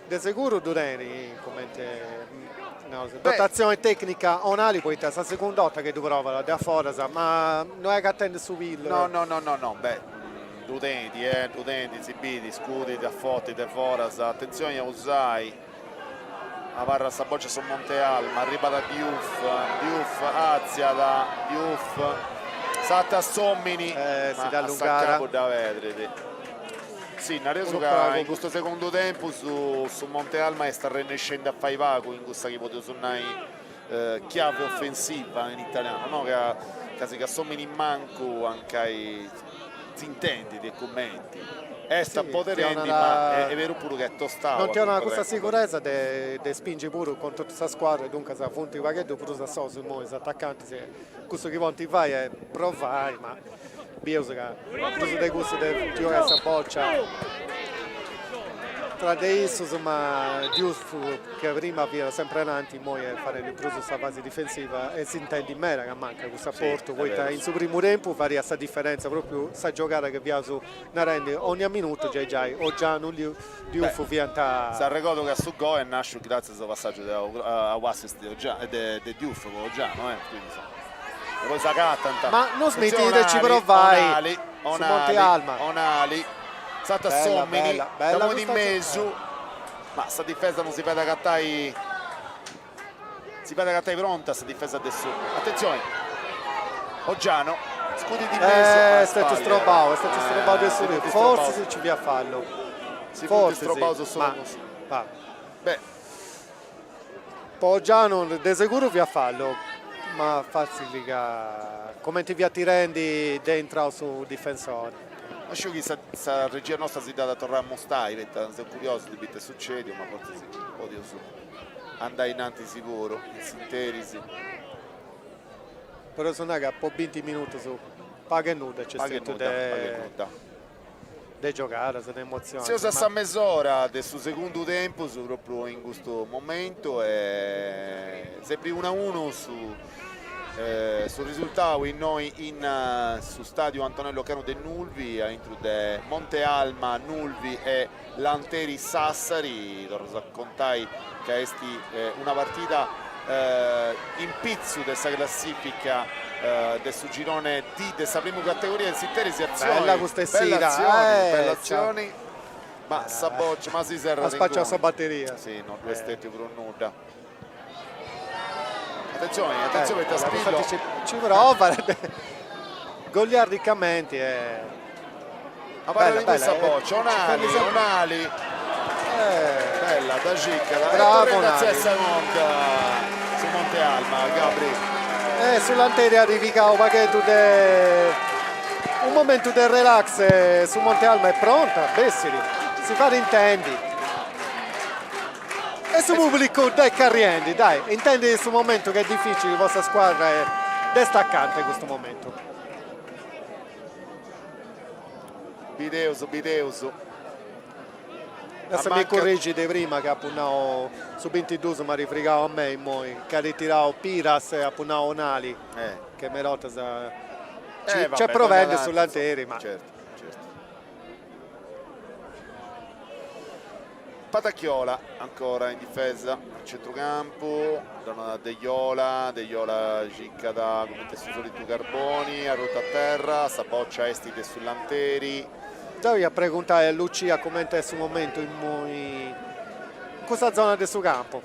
De seguru ddu tenit cumenti naus dotatzioni tecnica Onali poita sa segunda 'orta chi ddu provat de a foras ma no est agatendi su pillu. No no no no no beh ddu tenit eh ddu tenit si bidit scudit a forti de foras atentzioni a Usai abarrat sa bòcia su Monte Alma arribat a Diouf Diouf atziat Diouf sartat s'omini ma a s'acabu dda pedrit. Si, nareus ca in custu segundu tempus su Monte Alma est arrennescendi a fai pagu in cussa chi podeus nai chiave offensiva in italianu, no? Ca casi ca s'omini in mancu mancai s'intendit e cumenti est apoderendi ma est beru puru ca est tostau. Non ti 'onat custa siguresa de de spingi puru cun totu sa scuadra e duncas funt u' pagheddu prus a solus immoi is atacantis e cussu chi podint fai est provai ma. Bieus ca prus de cussu de giogai sa bòcia tra de issus, ma Diouf che prima fiat sempri ananti immoi est fadendi prus sa fasi difensiva e s'intendit meda ca mancat cussu aportu, poita in su primu tempus fadiat sa diferenza propriu sa giogada chi fiaus narendi onnia minutu giai giai Oggiano e Diouf fiant. S'arregodu ca su gol est nasciu gratzias a su passaggiu de a u' assist de de Diouf po Oggiano, quindi insoma e poi s'agatant. Ma no smitit de ci provai su Monte Alma. Onali, s'at s'omini, dda ponit in mesu, ma sa difesa non si fait agatai, si fait agatai pronta sa difesa de su, atentzioni, Oggiano, scudit in mesu, ma est stetiu strobau, est stetiu strobau de su fortzis nci fiat fallu, si funt strobaus ma beh Po Oggiano de seguru fiat fallu, ma fatzili ca cumenti fiat tirendi dd'est intrau su difensori. No sciu chi sa regia nosta si dd'at a torrai a mostai, poita seu curiosu de biri ita est sucediu, ma fortzis podius andai innantis puru in s'interis. Podeus nai ca po binti minutus pagu e nudda nc'est stetiu de. De giogadas, de emotziones. Seus a sa mesora de su segundu tempus, propriu in custu momentu, e sempri unu a unu su su risultau innoi in su stadiu Antonello Canu de Nulvi, aintru de Monte Alma, Nulvi e Lanteri Sassari, torraus a contai ca est una partida in pitzu de sa classifica de su girone D de sa primu categoria in s'interis atzioni bella custa essida bella atzioni bella atzioni ma sa boccia ma si serrat at spaciau sa batteria si no ddu est stetiu prus nudda atentzioni atentzioni poita Spillo ci provat goliardicamenti e Abarrat inguni sa boccia, Onali, Onali, bella, dda circat, e torrat a sa conca su Monte Alma, Gabri. E su Lanteri at pigau u' pagheddu de unu momentu de relax e su Monte Alma est pronta a bessiri, si fait intendi. E su pubblicu dd'est carriendi, dai, intendit su momentu ca est dificili po sa scuadra e dd'est acanta in custu momentu. Bideus, bideus. Lassa mi currigi de prima ca apu nau su bintiduus m'at frigau a mei immoi, ca at tirau Piras e apu nau Onali, che merotas nc'est provendi su Lanteri ma. Certu, certu. Patacchiola ancora in difesa a centrucampu, donat a Deiola, Deiola circat cumenti est su solitu Carboni, arrutu a terra, sa boccia est de su Lanteri. Deu ia preguntai a Lucia cumenti est su momentu immoi in custa zona de su campu.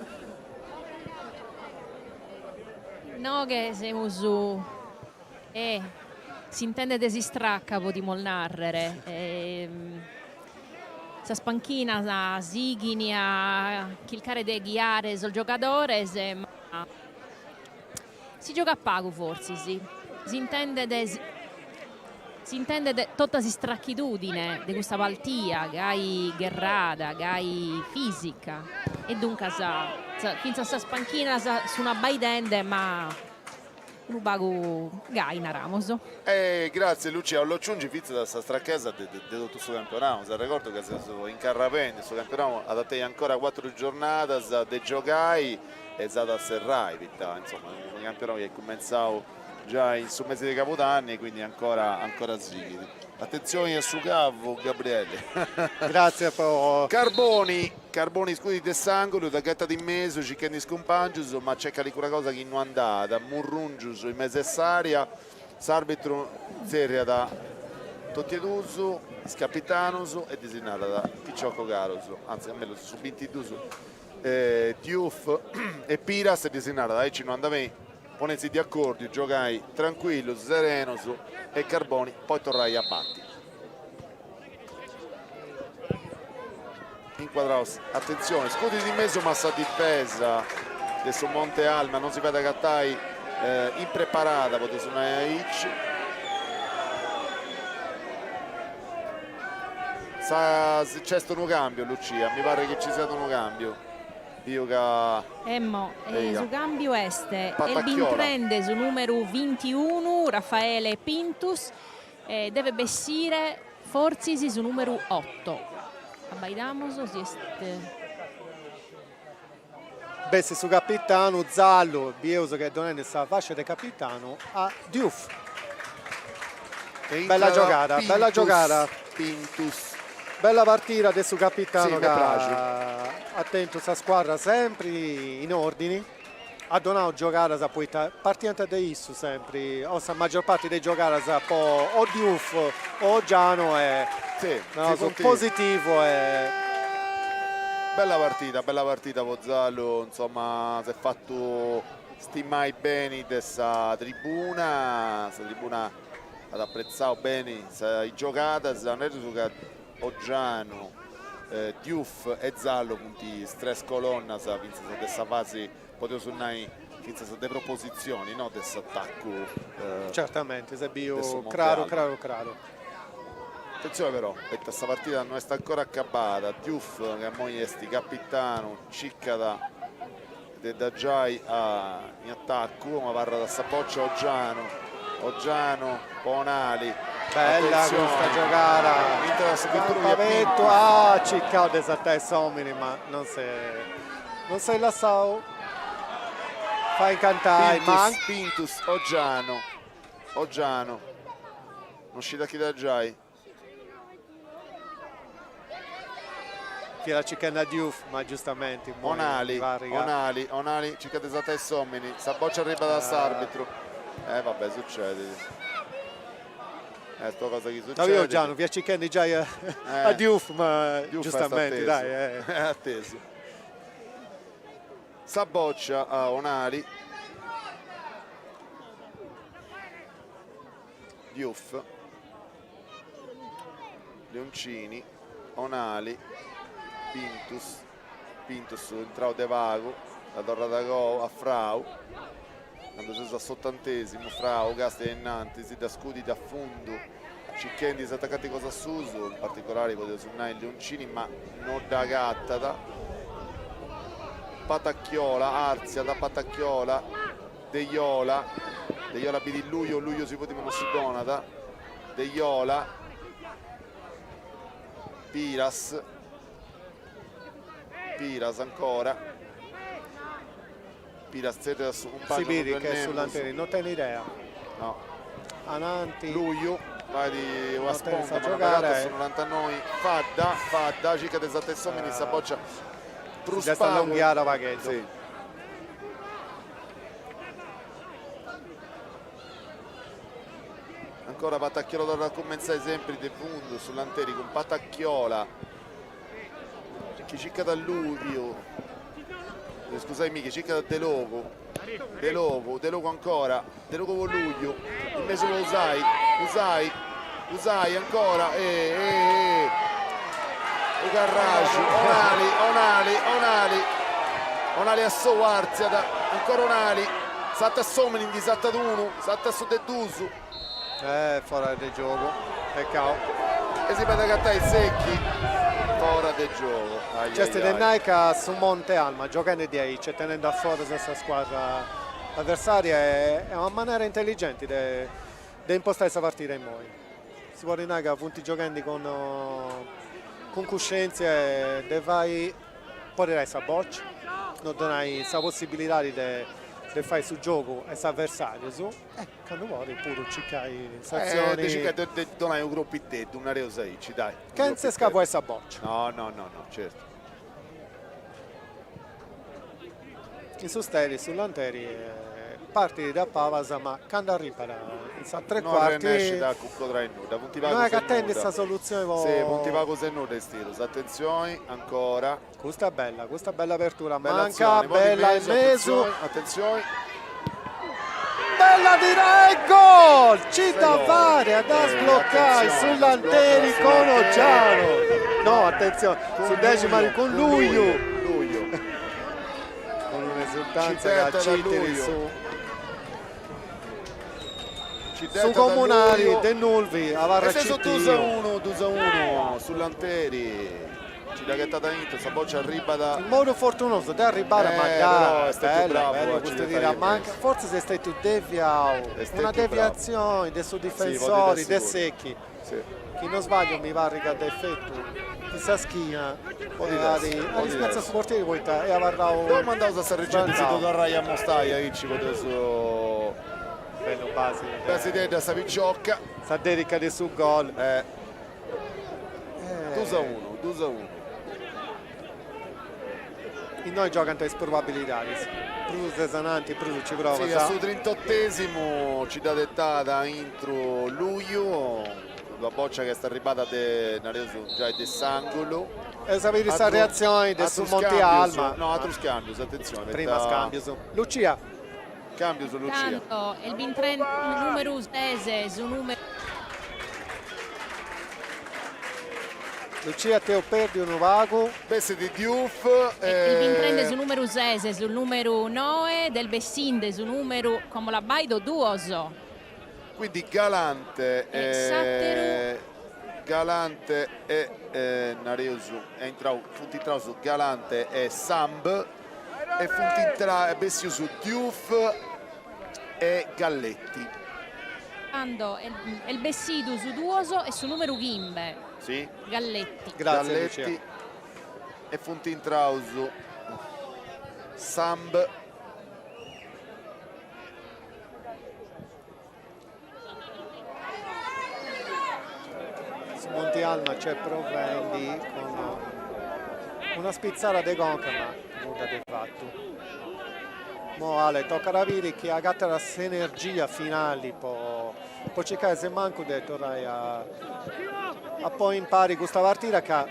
Inoghe semus E s'intendet s'istracca podimus nàrrere. Sas panchinas sighin a chircare de ghiare sos giogadores, ma si giogat pagu fortzis. S'intendet s'intendet tota s'istrachidùdine de custa partida gai gherrada, gai fìsica e duncas fintzas sas panchinas sun abbaidende ma Unu pagu gai naramos. E gratzie Lucia, 'ollu aciungi fintzas a sa strachesa de totu su campionau, s'arregordu ca seus incarrapendi, su campionau at a tenni ancora cuatru giornadas de giogai e s'at a serrai, poita insoma unu campionau chi est cumentzau giai in su mesi de cabudanni, quindi ancora ancora sighit. Atentzioni a su cavu Gabriele. Gratzie po. Carboni Carboni scudit de s'angulu, dda ghetat in mesu circhendi is cumpangius, ma nc'est calincuna cosa chi no andat, murrungius in mesu 'e s'area, s'arbitru tzerriat totu e dus is capitanus e ddis narat, piciocus carus, anzi a mellus su bintidus Diouf e Piras ddis narat, aici no andat beni, ponei·si de acordiu, giogai trancuillus, serenus e Carboni podit torrai a bati. Incuadraus, atentzioni, scudit in mesu ma sa difesa de su Monte Alma non si fait agatai impreparada, podeus nai aici. Nc'est unu cambiu Lucia, mi parrit chi nci siat unu cambiu, biu ca. Emmo, su cambiu est, est bintrende su numeru bintiunu Raffaele Pintus. E devet bessire fortzis su numeru otto. Abbaidamus si est. Bessit su capitanu Zallu, bieus chi est donendi sa fascia de capitanu a Diouf. Bella giogada, bella giogada. Pintus. Bella partida de su capitanu ca at tentu sa scuadra sempri in ordini. At donau giogadas poita partiant de issu sempri, o sa maggior parti de is giogadas po o Diouf o Oggiano e naus positivu e. Bella partida, bella partida po Zallu, insoma s'est fatu stimai beni de sa tribuna, sa tribuna at apretzau beni is giogadas, nareus ca Oggiano, Diouf e Zallo funt is tres colonnas fintzas de sa fasi, podeus nai, fintzas de propositzioni, no de s'atacu. Certamente, s'est biu craru craru craru. Atentzione però, poita sa partida no est ancora acabada, Diouf, ca immoi est capitanu, circat de dda giai in atacu, ma abarrat sa bòcia Oggiano, Oggiano po Onali, Bella custa giogada, Campavettu, ah circau de sartai s'omini ma non s'est non s'est lassau fai incantai, ma Pintus, Oggiano, Oggiano, non scit a chi dda giai. Fiat circhendi a Diouf, ma giustamenti Onali, Onali, Onali circat de sartai s'omini, sa boccia arribat a s'arbitru. Eh va bè, succedit. Est una cosa chi succedit. No, Oggiano fiat circhendi giai a eh. Diouf, ma Diouf giustamenti, dai. Eh. È attesu. Sa boccia a Onali. Diouf, Leoncini, Onali, Pintus, Pintus intrau de pagu, dda torrat agoa a Frau, candu seus a s'otantesimu, Frau castia innantis, dda scudit a fundu, circhendi is atacantis cosa suus, in particolari podeus nai Leoncini, ma no dd'agatat, Patacchiola, artziat Patacchiola, Deiola, Deiola bidit Luio, Luio si podit ma non si donat, Deiola, Piras, Piras ancora, Piras tzerriat a su cumpangiu, Si bidit che su Lanteri no tenit idea. No. Ananti. Luiu, fait una sponda, ma no dd'agatat su norantanoi, Fadda, Fadda, circat de sartai s'omini, sa boccia prus pagu. S'est allonghiada u' pagheddu. Si. Ancora Patacchiola torrat a cumentzai sempri de fundu su Lanteri cun Patacchiola chi circat a Luiu, scusaimì, chi circat a Delogu, Delogu, Delogu ancora, Delogu po Luiu, in mesu po Usai, Usai, Usai ancora e e e u carraxu, Onali, Onali, Onali, Onali a sou artziat, ancora Onali, sartat s'omini, ndi sartat unu, sartat su de dus. Eh, fora de giogu, pecau. E si fait agatai Secchi fora de giogu. Nc'est de nai ca su Monte Alma gioghendi diaici e tenendi a foras sa scuadra avversaria est una manera intelligenti de de impostai sa partida immoi. Si podit nai ca funt gioghendi cun cun cuscientzia e de fai poderai sa bòcia, no donai sa possibilidadi de de fai su giogu a is aversarius e candu podit puru circai s'atzioni. De circai de donai unu cropiteddu, nareus aici, dai. Chentza scavuai sa bòcia. No, no, no, no, certu. In su steri su Lanteri partit de pabas ma candu arribat in sa tre No quarti arrennescit a cuncodrai nudda, funt no pagus est e agatendi nudda. sa solutzioni po Si, funt pagus e nudda is tirus, atentzioni, ancora. Custa bella, custa bella apertura, Bella manca, atzioni, poi in bella in mesu, mesu. atentzioni, atentzioni. Bella tira e gol! Ci dda gol. fait a dda sblocai Atentzioni, su dda Lanteri sbloccat su con Lanteri. Oggiano. No, atentzioni, su Cun dexi Luiu, con cun Luiu. Luiu. Con un'esultanza ca citiri su su comunali de Nulvi abarrat E seus citiu. dus a unu, dus a unu su Lanteri. Ci dda ghetat aintru, sa boccia arribat. In modu fortunosu de arribare ma Però est stetiu bellu, bravu bellu a ci custu ghetai tiru a in manca, mesu. fortzis est stetiu deviau, Est una stetiu bravu. deviatzioni de su Sì, podit difensori essi de puru. Sechi, Sì. chi no sbagliu mi parrit ca dd'at fetu in sa schina Podit e at essi, at podit ispiatzau essi. su portieri poita est abarrau Deu mandaus a sa regia de si ddu spantau. torrai a mostai aici podeus Bellu Basile. Basidedda sa picioca. Sa dedica de su gol. Eh. Dus a unu, dus a unu. Innoi giogant is probabilidadis, prus ses ananti prus ci provas. Sì, a su trintotesimu ci dd'at 'etada aintru Luiu, una boccia chi est arribada de, nareus, giai de s'angulu. Eus a biri sa reatzioni de su Monti Alma. No, atrus cambius, atentzioni. Prima scambius. Lucia. Cambius Lucia. Tando est bintrende su numeru ses, su numeru. Lucia t'eus perdiu unu pagu. Bessit Diouf. Est bintrende su numeru ses, su numeru noe ed est bessinde su numeru, como l'abbaido, duos. Quindi Galante E s'atteru. Galante e nareus est intrau, funt intraus Galante e Samb e funt intra bessius Diouf e Galletti. Tando est bessidu su duos e su numeru chimbe, Sì. Galletti. Grazie Lucia. Galletti e funt intraus Samb. Su Monti Alma c'est provendi cun una spitzada de conca ma nudda de fatu. Mo Ale tocat a biri chi agatat s'energia finali po po circai semancu de torrai a a ponni impari custa partida ca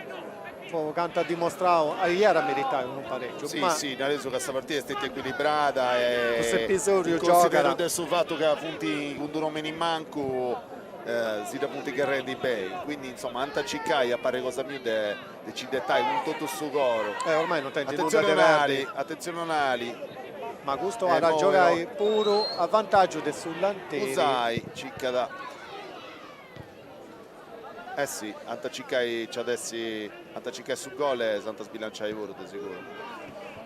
po cantu at dimostrau iat a meritai unu paregiu. Si, ma si, nareus ca sa partida est stetia ecuilibrada e Custu episodiu in consideru giogat. de su fatu ca funt cun d'unu omini in mancu si dda funt gherrendi beni, quindi insoma ant a circai a parri cosa mia de de ci dd'etai cun totu su coru. E ormai non tenint nudda Atentzioni de Onali, perdi. atentzioni Onali. Ma custu E at a moi giogai puru a vantaggiu de su Lanteri. Usai circat Eh si, ant a circai, nci at essi, ant a circai su gol e s'ant a sbilanciai puru de seguru.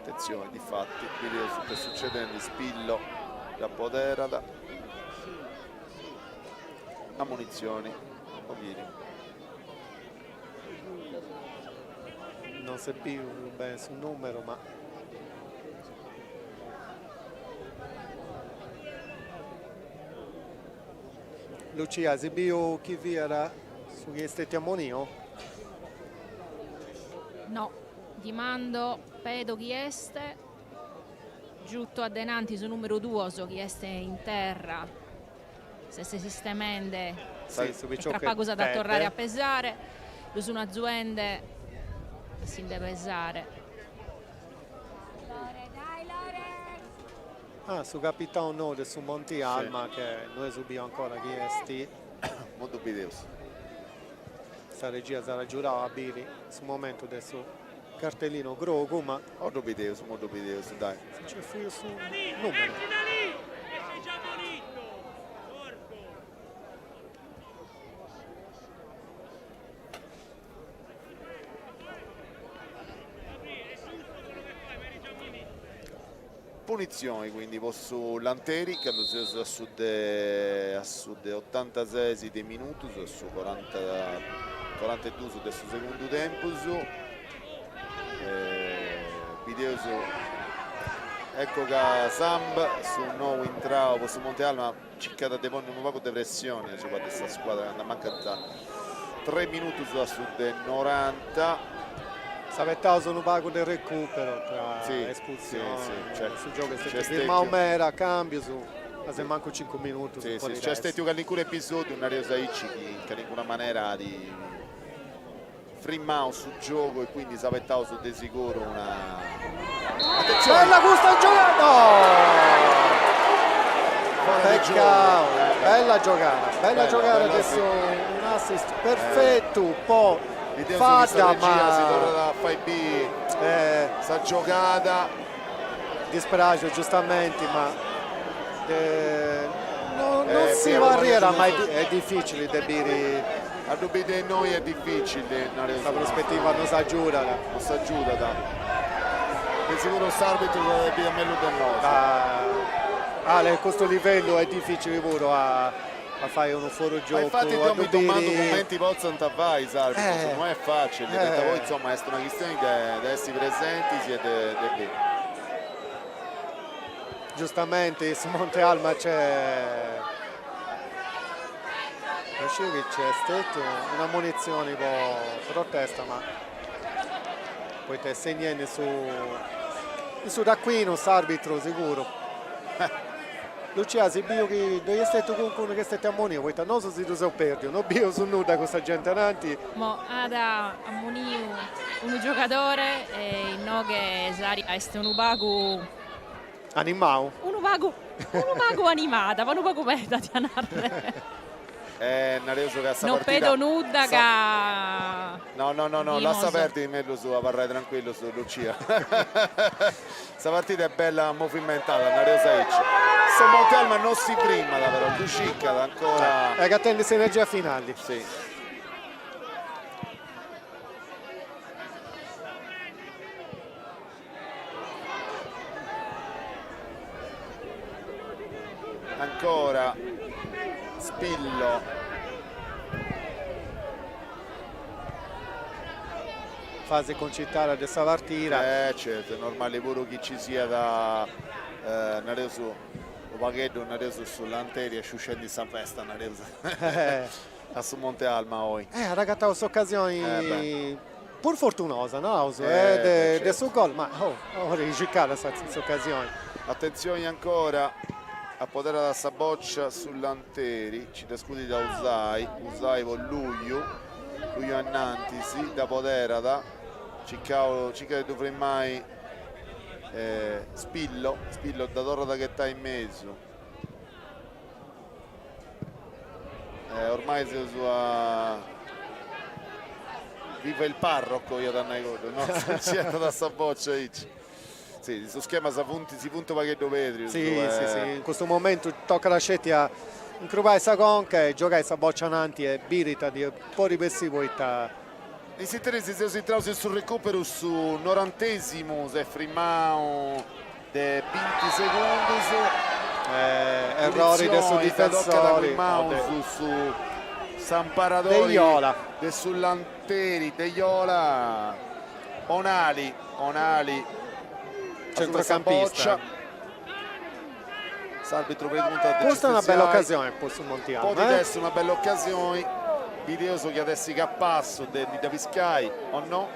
Atentzioni, difati, bideus ita est succedendi, Spillo dd'apoderat. Ammonitzioni, Oghini. Non s'est biu beni su numeru ma. Lucia, as biu chi fiat su chi est stetiu ammoniu? No, dimando, pedo chi est giutu a denanti su numeru duos chi est in terra, s'est sistemende Sì, su e tra piciocu pagu est s'at a torrare a Tedde. pesare, lu sun azuende a si nde pesare. Ah, su capitau nou de su Monti Alma, che no eus biu ancora chi est. Mo ddu bideus. Sa regia s'at agiudau a biri su momentu de su cartellino grogu, ma. Mo ddu bideus, mo ddu bideus, dai. Si nc'est fuiu su numeru. Punitzioni quindi po su Lanteri candu seus a su de a su de otantasesi de minutus, a su coranta corantedus de su segundu tempus, bideus ecco ca Samb su nou intrau po su Monte Alma circat de ponni unu pagu de pressioni asuba de sa scuadra candu mancant tres minutus a su de noranta. S'abetaus unu pagu de recupero tra espulsioni, su giogu est stetiu firmau meda, cambius, ma semancu cincu minutus podit essi. Nc'est stetiu calincunu episodiu, nareus aici, chi in calincuna manera at frimmau su giogu e quindi s'abetaus de siguru una Attenzione! Bella custa giogada! No! Peccau! Bella giogada, bella giogada de su un assist perfettu po Fadda ma si torrat a fai biri sa giogada. Dispraxiu giustamenti ma non si parriat ma est dificili de biri. A ddu biri de innoi est dificili, nareus. Sa prospetiva no s'agiudat. No s'agiudat. De siguru s'arbitru dda biri mellus de nosu. Ale, custu livellu est dificili puru a a fai unu fuorigiocu. Ma infati deu mi domandu cumenti potzant fai is arbitrus, no est facili, poita poi insoma est una chistioni de essi presentis e de biri. Giustamenti su Monte Alma c'est no sciu chi c'est stetiu una ammonizioni po protesta ma poita est segnendi su in su taccuinu s'arbitru siguru. Lucia si biu chi ddoi est stetiu calincunu chi est stetiu ammoniu poita nosu si ddu seus perdiu no bieus nudda cun sa genti ananti. Mo at ammoniu unu giogadore e inoghe s'aria est unu pagu Animau. Unu pagu unu pagu animada, ma unu pagu meda tia narrer. Eh, nareus ca sa No partida pedo nudda ca No, no, no, no, lassa perdi mellus abarrai tranquillus Lucia. Sa partida est bella movimentada, nareus aici. Su Monte Alma no si frimat però, ddu circat ancora. E agatendi s'energia finali. Si. Ancora Spillo. Fase concitata de sa partida. Eh certu, est normali puru chi ci siat, nareus, unu pagheddu, nareus, su Lanteri est sciuscendi sa festa, nareus, a su Monte Alma oi. Eh, at agatau s'ocasioni puru fortunosa, naus, eh, de su gol, ma oh, ora circat s'ocasioni. Atentzioni ancora, apoderat sa bòcia su Lanteri, ci dda scudit a Usai, Usai po Luiu, Luiu anantis, dd'apoderat, circau, circat de ddu frimai Spillo, Spillo dda torrat a ghetai in mesu. Eh, ormai seus a... Viva il parroco, iat a nai cuddu, no? Si 'etat sa boccia aici. Sì, sos schemas funt, si funt u' pagheddu pèdrius. Sì, sì, sì, in custu momentu tocat sceti a incrubai sa conca e giogai sa boccia ananti e biri ita ndi podit bessiri poita. In s'interis seus intraus in su recuperu, su norantesimu s'est frimau de binti segundus. Errori de su difensori. Su s'amparadori de su Lanteri Deiola. Onali, Onali, centrocampista. S'arbitru preguntat de Custa è una bella occasione po su Monti Alma. Podit essi una bella occasioni, bideus chi at essi capassu de ndi dda piscai o no.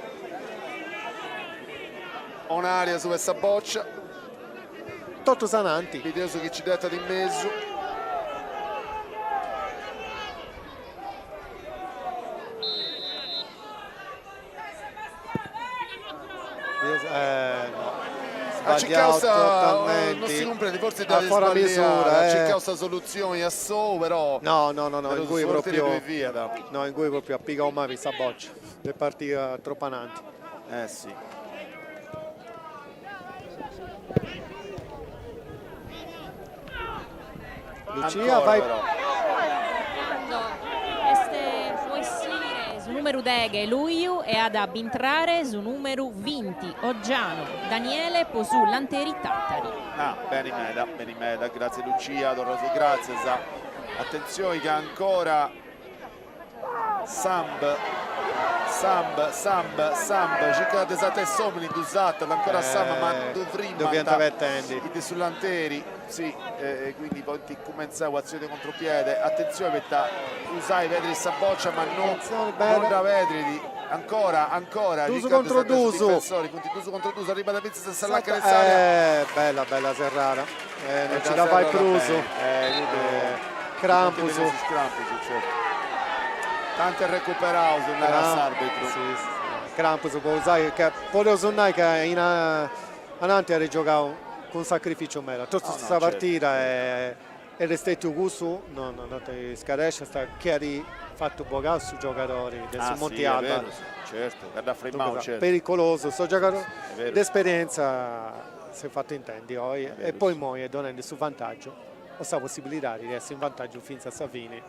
Onali asuba 'e sa bòcia. Totus ananti. Bideus chi ci dd'etat in mesu. Eh, no. Ha Sbagliau circau sa, totalmenti. non si cumprendit, forsi dd'at Fora misura, ha eh. circau sa solutzioni a sou, però No, no, no, no, Però in cui su portieri proprio ddoi fiat. No, in cui proprio ha pigau mali sa boccia. Est partia troppu ananti. Eh sì. Lucia, Ancora, vai. però. Cando est po essire su numeru deghe Luiu e at a bintrare su numeru binti Oggiano Daniele po su Lanteri Tattari. Ah, beni meda, beni meda, grazie Lucia, torraus gratzias. Atentzioni ca ancora Samb, Samb, Samb, Samb, circat de sartai s'omini, ddu sartat ancora Samb, ma ddu frimant Ddu fiant abetendi. is de su Lanteri, si, e quindi podint cumentzai un'atzione de contropiede, atentzioni poita Usai pedrit sa bòcia ma no non dda pedrit, ancora, ancora, Dusu circat de contro sartai su dusu. difensori, funt dusu contro dusu, arribat fintzas a sa lacana de s'area. Eh, bella, bella serrada. Eh, non ci la fai prus. Crampus. Crampus, certo. Tanti recuperaus, narat s'arbitru. Sì, sì. Crampus po usai, ca podeus nai ca in ananti at giogau cun sacrificiu meda. Totu No, no, sa certo. partida e est stetiu cussu, no no ti scarescias, chi at fatu bogai su giogadori de su Ah, Monti sì, è Alba. vero, certo, ca dd'at frimau, certo. Pericolosu, su giogadori È vero. d'esperienza s'est fatu intendi oi È e vero, poi immoi est donendi su vantaggiu o sa possibilidadi de essi in vantaggiu fintzas a sa fini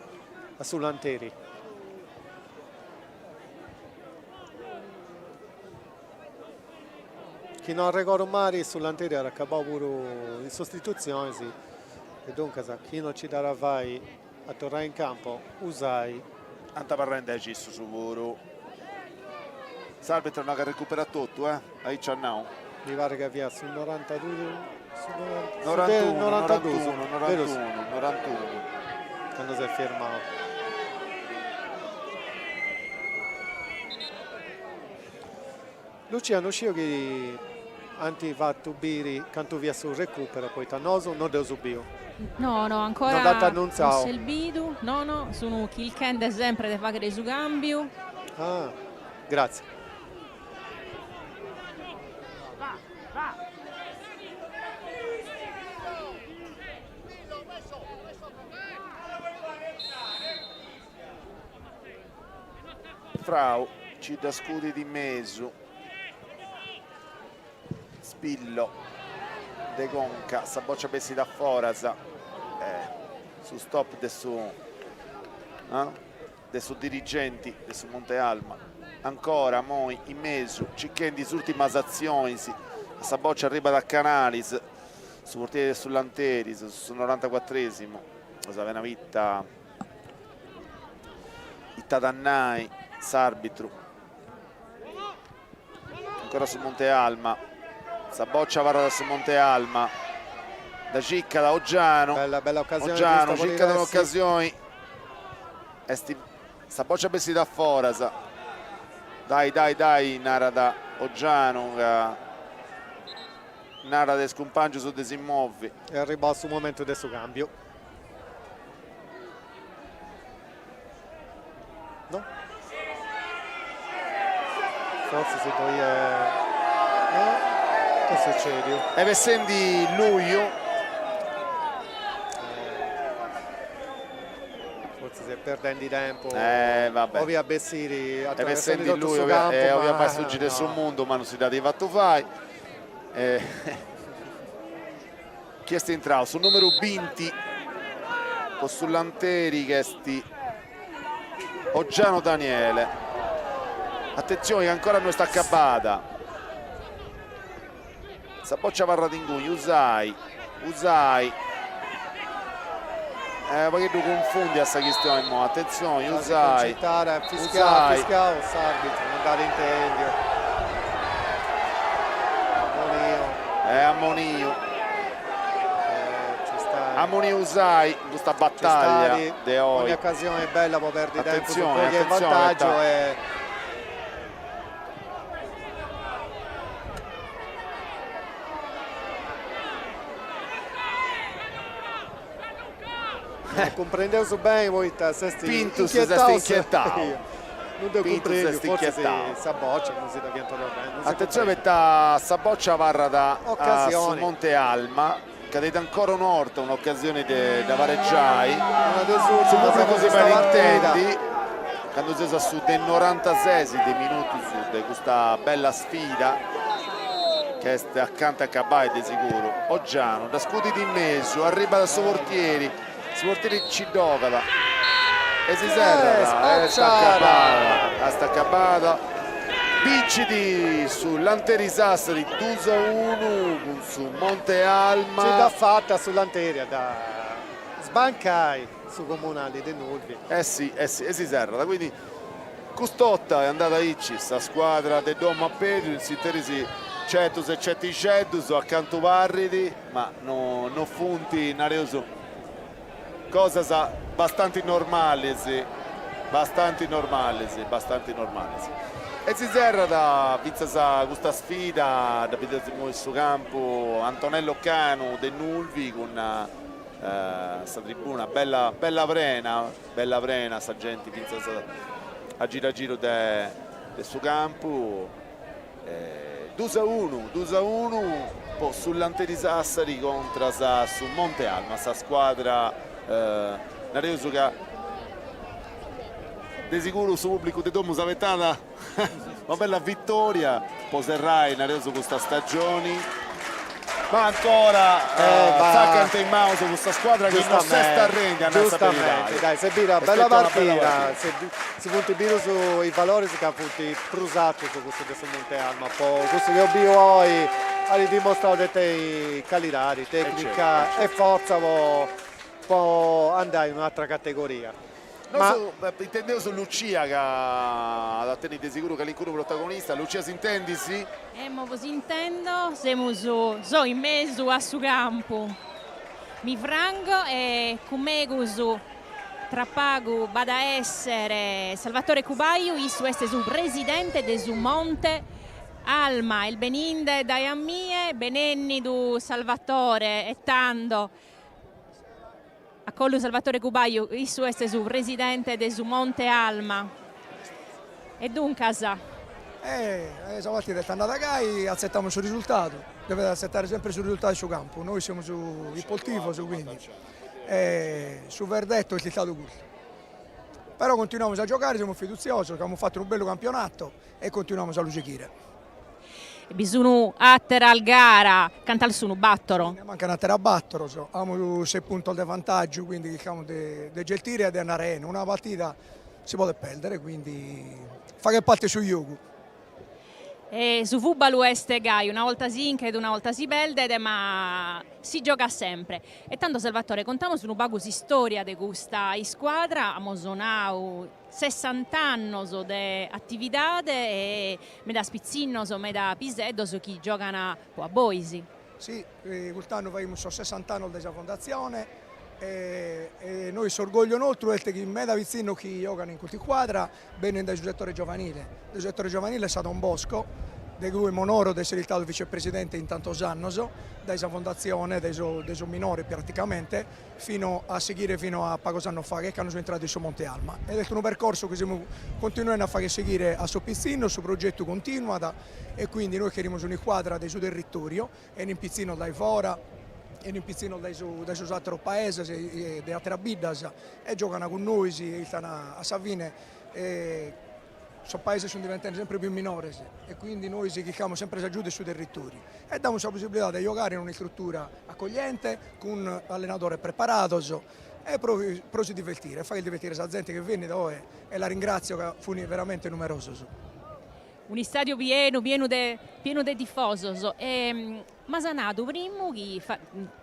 a su Lanteri. Chi no arregodu mali su Lanteri at acabau puru in sostitutzionis e duncas chi no ci dd'at a fai a torrai in campo Usai. Ant abarrai in dexi issus puru. S'arbitru nau ca recuperat totu, eh? Aici at nau. Mi parit ca fiat su norantadus, su Norantunu, norantunu, norantunu, norantunu. Candu s'est firmau. Lucia no sciu chi ant fatu biri cantu fiat su recupero poita nosu no dd'eus biu. No, no, ancora No dd'ant annuntziau. no s'est bidu, no no, sun chirchende sempre de faghere su cambiu. Ah, gratzie. Frau ci dda scudit in mesu, Spillo de conca, sa boccia bessit a foras, su stop de su de su dirigenti de su Monte Alma, ancora Moi in mesu circhendi is urtimas atzionis, sa boccia arribat a Canalis, su portieri de su Lanteri, su norantacuatresimu, sa Venavita Ita at a nai s'arbitru. Ancora su Monte Alma. Sa boccia abarrat a su Monte Alma. Dda circat Oggiano. Bella, bella occasione. Oggiano circat un'occasioni. Est sa boccia bessit a foras. Dai, dai, dai, narat Oggiano ca narat a is cumpangius de si movi. Est arribau su momentu de su cambiu. No? Fortzis ddoi est... No? Ita est sucediu? Est bessendi Luiu. Fortzis est perdendi tempu. Eh, vabbè. 'Oliat bessiri attraversendi totu su campu, ma... 'Oliat fai su giru de su mundu, ma non si dd'at fatu fai. Chi est intrau? Su numeru binti po su Lanteri chi est Oggiano Daniele. Atentzioni ca ancora no est acabada. Sa boccia abarrat inguni, Usai, Usai. Eh, pagheddu cunfundia sa chistioni immoi, atentzioni, Usai, Fischiau, fischiau s'arbitru, non dd'at intendiu. Ammoniu. Eh, ammoniu. Ammoniu Usai in custa battaglia de oi. Ogni occasione bella po perdi tempus, po in vantaggio e Cumprendeus beni poita s'est Pintus s'est inchietau. Non deu cumprendiu, fortzis sa bòcia non si dda fiant torrendi. Atentzioni poita sa bòcia abarrat a su Monte Alma, ca tenit ancora una 'orta un'ocasioni de dda paregiai. Su pubblicu si fait intendi candu seus a su de norantases de minutus de custa bella sfida ca est acanta a acabai de siguru. Oggiano dda scudit in mesu, arribat a su portieri, su portieri nci dd'ogat e si serrat, est acabada, est acabada, bincit su Lanteri Sassari dus a unu cun su Monte Alma. Nci dd'at fata su Lanteri a dda sbancai su Comunali de Nulvi. Eh si, eh si, e si serrat, quindi Cust'orta est andada aici sa scuadra de domu at perdiu in s'interis certus e certixeddus a cantu parrit, ma no no funt, nareus, cosas bastanti normalis, bastanti normalis, bastanti normalis. E si serrat fintzas custa sfida, dda bideus immoi in su campu, Antonello Canu de Nulvi cun sa tribuna bella bella prena Bella prena sa genti fintzas a giru a giru de su campu. Dus a unu, dus a unu po su Lanteri Sassari contras a su Monte Alma, sa scuadra nareus ca de siguru su pubblicu de domu s'abetat una bella vittoria po serrai nareus custa stagioni. Ma ancora tzacant in maus custa scuadra chi non s'est arrendia a nai sa beridadi. Giustamente, dai, s'est bida una bella partida, si funt bidus is valores ca funt prus artus cussus de su Monte Alma, po cussu chi eus biu oi at dimostrau de tenni calidadi, tecnica e fortza po po andai in un'atra categoria. Nosu intendeus Lucia ca at a tenni de siguru calincunu protagonista. Lucia s'intendis? Emmo bos intendo, semus, so in mesu a su campu, mi frango e cun megus tra pagu b'at a essere Salvatore Cubaiu, issu est su presidente de su Monte Alma, est beninde dae a mie, benennidu Salvatore e tando Acollu Salvatore Cubaiu, issu est su presidente de su Monte Alma. E duncas. E sa partida est andada gai, atzetamus su risultadu, devet atzetare sempre su risultadu in su campu, nois semus isportivos quindi su verdetto est istadu custu. Però continuamus a giogare, semus fidutziosos ca amus fatu unu bellu campionato e continuamus a lu sighire. Bi sunu àteras gara, cantas sunu? Bàtoro? Ne mancan àteras bàtoro, amus ses puntos de vantàgiu, quindi chircamus de gestire e de andare 'ene, una partida si podet pèrdere, quindi faghet parte su giogu. E su fùbalu est gai, una 'olta si 'inchet, una 'olta si peldet, ma si giogat sempre. E tando Salvatore, contamus unu pagu s'istòria de custa iscuadra, amus nau Sessant'annos de atividade e medas pitzinnos, meda piseddos chi giogan po a bois. Si, cust'annu faghimus sos sessant'annos de sa fondatzione e nois s'orgogliu nostru est chi meda pitzinnos chi giogan in custa iscuadra benint dae su setore giovanile, de su setore giovanile sa Don Bosco, de cui m'onoro de essere istadu vicepresidente in tantos annos, dae sa fondatzione de sos minores praticamente fino a sighire fino a pagos annos faghet cando so intradu in su Monte Alma ed est unu percorsu chi semus continuende a fagher sighire a sos pitzinnos, su progetu continuat e quindi nois cherimus un'iscuadra de su territoriu, 'enin pitzinnos dae fora, 'enin pitzinnos dae su dae sos ateros paeses e de ateras biddas e giogan cun nois e istan a sa fine Sos paeses sunt diventende sempre pius minores e quindi nois chircamus sempre s'agiudu 'e su territoriu e damus sa possibilidade de giogare in un'istrutura accogliente cun allenadores preparados e pro pro si divertire e fagher divertire sa zente chi est bennida oe e la ringrazio ca funi veramente numerosos. Un'istadiu pienu pienu de pienu de tifosos e m'as nadu primu chi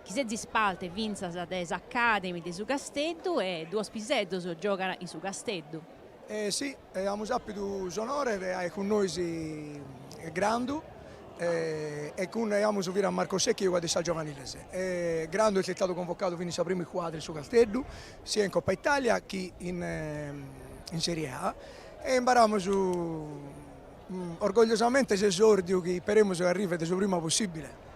chi sezis parte fintzas de s'Academy de su Casteddu e duos piseddos giogan in su Casteddu. Eh si, amus àpidu s'onore de aer cun nois Grandu e cun amus finas Marco Secchi chi giogat in sas giovaniles. Grandu est istadu convocadu finas in sa prima iscuadra 'e su Casteddu, sia in Coppa Italia chi in in Serie A e imbaramus orgogliosamente s'esordiu chi isperemus chi arrivet su prima possibile.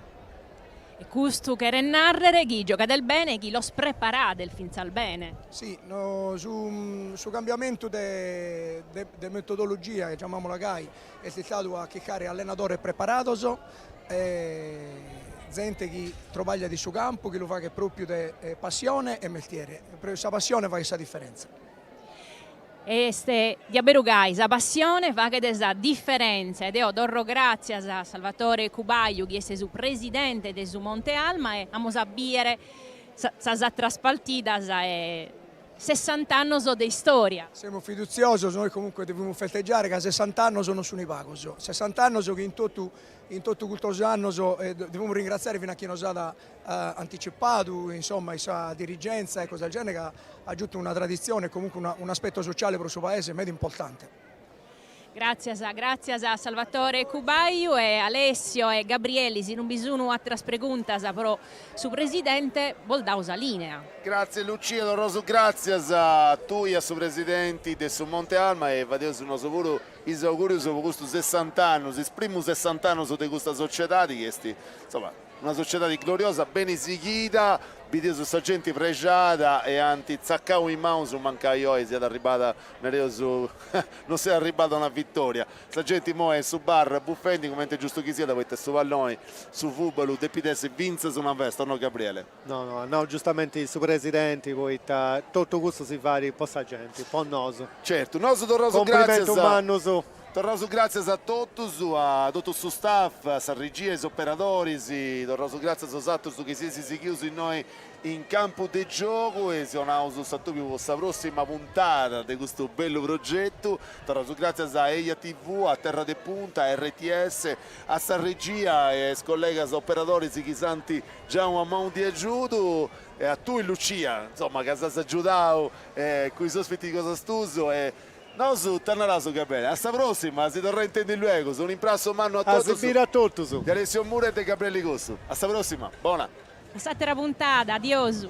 E custu cheret nàrrere chi giogades bene e chi los preparades fintzas bene. Si, no, su su cambiamentu de de metodologia, giamamola gai, est istadu a chircare allenadores preparados, zente chi trabagliat in su campu, chi lu faghet propriu de passione e mestiere, sa passione faghet sa diferenza. Est diaberu gai, sa passione faghet sa diferèntzia e deo torro gràtzias a Salvatore Cubaiu chi est su presidente de su Monte Alma e amus a bìere sas àteras partidas e sessant'annos de istòria. Semus fidutziosos, nois comunque devimus festeggiare ca sessant'annos non sunt pagos, sessant'annos chi in totu in totu custos annos devimus ringratziare finas a chie nos at anticipadu, insomma, in sa dirigenza e cosa del genere, ca at giutu una traditzione e comunque un'aspetto sociale pro su paese meda importante. Gràtzias, gràtzias a Salvatore Cubaiu e Alessio e Gabrieli, si non bi sunu àteras preguntas pro su presidente bos dao sa lìnea. Gràtzias Lucia, torraus gràtzias a tui e a su presidenti de su Monte Alma e fadeus nosu puru is augùrius po custus sessant'annus, is primus sessant'annus de custa sociedadi chi est, insoma, Una sociedadi gloriosa, beni sighida, bideus sa genti prexada e ant tzacau in maus mancai oi siat arribada, nareus, no siat arribada una vittoria. Sa genti imoi est in su bar bufendi, cumenti est giustu chi siat, poita su palloni, su fubalu depit essi fintzas una festa, o no Gabriele? No, no, at nau giustamenti su presidenti, poita totu custu si fait po sa genti, po nosu. Certu, nosu torraus gràtzias. Cumplimentus mannus. Torraus gràtzias a totus, a totu su staff, a sa regia, a is operadoris, torraus gràtzias a bosatrus chi seis sighius innoi in campu de giogu e si 'onaus s'atobiu po sa prossima puntada de custu bellu progetu. Torraus gràtzias a Eja TV, a Terra de Punta, a RTS, a sa regia e a is collegas operadoris chi s'ant giau una manu de agiudu e a tui Lucia, insoma, ca s'as agiudau cun is ospitis cosas tuas e nosu t'naraus ca beni. A sa prossima, si torraus a intendi luegus. Un'imprassu mannu a totus. A si biri a totus. De Alessio Mura e de Gabriele Cossu. A sa prossima, bona. A s'àtera puntada, adiosu.